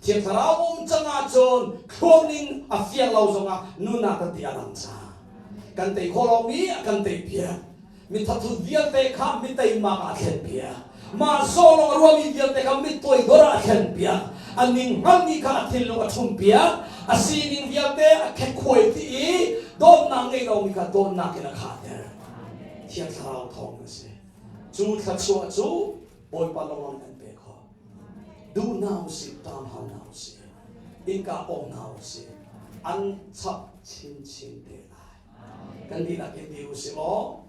Thiang Thlarau um cang ahcun thluangning a fiang lo zongah nun ah tette a lang cang. Kan tei khawh lomi a kan tei piak. Mi thathut vialte kha mi teimak ah a thlen piak. Mah zawlong a ruahmi vialte kha mi toidor ah a thlen piak. A ning hngalmi kha a thinlung a ṭhum piak. A sining vialte a khekkhuai dih i dawtnak ngei lomi kha dawtnak in a khahter. Thiang Thlarau thawng a si. Cu thluachuah cu Bawipa lawng an pek khawh. Duh hna usih, ṭam hau hna usih, innka ong hna usih, an chap chinchin te lai. Kan dihlak in ti usih law,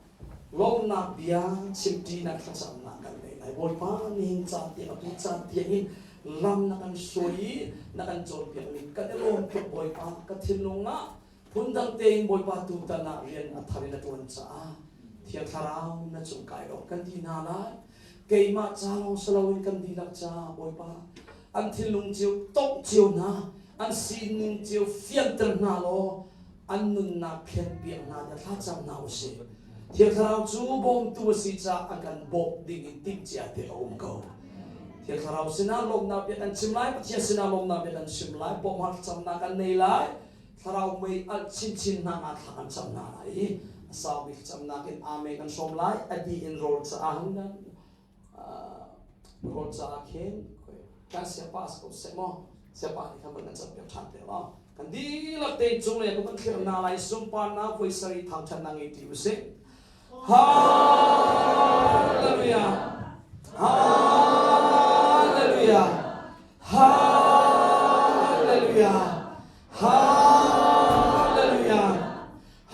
lawmhnak bia chimṭinak thlacamnak kan ngei lai. Bawipa nihin caan tiang atu caan tiang in lam na kan hruai i na kan cawnpiakmi kan i lawm tuk Bawipa ka thinlung ah Phundang tein Bawipa tutan ah rian a thar in a ṭuan caah Thiang Thlarau na cung kai awk kan ti hna lai. Keimah ca lawng si loin kan dihlak caah Bawipa. An thinlung cio tongh cio hna, an sining cio fianter hna law an nunnak thlenpiak hna tiah thlacam hna usih. Thiang Thlarau cu bawmtu a si caah a kan bawmh ding in timhcia te a um ko. Thiang Thlarau sinah lawmhnak bia kan chim lai, Pathian sinah lawmhnak bia kan chim lai, bawmhnak thlacamnak kan nei lai, Thlarau mei alh chinchin hna nga thla kan cam hna lai i a sau bik thlacamnak in Amen kan hrawm lai. A dih in rawl caah kan rawl caah khin kan siapa si ko seh maw siapa nih khan van kan campiak ṭhan te law kan dihlak tein cunglei ah kan thlir hna lai sunparnak voi sarih thangṭhatnak ngei ti usih. Hallelujah! Hallelujah! Hallelujah! Hallelujah!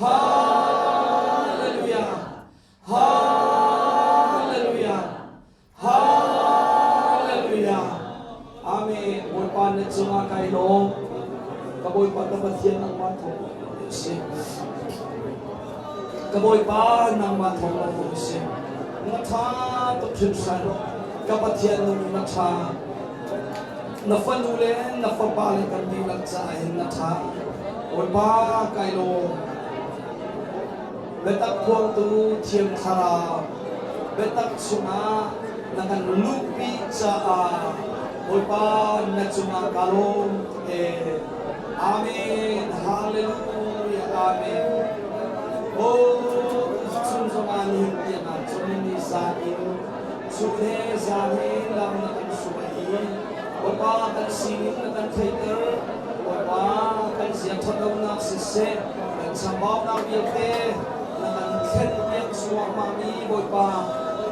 Hallelujah! Hallelujah! Hallelujah! Amen. Bawipa na cungah kai lawm. Ka Bawipa ka Pathian nangmah thawng si. Ka Bawipa nangmah thawng lo si. Na tha tuk hringhran. Ka Pathian nung na tha. Na fanu le na fapa le kan dihlak caah hin na tha. Bawipa kai lawm. Biatak phuangtu Thiang Thlarau, biatak chungah na kan luhpi caah Bawipa na cungah ka lawm tuk ee. Amen. Hallelujah. Amen. Oh, chung zongah nihin tiang ah cun ni zan in chun he zan he lam na kan hruai i Bawipa kan sining na kan theihter. Bawipa kan zia ṭhatlonak siseh, kan chambaunak vialte na kan thlenpiak cuahmahmi Bawipa,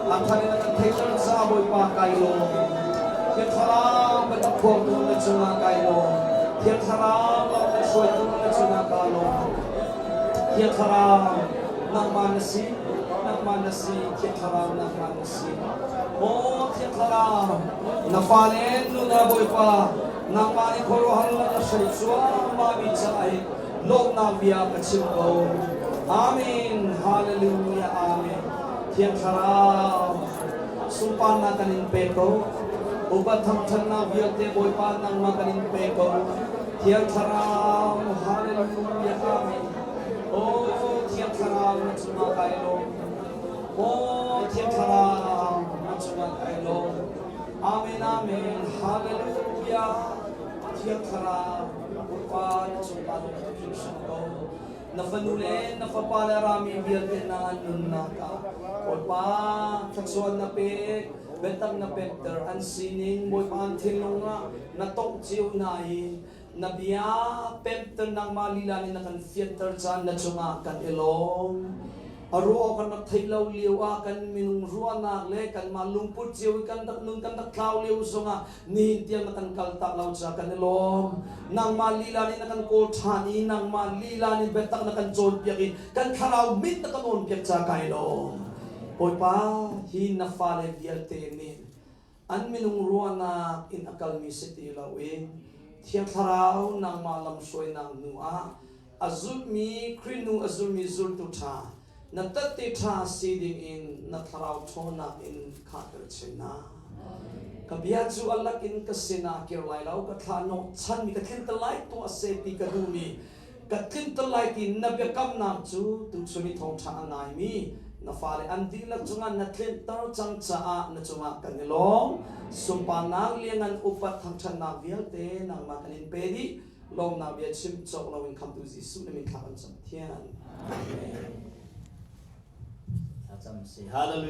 a thar in na kan theihter caah Bawipa kai lawm. Thiang Thlarau biatak phuangtu na cungah kai lawm. Thiang Thlarau lam kan hruaitu na cungah kaa lawm. Thiang Thlarau nangmah na si, nangmah na si, Thiang Thlarau nangmah na si. Maw Thiang Thlarau, na fale nun ah Bawipa, nangmah nih khuaruahhar na hrei cuahmahmi caah hin lawmhnak bia ka chim ko. Amen. Hallelujah. Amen. Thiang Thlarau, sunparnak kan in pe ko. Upat thangṭhatnak vialte Bawipa nangmah kan in pe ko. Thiang Thlarau, Hallelujah. Amen. Oh, Thiang Thlarau, na cungah kai lawm. Maw Thiang Thlarau, na cungah kai lawm. Amen, amen. Hallelujah. Thiang Thlarau, Bawipa na cungah lawm tuk hringhran ko. Na fanu le na fapa le rami vialte na nunnak ah Bawipa thluachuah na pek, biatak na pekter an sining Bawipa an thinlung ah na tongh cio hna i na bia pemter nangmah lila nih na kan fianter caan na cungah kan i lawm. A ruah kan rak theih lo lio ah kan minung ruahnak le kanmah lungput cio i kan rak nun kan rak tlau lio zongah nihin tiang na kan kaltak lo caah kan i lawm. Nangmah lila nih na kan kawl ṭhan i nangmah lila nih biatak na kan cawnpiak i kan thlarau mit na kan awnpiak caah kai lawm. Bawipa, hi na fale vialte nih an minung ruahnak in a kalmi si ti loin Thiang Thlarau nangmah lamhruainak hnu ah a zulhmi Khrih hnu a zulmi zultu ṭha na tette ṭha si dingin na thlarau ṭhawnnak in khahter chin hna. Ka bia cu a lakin ka sinah kir lai lo, ka thlah hnawh chanmi ka tlinter lai tuah seh ti ka duhmi ka tlinter lai ti na biakamnak cu tuchun i thawngṭha a ngaimi na fale an dihlak cungah na tlinter cang caah na cungah kan i lawm. Sunparnak lianngan upat thangṭhatnak vialte nangmah kan in pe dih. Lawmnak bia chim cawk loin khamtu Jesuh na min thla kan cam Pathian. Amen.
Thlacam si. Hallelujah.